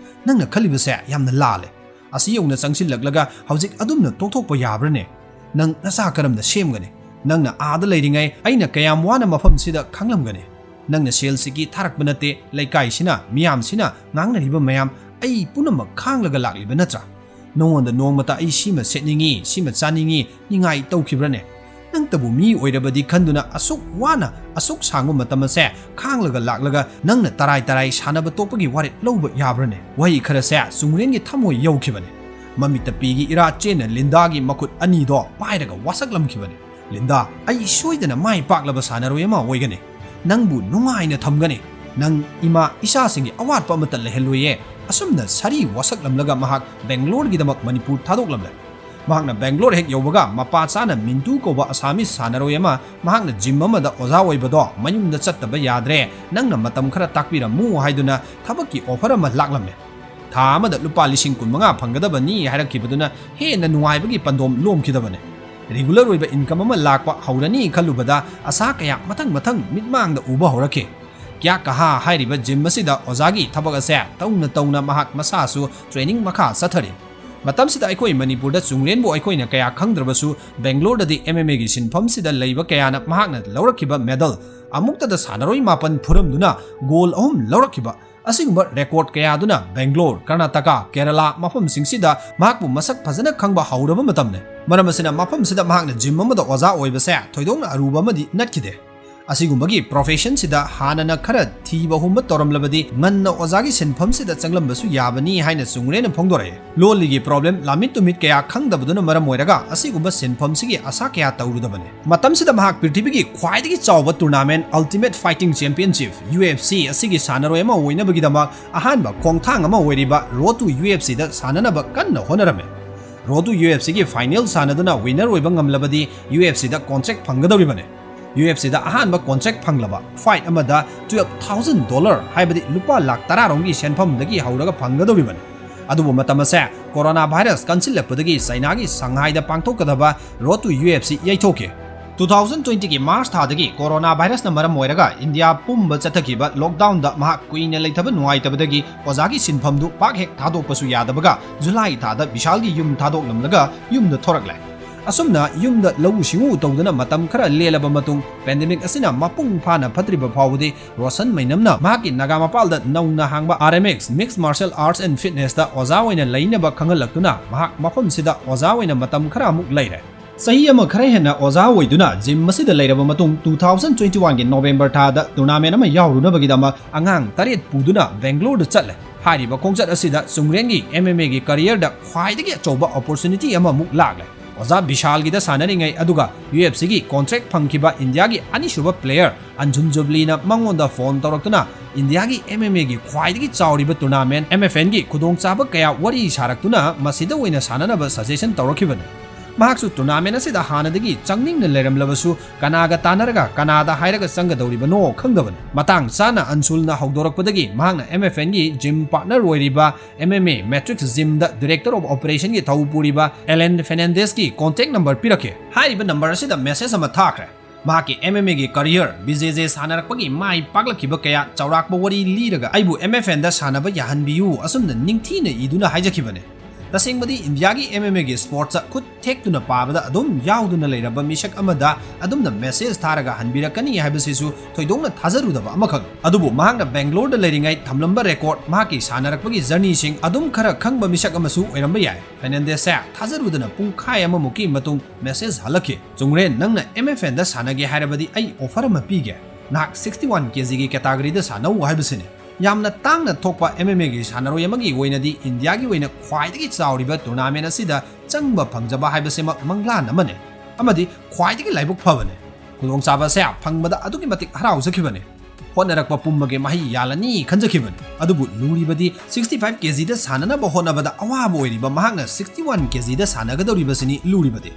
"ꯅꯪꯅ ꯈꯜꯂꯤꯕꯁꯦ ꯌꯥꯝꯅ ꯂꯥꯜꯂꯦ꯫ ꯑꯁꯤ ꯌꯧꯅ ꯆꯪꯁꯤꯜꯂꯛꯂꯒ ꯍꯧꯖꯤꯛ ꯑꯗꯨꯝꯅ ꯇꯣꯛꯊꯣꯛꯄ ꯌꯥꯕ꯭ꯔꯅꯦ? ꯅꯪ ꯅꯆꯥ ꯀꯔꯝꯅ ꯁꯦꯝꯒꯅꯤ? ꯅꯪꯅ ꯑꯥꯗ ꯂꯩꯔꯤꯉꯩ ꯑꯩꯅ ꯀꯌꯥꯝ ꯋꯥꯅ ꯃꯐꯝꯁꯤꯗ ꯈꯥꯡꯂꯝꯒꯅꯤ? ꯅꯪꯅ ꯁꯦꯜ ꯁꯤꯀꯤ ꯊꯥꯔꯛꯄ ꯅꯠꯇꯦ, ꯂꯩꯀꯥꯏꯁꯤꯅ, ꯃꯤꯌꯥꯝꯁꯤꯅ ꯉꯥꯡꯅꯔꯤꯕ ꯃꯌꯥꯝ ꯑꯩ ꯄꯨꯝꯅꯃꯛ ꯈꯥꯡꯂꯒ ꯂꯥꯛꯂꯤꯕ ꯅꯠꯇ꯭ꯔꯥ? ꯅꯉꯣꯟꯗ ꯅꯣꯡꯃꯇ ꯑꯩ ꯁꯤꯃ ꯁꯦꯠꯅꯤꯡꯉꯤ, ꯁꯤꯃ ꯆꯥꯅꯤꯡꯉꯤ ꯅꯤꯡꯉꯥꯏ ꯇꯧꯈꯤꯕ꯭ꯔꯅꯦ? ꯅꯪꯇꯕꯨ ꯃꯤ ꯑꯣꯏꯔꯕꯗꯤ ꯈꯟꯗꯨꯅ ꯑꯁꯨꯛ ꯋꯥꯅ, ꯑꯁꯨꯛ ꯁꯥꯡꯕ ꯃꯇꯝ ꯑꯁꯦ ꯈꯥꯡꯂꯒ ꯂꯥꯛꯂꯒ ꯅꯪꯅ ꯇꯔꯥꯏ ꯇꯔꯥꯏ ꯁꯥꯟꯅꯕ ꯇꯣꯛꯄꯒꯤ ꯋꯥꯔꯦꯞ ꯂꯧꯕ ꯌꯥꯕ꯭ꯔꯅꯦ?" ꯋꯥꯍꯩ ꯈꯔꯁꯦ ꯆꯨꯡꯒ꯭ꯔꯦꯟꯒꯤ ꯊꯃꯣꯏ ꯌꯧꯈꯤꯕꯅꯦ꯫ ꯃꯃꯤꯠꯇ ꯄꯤꯒꯤ ꯏꯔꯥ ꯆꯦꯟꯅ ꯂꯤꯟꯗꯥꯒꯤ ꯃꯈꯨꯠ ꯑꯅꯤꯗꯣ ꯄꯥꯏꯔꯒ ꯋꯥꯁꯛꯂꯝꯈꯤꯕꯅꯦ꯫ "ꯂꯤꯟꯗꯥ, ꯑꯩ ꯁꯣꯏꯗꯅ ꯃꯥꯏ ꯄꯥꯛꯂꯕ ꯁꯥꯟꯅꯔꯣꯏ ꯑꯃ ꯑꯣꯏꯒꯅꯤ꯫ ꯅꯪꯕꯨ ꯅꯨꯡꯉꯥꯏꯅ ꯊꯝꯒꯅꯤ꯫ ꯅꯪ ꯏꯃꯥ ꯏꯆꯥꯁꯤꯡꯒꯤ ꯑꯋꯥꯠꯄ ꯑꯃꯠꯇ ꯂꯩꯍꯜꯂꯣꯏꯌꯦ꯫" ꯑꯁꯨꯝꯅ ꯁꯥꯔꯤ ꯋꯥꯁꯛꯂꯝꯂꯒ ꯃꯍꯥꯛ ꯕꯦꯡꯒ꯭ꯂꯣꯔꯒꯤꯗꯃꯛ ꯃꯅꯤꯄꯨꯔ ꯊꯥꯗꯣꯛꯂꯝꯂꯦ꯫ ꯃꯍꯥꯛꯅ ꯕꯦꯡꯒ꯭ꯂꯣꯔ ꯍꯦꯛ ꯌꯧꯕꯒ ꯃꯄꯥ ꯆꯥꯅ ꯃꯤꯟꯇꯨ ꯀꯧꯕ ꯑꯁꯥꯃꯤꯁ ꯁꯥꯟꯅꯔꯣꯏ ꯑꯃ ꯃꯍꯥꯛꯅ ꯖꯤꯝ ꯑꯃꯗ ꯑꯣꯖꯥ ꯑꯣꯏꯕꯗꯣ ꯃꯌꯨꯝꯗ ꯆꯠꯇꯕ ꯌꯥꯗ꯭ꯔꯦ, ꯅꯪꯅ ꯃꯇꯝ ꯈꯔ ꯇꯥꯛꯄꯤꯔꯝꯃꯨ ꯍꯥꯏꯗꯨꯅ ꯊꯕꯛꯀꯤ ꯑꯣꯐꯔ ꯑꯃ ꯂꯥꯛꯂꯝꯃꯦ꯫ ꯊꯥ ꯑꯃꯗ ꯂꯨꯄꯥ ꯂꯤꯁꯤꯡ ꯀꯨꯟꯃꯉꯥ ꯐꯪꯒꯗꯕꯅꯤ ꯍꯥꯏꯔꯛꯈꯤꯕꯗꯨꯅ ꯍꯦꯟꯅ ꯅꯨꯡꯉꯥꯏꯕꯒꯤ ꯄꯟꯗꯣꯝ ꯂꯣꯝꯈꯤꯗꯕꯅꯦ꯫ ꯔꯤꯒꯨꯂꯔ ꯑꯣꯏꯕ ꯏꯟꯀꯝ ꯑꯃ ꯂꯥꯛꯄ ꯍꯧꯔꯅꯤ ꯈꯜꯂꯨꯕꯗ ꯑꯁꯥ ꯀꯌꯥ ꯃꯊꯪ ꯃꯊꯪ ꯃꯤꯠꯃꯥꯡꯗ ꯎꯕ ꯍꯧꯔꯛꯈꯤ꯫ ꯀ꯭ꯌꯥ ꯀꯍꯥ ꯍꯥꯏꯔꯤꯕ ꯖꯤꯝ ꯑꯁꯤꯗ ꯑꯣꯖꯥꯒꯤ ꯊꯕꯛ ꯑꯁꯦ ꯇꯧꯅ ꯇꯧꯅ ꯃꯍꯥꯛ ꯃꯁꯥꯁꯨ ꯇ꯭ꯔꯦꯅꯤꯡ ꯃꯈꯥ ꯆꯠꯊꯔꯤ꯫ ꯃꯇꯝꯁꯤꯗ ꯑꯩꯈꯣꯏ ꯃꯅꯤꯄꯨꯔꯗ ꯆꯨꯡꯂꯦꯟꯕꯨ ꯑꯩꯈꯣꯏꯅ ꯀꯌꯥ ꯈꯪꯗ꯭ꯔꯕꯁꯨ, ꯕꯦꯡꯒ꯭ꯂꯣꯔꯗꯗꯤ ꯑꯦꯝ ꯑꯦꯝ ꯑꯦꯒꯤ ꯁꯤꯟꯐꯝꯁꯤꯗ ꯂꯩꯕ ꯀꯌꯥꯅ ꯃꯍꯥꯛꯅ ꯂꯧꯔꯛꯈꯤꯕ ꯃꯦꯗꯜ, ꯑꯃꯨꯛꯇꯗ ꯁꯥꯟꯅꯔꯣꯏ ꯃꯥꯄꯟ ꯐꯨꯔꯝꯗꯨꯅ ꯒꯣꯜ ꯑꯍꯨꯝ ꯂꯧꯔꯛꯈꯤꯕ, ꯑꯁꯤꯒꯨꯝꯕ ꯔꯦꯀꯣꯔꯗ ꯀꯌꯥꯗꯨꯅ ꯕꯦꯡꯒ꯭ꯂꯣꯔ, ꯀꯔꯅꯥꯇꯀꯥ, ꯀꯦꯔꯂꯥ ꯃꯐꯝꯁꯤꯡꯁꯤꯗ ꯃꯍꯥꯛꯄꯨ ꯃꯁꯛ ꯐꯖꯅ ꯈꯪꯕ ꯍꯧꯔꯕ ꯃꯇꯝꯅꯤ꯫ ꯃꯔꯝ ꯑꯁꯤꯅ ꯃꯐꯝꯁꯤꯗ ꯃꯍꯥꯛꯅ ꯖꯤꯝ ꯑꯃꯗ ꯑꯣꯖꯥ ꯑꯣꯏꯕꯁꯦ ꯊꯣꯏꯗꯣꯛꯅ ꯑꯔꯨꯕ ꯑꯃꯗꯤ ꯅꯠꯈꯤꯗꯦ꯫ ꯑꯁꯤꯒꯨꯝꯕꯒꯤ professionꯁꯤꯗ ꯍꯥꯟꯅꯅ ꯈꯔ ꯊꯤꯕ ꯍꯨꯝꯕ ꯇꯧꯔꯝꯂꯕꯗꯤ ꯉꯟꯅ ꯑꯣꯖꯥꯒꯤ ꯁꯤꯟꯐꯝꯁꯤꯗ ꯆꯪꯂꯝꯕꯁꯨ ꯌꯥꯕꯅꯤ ꯍꯥꯏꯅ ꯆꯨꯡꯔꯦꯅ ꯐꯣꯡꯗꯣꯔꯛꯑꯦ꯫ ꯂꯣꯜꯂꯤꯒꯤ problem ꯂꯥꯃꯤꯠ ꯇꯨꯃꯤꯠ ꯀꯌꯥ ꯈꯪꯗꯕꯗꯨꯅ ꯃꯔꯝ ꯑꯣꯏꯔꯒ ꯑꯁꯤꯒꯨꯝꯕ ꯁꯤꯟꯐꯝꯁꯤꯒꯤ ꯑꯁꯥ ꯀꯌꯥ ꯇꯧꯔꯨꯗꯕꯅꯤ꯫ ꯃꯇꯝꯁꯤꯗ ꯃꯍꯥꯛ ꯄ꯭ꯔꯤꯊꯤꯕꯤꯒꯤ ꯈ꯭ꯋꯥꯏꯗꯒꯤ ꯆꯥꯎꯕ tournament Ultimate Fighting Championship, U F C, ꯑꯁꯤꯒꯤ ꯁꯥꯟꯅꯔꯣꯏ ꯑꯃ ꯑꯣꯏꯅꯕꯒꯤꯗꯃꯛ ꯑꯍꯥꯟꯕ ꯈꯣꯡꯊꯥꯡ ꯑꯃ ꯑꯣꯏꯔꯤꯕ Road to U F Cꯗ ꯁꯥꯟꯅꯅꯕ ꯀꯟꯅ ꯍꯣꯠꯅꯔꯝꯃꯤ꯫ Road to U F Cꯒꯤ final ꯁꯥꯟꯅꯗꯨꯅ winner ꯑꯣꯏꯕ ꯉꯝꯂꯕꯗꯤ U F Cꯗ contract ꯐꯪꯒꯗꯧꯔꯤꯕꯅꯤ꯫ U F Cꯗ ꯑꯍꯥꯟꯕ contract ꯐꯪꯂꯕ fight ꯑꯃꯗ twelve thousand dollar, ꯍꯥꯏꯕꯗꯤ ꯂꯨꯄꯥ ꯂꯥꯈ ꯇꯔꯥ ꯔꯣꯝꯒꯤ ꯁꯦꯟꯐꯝꯗꯒꯤ ꯍꯧꯔꯒ ꯐꯪꯒꯗꯧꯔꯤꯕꯅꯤ꯫ ꯑꯗꯨꯕꯨ ꯃꯇꯝ ꯑꯁꯦ corona virus ꯀꯟꯁꯤꯜꯂꯛꯄꯗꯒꯤ ꯆꯩꯅꯥꯒꯤ ꯁꯪꯍꯥꯏꯗ ꯄꯥꯡꯊꯣꯛꯀꯗꯕ Road to U F C ꯌꯩꯊꯣꯛꯈꯤ꯫ Two thousand twentyꯒꯤ March ꯊꯥꯗꯒꯤ corona virusꯅ ꯃꯔꯝ ꯑꯣꯏꯔꯒ ꯏꯟꯗꯤꯌꯥ ꯄꯨꯝꯕ ꯆꯠꯊꯈꯤꯕ lockdownꯗ ꯃꯍꯥꯛ ꯀꯨꯏꯅ ꯂꯩꯊꯕ ꯅꯨꯡꯉꯥꯏꯇꯕꯗꯒꯤ ꯑꯣꯖꯥꯒꯤ ꯁꯤꯟꯐꯝꯗꯨ ꯄꯥꯛ ꯍꯦꯛ ꯊꯥꯗꯣꯛꯄꯁꯨ ꯌꯥꯗꯕꯒ July ꯊꯥꯗ ꯕꯤꯁꯥꯜꯒꯤ ꯌꯨꯝ ꯊꯥꯗꯣꯛꯂꯝꯂꯒ ꯌꯨꯝꯗ ꯊꯣꯔꯛꯂꯦ꯫ ꯑꯁꯨꯝꯅ ꯌꯨꯝꯗ ꯂꯧꯎ ꯁꯤꯡꯎ ꯇꯧꯗꯨꯅ ꯃꯇꯝ ꯈꯔ ꯂꯦꯜꯂꯕ ꯃꯇꯨꯡ pandemic ꯑꯁꯤꯅ ꯃꯄꯨꯡ ꯐꯥꯅ ꯐꯠꯇ꯭ꯔꯤꯕ ꯐꯥꯎꯕꯗꯤ ꯔꯣꯁꯟ ꯃꯩꯅꯝꯅ ꯃꯍꯥꯛꯀꯤ ꯅꯥꯒꯥ ꯃꯄꯥꯜꯗ ꯅꯧꯅ ꯍꯥꯡꯕ R M X, Mixed Martial Arts and Fitnessꯇ ꯑꯣꯖꯥ ꯑꯣꯏꯅ ꯂꯩꯅꯕ ꯈꯪꯍꯜꯂꯛꯇꯨꯅ ꯃꯍꯥꯛ ꯃꯐꯝꯁꯤꯗ ꯑꯣꯖꯥ ꯑꯣꯏꯅ ꯃꯇꯝ ꯈꯔ ꯑꯃꯨꯛ ꯂꯩꯔꯦ꯫ ꯆꯍꯤ ꯑꯃ ꯈꯔ ꯍꯦꯟꯅ ꯑꯣꯖꯥ ꯑꯣꯏꯗꯨꯅ gym ꯑꯁꯤꯗ ꯂꯩꯔꯕ ꯃꯇꯨꯡ, two thousand twenty oneꯒꯤ November ꯊꯥꯗ tournament ꯑꯃ ꯌꯥꯎꯔꯨꯅꯕꯒꯤꯗꯃꯛ ꯑꯉꯥꯡ ꯇꯔꯦꯠ ꯄꯨꯗꯨꯅ Bangaloreꯗ ꯆꯠꯂꯦ꯫ ꯍꯥꯏꯔꯤꯕ ꯈꯣꯡꯆꯠ ꯑꯁꯤꯗ ꯆꯨꯡꯔꯦꯟꯒꯤ M M Aꯒꯤ careerꯗ ꯈ꯭ꯋꯥꯏꯗꯒꯤ ꯑꯆꯧꯕ opportunity ꯑꯃꯃꯨꯛ ꯂꯥꯛꯂꯦ꯫ ꯑꯣꯖꯥ ꯕꯤꯁꯥꯜꯒꯤꯗ ꯁꯥꯟꯅꯔꯤꯉꯩ ꯑꯗꯨꯒ U F Cꯒꯤ contract ꯐꯪꯈꯤꯕ ꯏꯟꯗꯤꯌꯥꯒꯤ ꯑꯅꯤꯁꯨꯕ player ꯑꯟꯖꯨꯝ ꯖꯨꯕꯂꯤꯅ ꯃꯉꯣꯟꯗ phone ꯇꯧꯔꯛꯇꯨꯅ ꯏꯟꯗꯤꯌꯥꯒꯤ M M Aꯒꯤ ꯈ꯭ꯋꯥꯏꯗꯒꯤ ꯆꯥꯎꯔꯤꯕ tournament M F Nꯒꯤ ꯈꯨꯗꯣꯡꯆꯥꯕ ꯀꯌꯥ ꯋꯥꯔꯤ ꯁꯥꯔꯛꯇꯨꯅ ꯃꯁꯤꯗ ꯑꯣꯏꯅ ꯁꯥꯟꯅꯅꯕ suggestion ꯇꯧꯔꯛꯈꯤꯕꯅꯤ꯫ ꯃꯍꯥꯛꯁꯨ tournament ꯑꯁꯤꯗ ꯍꯥꯟꯅꯗꯒꯤ ꯆꯪꯅꯤꯡꯅ ꯂꯩꯔꯝꯂꯕꯁꯨ ꯀꯅꯥꯒ ꯇꯥꯟꯅꯔꯒ ꯀꯅꯥꯗ ꯍꯥꯏꯔꯒ ꯆꯪꯒꯗꯧꯔꯤꯕꯅꯣ ꯈꯪꯗꯕꯅꯤ꯫ ꯃꯇꯥꯡ ꯆꯥꯅ ꯑꯟꯁꯨꯜꯅ ꯍꯧꯗꯣꯔꯛꯄꯗꯒꯤ ꯃꯍꯥꯛꯅ M F Nꯒꯤ gym partner ꯑꯣꯏꯔꯤꯕ M M A Matrix Gymꯗ Director of Operationꯒꯤ ꯊꯧ ꯄꯨꯔꯤꯕ Alan Fernandezꯀꯤ contact number ꯄꯤꯔꯛꯈꯤ꯫ ꯍꯥꯏꯔꯤꯕ number ꯑꯁꯤꯗ message ꯑꯃ ꯊꯥꯈ꯭ꯔꯦ꯫ ꯃꯍꯥꯛꯀꯤ M M Aꯒꯤ career, B J J ꯁꯥꯟꯅꯔꯛꯄꯒꯤ ꯃꯥꯏ ꯄꯥꯛꯂꯛꯈꯤꯕ ꯀꯌꯥ ꯆꯥꯎꯔꯥꯛꯄ ꯋꯥꯔꯤ ꯂꯤꯔꯒ ꯑꯩꯕꯨ M F Nꯗ ꯁꯥꯟꯅꯕ ꯌꯥꯍꯟꯕꯤꯌꯨ ꯑꯁꯨꯝꯅ ꯅꯤꯡꯊꯤꯅ ꯏꯗꯨꯅ ꯍꯥꯏꯖꯈꯤꯕꯅꯤ꯫ ꯇꯁꯦꯡꯕꯗꯤ ꯏꯟꯗꯤꯌꯥꯒꯤ M M Aꯒꯤ sportsꯇ ꯈꯨꯠ ꯊꯦꯛꯇꯨꯅ ꯄꯥꯕꯗ ꯑꯗꯨꯝ ꯌꯥꯎꯗꯨꯅ ꯂꯩꯔꯕ ꯃꯤꯁꯛ ꯑꯃꯗ ꯑꯗꯨꯝꯅ message ꯊꯥꯔꯒ ꯍꯟꯕꯤꯔꯛꯀꯅꯤ ꯍꯥꯏꯕꯁꯤꯁꯨ ꯊꯣꯏꯗꯣꯛꯅ ꯊꯥꯖꯔꯨꯗꯕ ꯑꯃꯈꯛ꯫ ꯑꯗꯨꯕꯨ ꯃꯍꯥꯛꯅ ꯕꯦꯡꯒ꯭ꯂꯣꯔꯗ ꯂꯩꯔꯤꯉꯩ ꯊꯝꯂꯝꯕ record, ꯃꯍꯥꯛꯀꯤ ꯁꯥꯟꯅꯔꯛꯄꯒꯤ journeyꯁꯤꯡ ꯑꯗꯨꯝ ꯈꯔ ꯈꯪꯕ ꯃꯤꯁꯛ ꯑꯃꯁꯨ ꯑꯣꯏꯔꯝꯕ ꯌꯥꯏ꯫ ꯐꯔꯅꯥꯟꯗꯦꯁꯁꯦ ꯊꯥꯖꯔꯨꯗꯅ ꯄꯨꯡꯈꯥꯏ ꯑꯃꯃꯨꯛꯀꯤ ꯃꯇꯨꯡ message ꯍꯜꯂꯛꯈꯤ꯫ "ꯆꯨꯡꯔꯦꯟ, ꯅꯪꯅ M F Nꯗ ꯁꯥꯟꯅꯒꯦ ꯍꯥꯏꯔꯕꯗꯤ ꯑꯩ offer ꯑꯃ ꯄꯤꯒꯦ꯫ ꯅꯍꯥꯛ sixty one kgꯒꯤ categoryꯗ ꯁꯥꯟꯅꯧ" ꯍꯥꯏꯕꯁꯤꯅꯤ꯫ ꯌꯥꯝꯅ ꯇꯥꯡꯅ ꯊꯣꯛꯄ M M Aꯒꯤ ꯁꯥꯟꯅꯔꯣꯏ ꯑꯃꯒꯤ ꯑꯣꯏꯅꯗꯤ ꯏꯟꯗꯤꯌꯥꯒꯤ ꯑꯣꯏꯅ ꯈ꯭ꯋꯥꯏꯗꯒꯤ ꯆꯥꯎꯔꯤꯕ tournament ꯑꯁꯤꯗ ꯆꯪꯕ ꯐꯪꯖꯕ ꯍꯥꯏꯕꯁꯤꯃꯛ ꯃꯪꯂꯥꯟ ꯑꯃꯅꯤ, ꯑꯃꯗꯤ ꯈ꯭ꯋꯥꯏꯗꯒꯤ ꯂꯥꯏꯕꯛ ꯐꯕꯅꯤ꯫ ꯈꯨꯗꯣꯡꯆꯥꯕ ꯑꯁꯦ ꯐꯪꯕꯗ ꯑꯗꯨꯛꯀꯤ ꯃꯇꯤꯛ ꯍꯔꯥꯎꯖꯈꯤꯕꯅꯤ꯫ ꯍꯣꯠꯅꯔꯛꯄ ꯄꯨꯝꯕꯒꯤ ꯃꯍꯩ ꯌꯥꯜꯂꯅꯤ ꯈꯟꯖꯈꯤꯕꯅꯤ꯫ ꯑꯗꯨꯕꯨ ꯂꯨꯔꯤꯕꯗꯤ sixty five kgꯗ ꯁꯥꯟꯅꯅꯕ ꯍꯣꯠꯅꯕꯗ ꯑꯋꯥꯕ ꯑꯣꯏꯔꯤꯕ ꯃꯍꯥꯛꯅ sixty one kgꯗ ꯁꯥꯟꯅꯒꯗꯧꯔꯤꯕꯁꯤꯅꯤ ꯂꯨꯔꯤꯕꯗꯤ꯫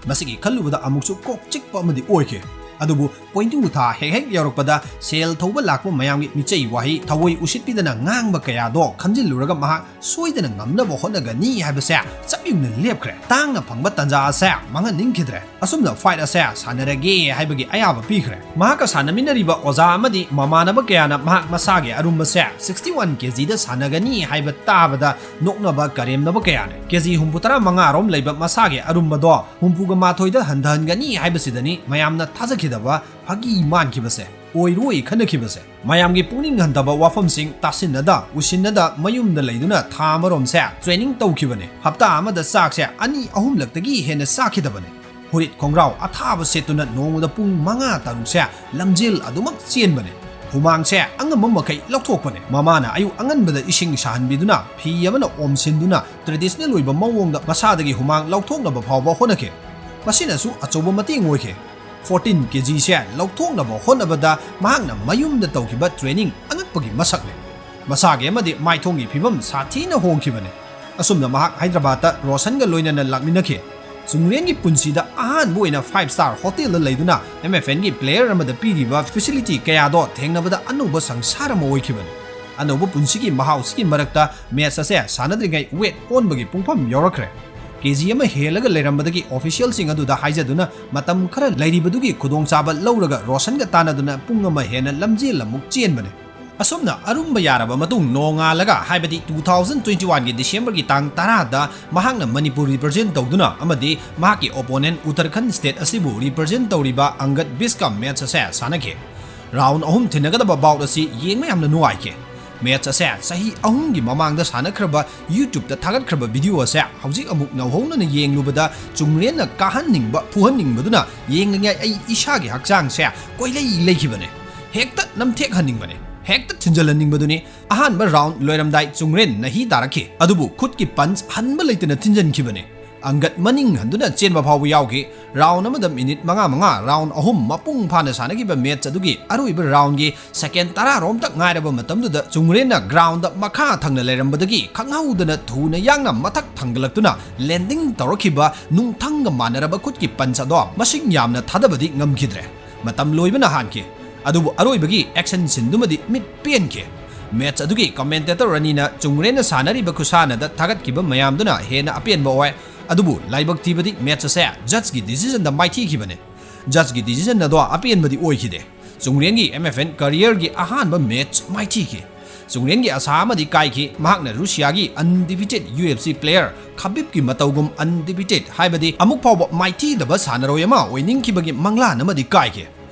ꯃꯁꯤꯒꯤ ꯈꯜꯂꯨꯕꯗ ꯑꯃꯨꯛꯁꯨ ꯀꯣꯛ ꯆꯤꯛꯄ ꯑꯃꯗꯤ ꯑꯣꯏꯈꯤ꯫ ꯑꯗꯨꯕꯨ ꯄꯣꯏꯟꯇꯨ ꯊꯥ ꯍꯦꯛ ꯍꯦꯛ ꯌꯧꯔꯛꯄꯗ ꯁꯦꯜ ꯊꯧꯕ ꯂꯥꯛꯄ ꯃꯌꯥꯝꯒꯤ ꯃꯤꯆꯩ ꯋꯥꯍꯩ, ꯊꯑꯣꯏ ꯎꯁꯤꯠꯄꯤꯗꯅ ꯉꯥꯡꯕ ꯀꯌꯥꯗꯣ ꯈꯟꯖꯤꯜꯂꯨꯔꯒ ꯃꯍꯥꯛ ꯁꯣꯏꯗꯅ ꯉꯝꯅꯕ ꯍꯣꯠꯅꯒꯅꯤ ꯍꯥꯏꯕꯁꯦ ꯆꯞ ꯌꯨꯡꯅ ꯂꯦꯞꯈ꯭ꯔꯦ꯫ ꯇꯥꯡꯅ ꯐꯪꯕ ꯇꯥꯟꯖꯥ ꯑꯁꯦ ꯃꯥꯡꯍꯟꯅꯤꯡꯈꯤꯗ꯭ꯔꯦ꯫ ꯑꯁꯨꯝꯅ fight ꯑꯁꯦ ꯁꯥꯟꯅꯔꯒꯦ ꯍꯥꯏꯕꯒꯤ ꯑꯌꯥꯕ ꯄꯤꯈ꯭ꯔꯦ꯫ ꯃꯍꯥꯛꯀ ꯁꯥꯟꯅꯃꯤꯟꯅꯔꯤꯕ ꯑꯣꯖꯥ ꯑꯃꯗꯤ ꯃꯃꯥꯟꯅꯕ ꯀꯌꯥꯅ ꯃꯍꯥꯛ ꯃꯁꯥꯒꯤ ꯑꯔꯨꯝꯕꯁꯦ sixty one kgꯗ ꯁꯥꯟꯅꯒꯅꯤ ꯍꯥꯏꯕ ꯇꯥꯕꯗ ꯅꯣꯛꯅꯕ ꯀꯔꯦꯝꯅꯕ ꯀꯌꯥꯅꯤ꯫ Kg ꯍꯨꯝꯐꯨꯇꯔꯥ ꯃꯉꯥ ꯔꯣꯝ ꯂꯩꯕ ꯃꯁꯥꯒꯤ ꯑꯔꯨꯝꯕꯗꯣ ꯍꯨꯝꯐꯨꯒ ꯃꯥꯊꯣꯏꯗ ꯍꯟꯊꯍꯟꯒꯅꯤ ꯍꯥꯏꯕꯁꯤꯗꯅꯤ ꯃꯌꯥꯝꯅ ꯊꯥꯖꯈꯤꯗꯕ, ꯐꯥꯒꯤ ꯃꯥꯟꯈꯤꯕꯁꯦ, ꯑꯣꯏꯔꯣꯏ ꯈꯟꯅꯈꯤꯕꯁꯦ꯫ ꯃꯌꯥꯝꯒꯤ ꯄꯨꯛꯅꯤꯡ ꯍꯟꯊꯕ ꯋꯥꯐꯝꯁꯤꯡ ꯇꯥꯁꯤꯟꯅꯗ, ꯎꯁꯤꯟꯅꯗ ꯃꯌꯨꯝꯗ ꯂꯩꯗꯨꯅ ꯊꯥ ꯑꯃꯔꯣꯝꯁꯦ training ꯇꯧꯈꯤꯕꯅꯦ꯫ ꯍꯞꯇꯥ ꯑꯃꯗ ꯆꯥꯛꯁꯦ ꯑꯅꯤ ꯑꯍꯨꯝꯂꯛꯇꯒꯤ ꯍꯦꯟꯅ ꯆꯥꯈꯤꯗꯕꯅꯦ꯫ ꯐꯨꯔꯤꯠ ꯈꯣꯡꯒ꯭ꯔꯥꯎ ꯑꯊꯥꯕ ꯁꯦꯠꯇꯨꯅ ꯅꯣꯡꯃꯗ ꯄꯨꯡ ꯃꯉꯥ ꯇꯔꯨꯛꯁꯦ ꯂꯝꯖꯦꯜ ꯑꯗꯨꯃꯛ ꯆꯦꯟꯕꯅꯦ꯫ ꯍꯨꯃꯥꯡꯁꯦ ꯑꯉꯝꯕ ꯃꯈꯩ ꯂꯧꯊꯣꯛꯄꯅꯦ꯫ ꯃꯃꯥꯅ ꯑꯌꯨꯛ ꯑꯉꯟꯕꯗ ꯏꯁꯤꯡ ꯁꯥꯍꯟꯕꯤꯗꯨꯅ, ꯐꯤ ꯑꯃꯅ ꯑꯣꯝꯁꯤꯟꯗꯨꯅ, traditional ꯑꯣꯏꯕ ꯃꯑꯣꯡꯗ ꯃꯁꯥꯗꯒꯤ ꯍꯨꯃꯥꯡ ꯂꯧꯊꯣꯛꯅꯕ ꯐꯥꯎꯕ ꯍꯣꯠꯅꯈꯤ꯫ ꯃꯁꯤꯅꯁꯨ ꯑꯆꯧꯕ ꯃꯇꯦꯡ ꯑꯣꯏꯈꯤ꯫ Fourteen kgꯁꯦ ꯂꯧꯊꯣꯛꯅꯕ ꯍꯣꯠꯅꯕꯗ ꯃꯍꯥꯛꯅ ꯃꯌꯨꯝꯗ ꯇꯧꯈꯤꯕ training ꯑꯉꯛꯄꯒꯤ ꯃꯁꯛꯅꯤ꯫ ꯃꯁꯥꯒꯤ ꯑꯃꯗꯤ ꯃꯥꯏꯊꯣꯡꯒꯤ ꯐꯤꯕꯝ ꯁꯥꯊꯤꯅ ꯍꯣꯡꯈꯤꯕꯅꯤ꯫ ꯑꯁꯨꯝꯅ ꯃꯍꯥꯛ ꯍꯥꯏꯗ꯭ꯔꯕꯥꯗꯇ ꯔꯣꯁꯟꯒ ꯂꯣꯏꯅꯅ ꯂꯥꯛꯃꯤꯟꯅꯈꯤ꯫ ꯆꯨꯡꯔꯦꯟꯒꯤ ꯄꯨꯟꯁꯤꯗ ꯑꯍꯥꯟꯕ ꯑꯣꯏꯅ five star hotelꯗ ꯂꯩꯗꯨꯅ M F Nꯒꯤ player ꯑꯃꯗ ꯄꯤꯔꯤꯕ facility ꯀꯌꯥꯗꯣ ꯊꯦꯡꯅꯕꯗ ꯑꯅꯧꯕ ꯁꯪꯁꯥꯔ ꯑꯃ ꯑꯣꯏꯈꯤꯕꯅꯤ꯫ ꯑꯅꯧꯕ ꯄꯨꯟꯁꯤꯒꯤ ꯃꯍꯥꯎꯁꯤꯒꯤ ꯃꯔꯛꯇ match ꯑꯁꯦ ꯁꯥꯟꯅꯗ꯭ꯔꯤꯉꯩ weight ꯑꯣꯟꯕꯒꯤ ꯄꯨꯡꯐꯝ ꯌꯧꯔꯛꯈ꯭ꯔꯦ꯫ Kg ꯑꯃ ꯍꯦꯜꯂꯒ ꯂꯩꯔꯝꯕꯗꯒꯤ officialꯁꯤꯡ ꯑꯗꯨꯗ ꯍꯥꯏꯖꯗꯨꯅ ꯃꯇꯝ ꯈꯔ ꯂꯩꯔꯤꯕꯗꯨꯒꯤ ꯈꯨꯗꯣꯡꯆꯥꯕ ꯂꯧꯔꯒ ꯔꯣꯁꯟꯒ ꯇꯥꯟꯅꯗꯨꯅ ꯄꯨꯡ ꯑꯃ ꯍꯦꯟꯅ ꯂꯝꯖꯦꯜ ꯑꯃꯨꯛ ꯆꯦꯟꯕꯅꯦ꯫ ꯑꯁꯨꯝꯅ ꯑꯔꯨꯝꯕ ꯌꯥꯔꯕ ꯃꯇꯨꯡ ꯅꯣꯡꯉꯥꯜꯂꯒ, ꯍꯥꯏꯕꯗꯤ two thousand twenty one ꯒꯤ December ꯒꯤ ꯇꯥꯡ ꯇꯔꯥꯗ ꯃꯍꯥꯛꯅ ꯃꯅꯤꯄꯨꯔ represent ꯇꯧꯗꯨꯅ ꯑꯃꯗꯤ ꯃꯍꯥꯛꯀꯤ opponent Uttarakhand state ꯑꯁꯤꯕꯨ represent ꯇꯧꯔꯤꯕ ꯑꯪꯒꯠ ꯕꯤꯁꯀ match ꯑꯁꯦ ꯁꯥꯟꯅꯈꯤ꯫ Round ꯑꯍꯨꯝ ꯊꯤꯟꯅꯒꯗꯕ bout ꯑꯁꯤ ꯌꯦꯡꯕ ꯌꯥꯝꯅ ꯅꯨꯡꯉꯥꯏꯈꯤ꯫ Match ꯑꯁꯦ ꯆꯍꯤ ꯑꯍꯨꯝꯒꯤ ꯃꯃꯥꯡꯗ ꯁꯥꯟꯅꯈ꯭ꯔꯕ YouTube ꯇ ꯊꯥꯒꯠꯈ꯭ꯔꯕ video ꯑꯁꯦ ꯍꯧꯖꯤꯛ ꯑꯃꯨꯛ ꯅꯧꯍꯧꯅꯅ ꯌꯦꯡꯂꯨꯕꯗ ꯆꯨꯡꯔꯦꯟꯅ ꯀꯥꯍꯟꯅꯤꯡꯕ, ꯐꯨꯍꯟꯅꯤꯡꯕꯗꯨꯅ ꯌꯦꯡꯂꯤꯉꯩ ꯑꯩ ꯏꯁꯥꯒꯤ ꯍꯛꯆꯥꯡꯁꯦ ꯀꯣꯏꯂꯩ ꯂꯩꯈꯤꯕꯅꯦ꯫ ꯍꯦꯛꯇ ꯅꯝꯊꯦꯛꯍꯟꯅꯤꯡꯕꯅꯦ, ꯍꯦꯛꯇ ꯊꯤꯟꯖꯜꯍꯟꯅꯤꯡꯕꯗꯨꯅꯤ꯫ ꯑꯍꯥꯟꯕ round ꯂꯣꯏꯔꯝꯗꯥꯏ ꯆꯨꯡꯔꯦꯟ ꯅꯥꯍꯤ ꯇꯥꯔꯛꯈꯤ, ꯑꯗꯨꯕꯨ ꯈꯨꯠꯀꯤ punch ꯍꯟꯕ ꯂꯩꯇꯅ ꯊꯤꯟꯖꯟꯈꯤꯕꯅꯦ꯫ ꯑꯪꯒꯠ ꯃꯅꯤꯡ ꯍꯟꯗꯨꯅ ꯆꯦꯟꯕ ꯐꯥꯎꯕ ꯌꯥꯎꯈꯤ꯫ Round ꯑꯃꯗ minute ꯃꯉꯥ ꯃꯉꯥ, round ꯑꯍꯨꯝ ꯃꯄꯨꯡ ꯐꯥꯅ ꯁꯥꯟꯅꯈꯤꯕ match ꯑꯗꯨꯒꯤ ꯑꯔꯣꯏꯕ round ꯒꯤ second ꯇꯔꯥ ꯔꯣꯝꯇ ꯉꯥꯏꯔꯕ ꯃꯇꯝꯗꯨꯗ ꯆꯨꯡꯔꯦꯟꯅ ground ꯗ ꯃꯈꯥ ꯊꯪꯅ ꯂꯩꯔꯝꯕꯗꯒꯤ ꯈꯪꯍꯧꯗꯅ ꯊꯨꯅ ꯌꯥꯡꯅ ꯃꯊꯛ ꯊꯪꯒꯠꯂꯛꯇꯨꯅ landing ꯇꯧꯔꯛꯈꯤꯕ ꯅꯨꯡꯊꯪꯒ ꯃꯥꯟꯅꯔꯕ ꯈꯨꯠꯀꯤ punch ꯑꯗꯣ ꯃꯁꯤꯡ ꯌꯥꯝꯅ ꯊꯥꯗꯕꯗꯤ ꯉꯝꯈꯤꯗ꯭ꯔꯦ꯫ ꯃꯇꯝ ꯂꯣꯏꯕꯅ ꯍꯥꯟꯈꯤ꯫ ꯑꯗꯨꯕꯨ ꯑꯔꯣꯏꯕꯒꯤ action scene ꯗꯨꯃꯗꯤ ꯃꯤꯠ ꯄꯦꯟꯈꯤ꯫ Match ꯑꯗꯨꯒꯤ commentator ꯑꯅꯤꯅ ꯆꯨꯡꯔꯦꯟꯅ ꯁꯥꯟꯅꯔꯤꯕ ꯈꯨꯁꯥꯟꯅꯗ ꯊꯥꯒꯠꯈꯤꯕ ꯃꯌꯥꯝꯗꯨꯅ ꯍꯦꯟꯅ ꯑꯄꯦꯟꯕ ꯑꯣꯏ꯫ ꯑꯗꯨꯕꯨ ꯂꯥꯏꯕꯛ ꯊꯤꯕꯗꯤ match ꯑꯁꯦ judge ꯀꯤ decision ꯗ ꯃꯥꯏꯊꯤꯈꯤꯕꯅꯤ꯫ Judge ꯀꯤ decision ꯑꯗꯣ ꯑꯄꯦꯟꯕꯗꯤ ꯑꯣꯏꯈꯤꯗꯦ꯫ ꯆꯨꯡꯔꯦꯟꯒꯤ M F N career ꯒꯤ ꯑꯍꯥꯟꯕ match ꯃꯥꯏꯊꯤꯈꯤ꯫ ꯆꯨꯡꯔꯦꯟꯒꯤ ꯑꯁꯥ ꯑꯃꯗꯤ ꯀꯥꯏꯈꯤ꯫ ꯃꯍꯥꯛꯅ ꯔꯨꯁꯤꯌꯥꯒꯤ undefeated U F C player ꯈꯕꯤꯕꯀꯤ ꯃꯇꯧꯒꯨꯝ undefeated, ꯍꯥꯏꯕꯗꯤ ꯑꯃꯨꯛ ꯐꯥꯎꯕ ꯃꯥꯏꯊꯤꯗꯕ ꯁꯥꯟꯅꯔꯣꯏ ꯑꯃ ꯑꯣꯏꯅꯤꯡꯈꯤꯕꯒꯤ ꯃꯪꯂꯥꯟ ꯑꯃꯗꯤ ꯀꯥꯏꯈꯤ꯫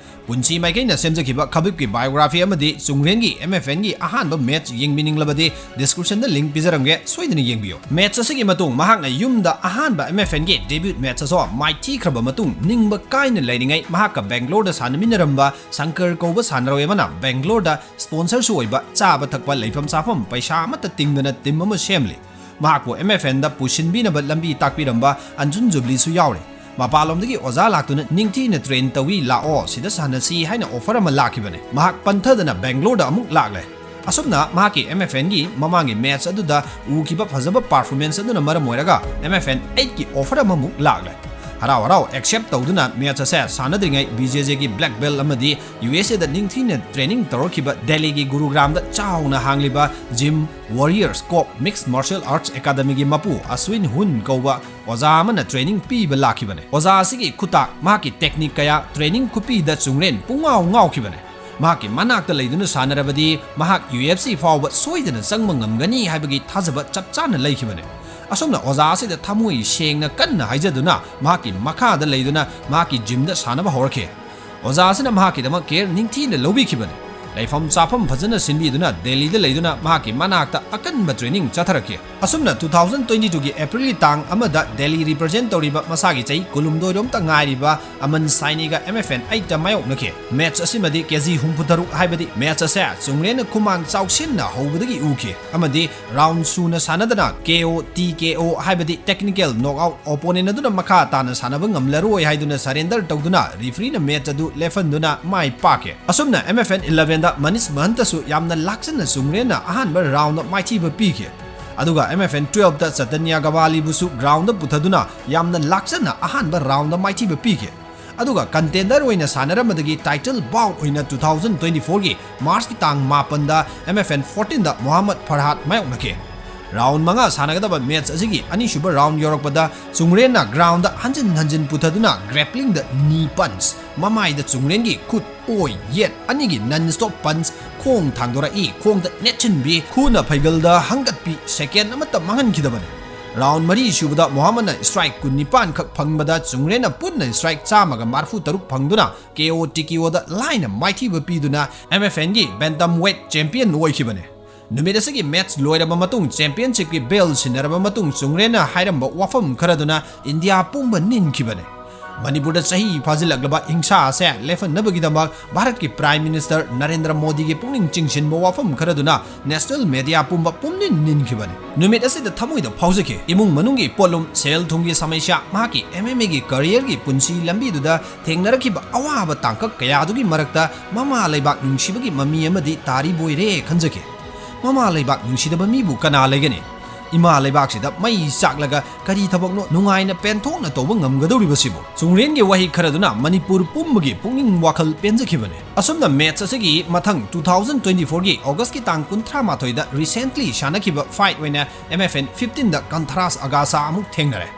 ꯄꯨꯟꯁꯤ ꯃꯥꯏꯀꯩꯅ ꯁꯦꯝꯖꯈꯤꯕ ꯈꯕꯤꯕꯀꯤ biography ꯑꯃꯗꯤ ꯆꯨꯡꯔꯦꯟꯒꯤ M F N ꯒꯤ ꯑꯍꯥꯟꯕ match ꯌꯦꯡꯕꯤꯅꯤꯡꯂꯕꯗꯤ description ꯗ link ꯄꯤꯖꯔꯝꯒꯦ, ꯁꯣꯏꯗꯅ ꯌꯦꯡꯕꯤꯌꯨ꯫ Match ꯑꯁꯤꯒꯤ ꯃꯇꯨꯡ ꯃꯍꯥꯛꯅ ꯌꯨꯝꯗ ꯑꯍꯥꯟꯕ M F N ꯒꯤ debut match ꯑꯁꯨ ꯃꯥꯏꯊꯤꯈ꯭ꯔꯕ ꯃꯇꯨꯡ ꯅꯤꯡꯕ ꯀꯥꯏꯅ ꯂꯩꯔꯤꯉꯩ ꯃꯍꯥꯛꯀ Bangalore ꯗ ꯁꯥꯟꯅꯃꯤꯟꯅꯔꯝꯕ ꯁꯪꯀꯔ ꯀꯧꯕ ꯁꯥꯟꯅꯔꯣꯏ ꯑꯃꯅ Bangalore ꯗ sponsor ꯁꯨ ꯑꯣꯏꯕ ꯆꯥꯕ ꯊꯛꯄ, ꯂꯩꯐꯝ ꯆꯥꯐꯝ ꯄꯩꯁꯥ ꯑꯃꯠꯇ ꯇꯤꯡꯗꯅ team ꯑꯃ ꯁꯦꯝꯂꯤ꯫ ꯃꯍꯥꯛꯄꯨ M F N ꯗ ꯄꯨꯁꯤꯟꯕꯤꯅꯕ ꯂꯝꯕꯤ ꯇꯥꯛꯄꯤꯔꯝꯕ ꯑꯟꯖꯨꯟ ꯖꯨꯕ꯭ꯂꯤꯁꯨ ꯌꯥꯎꯔꯤ꯫ ꯃꯄꯥꯟꯂꯣꯝꯗꯒꯤ ꯑꯣꯖꯥ ꯂꯥꯛꯇꯨꯅ ꯅꯤꯡꯊꯤꯅ train ꯇꯧꯏ, ꯂꯥꯛꯑꯣ, ꯁꯤꯗ ꯁꯥꯟꯅꯁꯤ ꯍꯥꯏꯅ offer ꯑꯃ ꯂꯥꯛꯈꯤꯕꯅꯦ꯫ ꯃꯍꯥꯛ ꯄꯟꯊꯗꯅ Bangalore ꯗ ꯑꯃꯨꯛ ꯂꯥꯛꯂꯦ꯫ ꯑꯁꯨꯝꯅ ꯃꯍꯥꯛꯀꯤ M F N ꯒꯤ ꯃꯃꯥꯡꯒꯤ match ꯑꯗꯨꯗ ꯎꯈꯤꯕ ꯐꯖꯕ performance ꯑꯗꯨꯅ ꯃꯔꯝ ꯑꯣꯏꯔꯒ M F N eight ꯀꯤ offer ꯑꯃꯃꯨꯛ ꯂꯥꯛꯂꯦ꯫ ꯍꯔꯥꯎ ꯍꯔꯥꯎ accept ꯇꯧꯗꯨꯅ match ꯑꯁꯦ ꯁꯥꯟꯅꯗ꯭ꯔꯤꯉꯩ B J J ꯒꯤ black belt ꯑꯃꯗꯤ U S A ꯗ ꯅꯤꯡꯊꯤꯅ training ꯇꯧꯔꯛꯈꯤꯕ ꯗꯦꯜꯂꯤꯒꯤ ꯒꯨꯔꯨꯒ꯭ꯔꯥꯝꯗ ꯆꯥꯎꯅ ꯍꯥꯡꯂꯤꯕ gym Warriors Corp Mixed Martial Arts Academy ꯒꯤ ꯃꯄꯨ ꯑꯁ꯭ꯋꯤꯟ ꯍꯨꯟ ꯀꯧꯕ ꯑꯣꯖꯥ ꯑꯃꯅ training ꯄꯤꯕ ꯂꯥꯛꯈꯤꯕꯅꯦ꯫ ꯑꯣꯖꯥ ꯑꯁꯤꯒꯤ ꯈꯨꯇꯥꯛ, ꯃꯍꯥꯛꯀꯤ technique ꯀꯌꯥ, training ꯈꯨꯄꯤꯗ ꯆꯨꯡꯔꯦꯟ ꯄꯨꯡꯉꯥꯎ ꯉꯥꯎꯈꯤꯕꯅꯦ꯫ ꯃꯍꯥꯛꯀꯤ ꯃꯅꯥꯛꯇ ꯂꯩꯗꯨꯅ ꯁꯥꯟꯅꯔꯕꯗꯤ ꯃꯍꯥꯛ ꯌꯨ ꯑꯦꯐ ꯁꯤ ꯐꯥꯎꯕ ꯁꯣꯏꯗꯅ ꯆꯪꯕ ꯉꯝꯒꯅꯤ ꯍꯥꯏꯕꯒꯤ ꯊꯥꯖꯕ ꯆꯞ ꯆꯥꯅ ꯂꯩꯈꯤꯕꯅꯦ꯫ ꯑꯁꯨꯝꯅ ꯑꯣꯖꯥ ꯑꯁꯤꯗ ꯊꯃꯣꯏ ꯁꯦꯡꯅ ꯀꯟꯅ ꯍꯥꯏꯖꯗꯨꯅ ꯃꯍꯥꯛꯀꯤ ꯃꯈꯥꯗ ꯂꯩꯗꯨꯅ ꯃꯍꯥꯛꯀꯤ ꯖꯤꯝꯗ ꯁꯥꯟꯅꯕ ꯍꯧꯔꯛꯈꯤ꯫ ꯑꯣꯖꯥ ꯑꯁꯤꯅ ꯃꯍꯥꯛꯀꯤꯗꯃꯛ ꯀꯦꯌꯔ ꯅꯤꯡꯊꯤꯅ ꯂꯧꯕꯤꯈꯤꯕꯅꯤ꯫ ꯂꯩꯐꯝ ꯆꯥꯐꯝ ꯐꯖꯅ ꯁꯤꯟꯕꯤꯗꯨꯅ ꯗꯦꯜꯂꯤꯗ ꯂꯩꯗꯨꯅ ꯃꯍꯥꯛꯀꯤ ꯃꯅꯥꯛꯇ ꯑꯀꯟꯕ ꯇ꯭ꯔꯦꯅꯤꯡ ꯆꯠꯊꯔꯛꯈꯤ꯫ ꯑꯁꯨꯝꯅ two thousand twenty twoꯒꯤ ꯑꯦꯄ꯭ꯔꯤꯜꯒꯤ ꯇꯥꯡ ꯑꯃꯗ ꯗꯦꯜꯂꯤ ꯔꯤꯄ꯭ꯔꯖꯦꯟ ꯇꯧꯔꯤꯕ ꯃꯁꯥꯒꯤ ꯆꯍꯤ ꯀꯨꯟꯍꯨꯝꯗꯣꯏꯔꯣꯝꯇ ꯉꯥꯏꯔꯤꯕ ꯑꯃꯟ ꯁꯥꯏꯅꯤꯒ M F N eightꯇ ꯃꯥꯌꯣꯛꯅꯈꯤ꯫ ꯃꯦꯠꯆ ꯑꯁꯤꯃꯗꯤ ꯀꯦ ꯖꯤ ꯍꯨꯝꯐꯨꯇꯔꯨꯛ ꯍꯥꯏꯕꯗꯤ ꯃꯦꯠꯆ ꯑꯁꯦ ꯆꯨꯡꯔꯦꯟꯅ ꯈꯨꯃꯥꯡ ꯆꯥꯎꯁꯤꯟꯅ ꯍꯧꯕꯗꯒꯤ ꯎꯈꯤ ꯑꯃꯗꯤ ꯔꯥꯎꯟ ꯁꯨꯅ ꯁꯥꯟꯅꯗꯅ K O T K O ꯍꯥꯏꯕꯗꯤ technical knockout opponent ꯑꯗꯨꯅ ꯃꯈꯥ ꯇꯥꯅ ꯁꯥꯟꯅꯕ ꯉꯝꯂꯔꯣꯏ ꯍꯥꯏꯗꯨꯅ surrender ꯇꯧꯗꯨꯅ ꯔꯤꯐ꯭ꯔꯤꯅ ꯃꯦꯠꯆ ꯑꯗꯨ ꯂꯦꯞꯍꯟꯗꯨꯅ ꯃꯥꯏ ꯄꯥꯛꯈꯤ꯫ ꯑꯁꯨꯝꯅ M F N elevenꯗ ꯃꯅꯤꯁ ꯃꯍꯟꯇꯁꯨ ꯌꯥꯝꯅ ꯂꯥꯛꯆꯅ ꯆꯨꯡꯔꯦꯟꯅ ꯑꯍꯥꯟꯕ ꯔꯥꯎꯟꯗ ꯃꯥꯏꯊꯤꯕ ꯄꯤꯈꯤ꯫ ꯑꯗꯨꯒ M F N twelveꯇ ꯆꯇꯟꯌ ꯒꯕꯥꯂꯤꯕꯨꯁꯨ ꯒ꯭ꯔꯥꯎꯟꯗ ꯄꯨꯊꯗꯨꯅ ꯌꯥꯝꯅ ꯂꯥꯛꯆꯅ ꯑꯍꯥꯟꯕ ꯔꯥꯎꯟꯗ ꯃꯥꯏꯊꯤꯕ ꯄꯤꯈꯤ꯫ ꯑꯗꯨꯒ contender ꯑꯣꯏꯅ ꯁꯥꯟꯅꯔꯝꯕꯗꯒꯤ title bout ꯑꯣꯏꯅ two thousand twenty fourꯒꯤ ꯃꯥꯔꯆꯀꯤ ꯇꯥꯡ ꯃꯥꯄꯟꯗ M F N fourteenꯗ ꯃꯣꯍꯥꯃꯗ ꯐꯔꯍꯥꯗ ꯃꯥꯌꯣꯛꯅꯈꯤ꯫ ꯔꯥꯎꯟ ꯃꯉꯥ ꯁꯥꯟꯅꯒꯗꯕ ꯃꯦꯠꯆ ꯑꯁꯤꯒꯤ ꯑꯅꯤꯁꯨꯕ ꯔꯥꯎꯟ ꯌꯧꯔꯛꯄꯗ ꯆꯨꯡꯔꯦꯟꯅ ꯒ꯭ꯔꯥꯎꯟꯗ ꯍꯟꯖꯤꯟ ꯍꯟꯖꯤꯟ ꯄꯨꯊꯗꯨꯅ grapplingꯗ knee punch, ꯃꯃꯥꯏꯗ ꯆꯨꯡꯔꯦꯟꯒꯤ ꯈꯨꯠ, ꯑꯣꯏ, ꯌꯦꯠ ꯑꯅꯤꯒꯤ non stop punch, ꯈꯣꯡ ꯊꯥꯡꯗꯣꯔꯛꯏ, ꯈꯣꯡꯗ ꯅꯦꯠꯁꯤꯟꯕꯤ, ꯈꯨꯅ ꯐꯩꯒꯜꯗ ꯍꯪꯒꯠꯄꯤ, second ꯑꯃꯠꯇ ꯃꯥꯡꯍꯟꯈꯤꯗꯕꯅꯤ꯫ ꯔꯥꯎꯟ ꯃꯔꯤ ꯁꯨꯕꯗ ꯃꯣꯍꯥꯃꯗꯅ strike ꯀꯨꯟꯅꯤꯄꯥꯟ ꯈꯛ ꯐꯪꯕꯗ ꯆꯨꯡꯔꯦꯟꯅ ꯄꯨꯟꯅ strike ꯆꯥꯝꯃꯒ ꯃꯔꯤꯐꯨ ꯇꯔꯨꯛ ꯐꯪꯗꯨꯅ K O T K Oꯗ ꯂꯥꯏꯅ ꯃꯥꯏꯊꯤꯕ ꯄꯤꯗꯨꯅ M F Nꯒꯤ bantamweight champion ꯑꯣꯏꯈꯤꯕꯅꯤ꯫ ꯅꯨꯃꯤꯠ ꯑꯁꯤꯒꯤ ꯃꯦꯠꯆ ꯂꯣꯏꯔꯕ ꯃꯇꯨꯡ championshipꯀꯤ bell ꯁꯤꯟꯅꯔꯕ ꯃꯇꯨꯡ ꯆꯨꯡꯔꯦꯟꯅ ꯍꯥꯏꯔꯝꯕ ꯋꯥꯐꯝ ꯈꯔꯗꯨꯅ ꯏꯟꯗꯤꯌꯥ ꯄꯨꯝꯕ ꯅꯤꯟꯈꯤꯕꯅꯤ꯫ ꯃꯅꯤꯄꯨꯔꯗ ꯆꯍꯤ ꯐꯥꯖꯤꯜꯂꯛꯂꯕ ꯍꯤꯡꯁꯥ ꯑꯁꯦ ꯂꯦꯞꯍꯟꯅꯕꯒꯤꯗꯃꯛ ꯚꯥꯔꯠꯀꯤ Prime Minister ꯅꯔꯦꯟꯗ꯭ꯔ ꯃꯣꯗꯤꯒꯤ ꯄꯨꯛꯅꯤꯡ ꯆꯤꯡꯁꯤꯟꯕ ꯋꯥꯐꯝ ꯈꯔꯗꯨꯅ national media ꯄꯨꯝꯕ ꯄꯨꯝꯅꯤꯟ ꯅꯤꯟꯈꯤꯕꯅꯤ꯫ ꯅꯨꯃꯤꯠ ꯑꯁꯤꯗ ꯊꯃꯣꯏꯗ ꯐꯥꯎꯖꯈꯤ꯫ ꯏꯃꯨꯡ ꯃꯅꯨꯡꯒꯤ ꯄꯣꯠꯂꯨꯝ, ꯁꯦꯜ ꯊꯨꯝꯒꯤ ꯁꯃꯁ꯭ꯌꯥ, ꯃꯍꯥꯛꯀꯤ M M Aꯒꯤ careerꯒꯤ ꯄꯨꯟꯁꯤ ꯂꯝꯕꯤꯗꯨꯗ ꯊꯦꯡꯅꯔꯛꯈꯤꯕ ꯑꯋꯥꯕ ꯇꯥꯡꯀꯛ ꯀꯌꯥꯗꯨꯒꯤ ꯃꯔꯛꯇ ꯃꯃꯥ ꯂꯩꯕꯥꯛ ꯅꯨꯡꯁꯤꯕꯒꯤ ꯃꯃꯤ ꯑꯃꯗꯤ ꯇꯥꯔꯤꯕꯣꯏꯔꯦ ꯈꯟꯖꯈꯤ꯫ ꯃꯃꯥ ꯂꯩꯕꯥꯛ ꯅꯨꯡꯁꯤꯗꯕ ꯃꯤꯕꯨ ꯀꯅꯥ ꯂꯩꯒꯅꯤ? ꯏꯃꯥ ꯂꯩꯕꯥꯛꯁꯤꯗ ꯃꯩ ꯆꯥꯛꯂꯒ ꯀꯔꯤ ꯊꯕꯛꯅꯣ ꯅꯨꯡꯉꯥꯏꯅ ꯄꯦꯟꯊꯣꯛꯅ ꯇꯧꯕ ꯉꯝꯒꯗꯧꯔꯤꯕꯁꯤꯕꯨ? ꯆꯨꯡꯔꯦꯟꯒꯤ ꯋꯥꯍꯩ ꯈꯔꯗꯨꯅ ꯃꯅꯤꯄꯨꯔ ꯄꯨꯝꯕꯒꯤ ꯄꯨꯛꯅꯤꯡ ꯋꯥꯈꯜ ꯄꯦꯟꯖꯈꯤꯕꯅꯤ꯫ ꯑꯁꯨꯝꯅ ꯃꯦꯠꯆ ꯑꯁꯤꯒꯤ ꯃꯊꯪ two thousand twenty fourꯒꯤ Augustꯀꯤ ꯇꯥꯡ ꯀꯨꯟꯊ꯭ꯔꯥ ꯃꯥꯊꯣꯏꯗ recently ꯁꯥꯟꯅꯈꯤꯕ fight ꯑꯣꯏꯅ M F N fifteenꯗ ꯀꯟꯊꯔꯥꯁ ꯑꯒꯥꯁꯥ ꯑꯃꯨꯛ ꯊꯦꯡꯅꯔꯦ꯫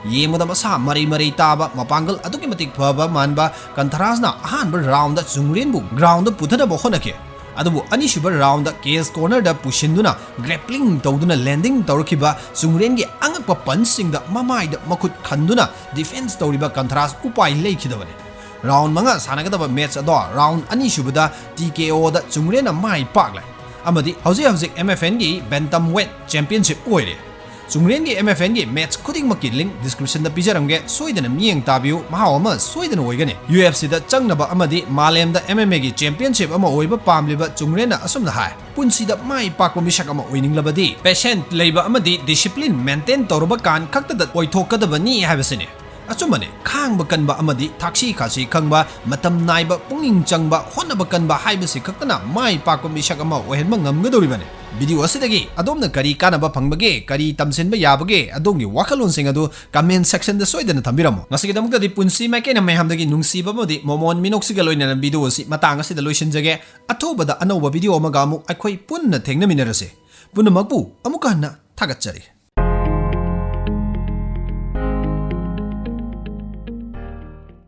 ꯌꯦꯡꯕꯗ ꯃꯁꯥ ꯃꯔꯩ ꯃꯔꯩ ꯇꯥꯕ, ꯃꯄꯥꯡꯒꯜ ꯑꯗꯨꯛꯀꯤ ꯃꯇꯤꯛ ꯐꯕ ꯃꯥꯟꯕ ꯀꯟꯊꯔꯥꯁꯅ ꯑꯍꯥꯟꯕ ꯔꯥꯎꯟꯗ ꯆꯨꯡꯒ꯭ꯔꯦꯟꯕꯨ ꯒ꯭ꯔꯥꯎꯟꯗ ꯄꯨꯊꯅꯕ ꯍꯣꯠꯅꯈꯤ꯫ ꯑꯗꯨꯕꯨ ꯑꯅꯤꯁꯨꯕ ꯔꯥꯎꯟꯗ ꯀꯦꯖ ꯀꯣꯔꯅꯔꯗ ꯄꯨꯁꯤꯟꯗꯨꯅ ꯒ꯭ꯔꯦꯄ꯭ꯂꯤꯡ ꯇꯧꯗꯨꯅ ꯂꯦꯟꯗꯤꯡ ꯇꯧꯔꯛꯈꯤꯕ ꯆꯨꯡꯒ꯭ꯔꯦꯟꯒꯤ ꯑꯉꯛꯄ ꯄꯟꯆꯁꯤꯡꯗ ꯃꯃꯥꯏꯗ ꯃꯈꯨꯠ ꯈꯟꯗꯨꯅ ꯗꯤꯐꯦꯟꯁ ꯇꯧꯔꯤꯕ ꯀꯟꯊꯔꯥꯁ ꯎꯄꯥꯏ ꯂꯩꯈꯤꯗꯕꯅꯤ꯫ ꯔꯥꯎꯟ ꯃꯉꯥ ꯁꯥꯟꯅꯒꯗꯕ ꯃꯦꯠꯆ ꯑꯗꯣ ꯔꯥꯎꯟ ꯑꯅꯤꯁꯨꯕꯗ ꯇꯤ ꯀꯦ ꯑꯣꯗ ꯆꯨꯡꯒ꯭ꯔꯦꯟꯅ ꯃꯥꯏ ꯄꯥꯛꯂꯦ ꯑꯃꯗꯤ ꯍꯧꯖꯤꯛ ꯍꯧꯖꯤꯛ ꯑꯦꯝ ꯑꯦꯐ ꯑꯦꯟꯒꯤ ꯕꯦꯟꯇꯝ ꯋꯦꯠ ꯆꯦꯝꯄꯤꯌꯟꯁꯤꯞ ꯑꯣꯏꯔꯦ꯫ ꯆꯨꯡꯒ꯭ꯔꯦꯟꯒꯤ ꯑꯦꯝ ꯑꯦꯐ ꯑꯦꯟꯒꯤ ꯃꯦꯠꯆ ꯈꯨꯗꯤꯡꯃꯛꯀꯤ ꯂꯤꯡꯛ ꯗꯤꯁꯀ꯭ꯔꯤꯞꯁꯟꯗ ꯄꯤꯖꯔꯝꯒꯦ, ꯁꯣꯏꯗꯅ ꯃꯤꯠꯌꯦꯡ ꯇꯥꯕꯤꯌꯨ, ꯃꯍꯥꯎ ꯑꯃ ꯁꯣꯏꯗꯅ ꯑꯣꯏꯒꯅꯤ꯫ ꯌꯨ ꯑꯦꯐ ꯁꯤꯗ ꯆꯪꯅꯕ ꯑꯃꯗꯤ ꯃꯥꯂꯦꯝꯗ ꯑꯦꯝ ꯑꯦꯝ ꯑꯦꯒꯤ ꯆꯦꯝꯄꯤꯌꯟꯁꯤꯞ ꯑꯃ ꯑꯣꯏꯕ ꯄꯥꯝꯂꯤꯕ ꯆꯨꯡꯒ꯭ꯔꯦꯟꯅ ꯑꯁꯨꯝꯅ ꯍꯥꯏ, "ꯄꯨꯟꯁꯤꯗ ꯃꯥꯏ ꯄꯥꯛꯄ ꯃꯤꯁꯛ ꯑꯃ ꯑꯣꯏꯅꯤꯡꯂꯕꯗꯤ ꯄꯦꯁꯦꯟ ꯂꯩꯕ ꯑꯃꯗꯤ ꯗꯤꯁꯤꯄ꯭ꯂꯤꯟ ꯃꯦꯟꯇꯦꯟ ꯇꯧꯔꯕ ꯀꯥꯟ ꯈꯛꯇꯗ ꯑꯣꯏꯊꯣꯛꯀꯗꯕꯅꯤ ꯍꯥꯏꯕꯁꯤꯅꯤ꯫" ꯑꯆꯨꯝꯕꯅꯤ, ꯈꯥꯡꯕ ꯀꯟꯕ ꯑꯃꯗꯤ ꯊꯥꯛꯁꯤ ꯈꯥꯁꯤ ꯈꯪꯕ, ꯃꯇꯝ ꯅꯥꯏꯕ, ꯄꯨꯛꯅꯤꯡ ꯆꯪꯕ, ꯍꯣꯠꯅꯕ ꯀꯟꯕ ꯍꯥꯏꯕꯁꯤ ꯈꯛꯇꯅ ꯃꯥꯏ ꯄꯥꯛꯄ ꯃꯤꯁꯛ ꯑꯃ ꯑꯣꯏꯍꯟꯕ ꯉꯝꯒꯗꯧꯔꯤꯕꯅꯤ꯫ ꯚꯤꯗꯤꯑꯣ ꯑꯁꯤꯗꯒꯤ ꯑꯗꯣꯝꯅ ꯀꯔꯤ ꯀꯥꯟꯅꯕ ꯐꯪꯕꯒꯦ, ꯀꯔꯤ ꯇꯝꯁꯤꯟꯕ ꯌꯥꯕꯒꯦ, ꯑꯗꯣꯝꯒꯤ ꯋꯥꯈꯜꯂꯣꯟꯁꯤꯡ ꯑꯗꯨ ꯀꯃꯦꯟ ꯁꯦꯛꯁꯟꯗ ꯁꯣꯏꯗꯅ ꯊꯝꯕꯤꯔꯝꯃꯨ꯫ ꯉꯁꯤꯒꯤꯗꯃꯛꯇꯗꯤ ꯄꯨꯟꯁꯤ ꯃꯥꯏꯀꯩꯅ ꯃꯌꯥꯝꯗꯒꯤ ꯅꯨꯡꯁꯤꯕ ꯑꯃꯗꯤ ꯃꯣꯃꯣꯟ ꯃꯤꯅꯣꯛꯁꯤꯒ ꯂꯣꯏꯅꯅ ꯚꯤꯗꯤꯑꯣ ꯑꯁꯤ ꯃꯇꯥꯡ ꯑꯁꯤꯗ ꯂꯣꯏꯁꯤꯟꯖꯒꯦ꯫ ꯑꯊꯨꯕꯗ ꯑꯅꯧꯕ ꯚꯤꯗꯤꯑꯣ ꯑꯃꯒ ꯑꯃꯨꯛ ꯑꯩꯈꯣꯏ ꯄꯨꯟꯅ ꯊꯦꯡꯅꯃꯤꯟꯅꯔꯁꯤ꯫ ꯄꯨꯝꯅꯃꯛꯄꯨ ꯑꯃꯨꯛꯀ ꯍꯟꯅ ꯊꯥꯒꯠꯆꯔꯤ꯫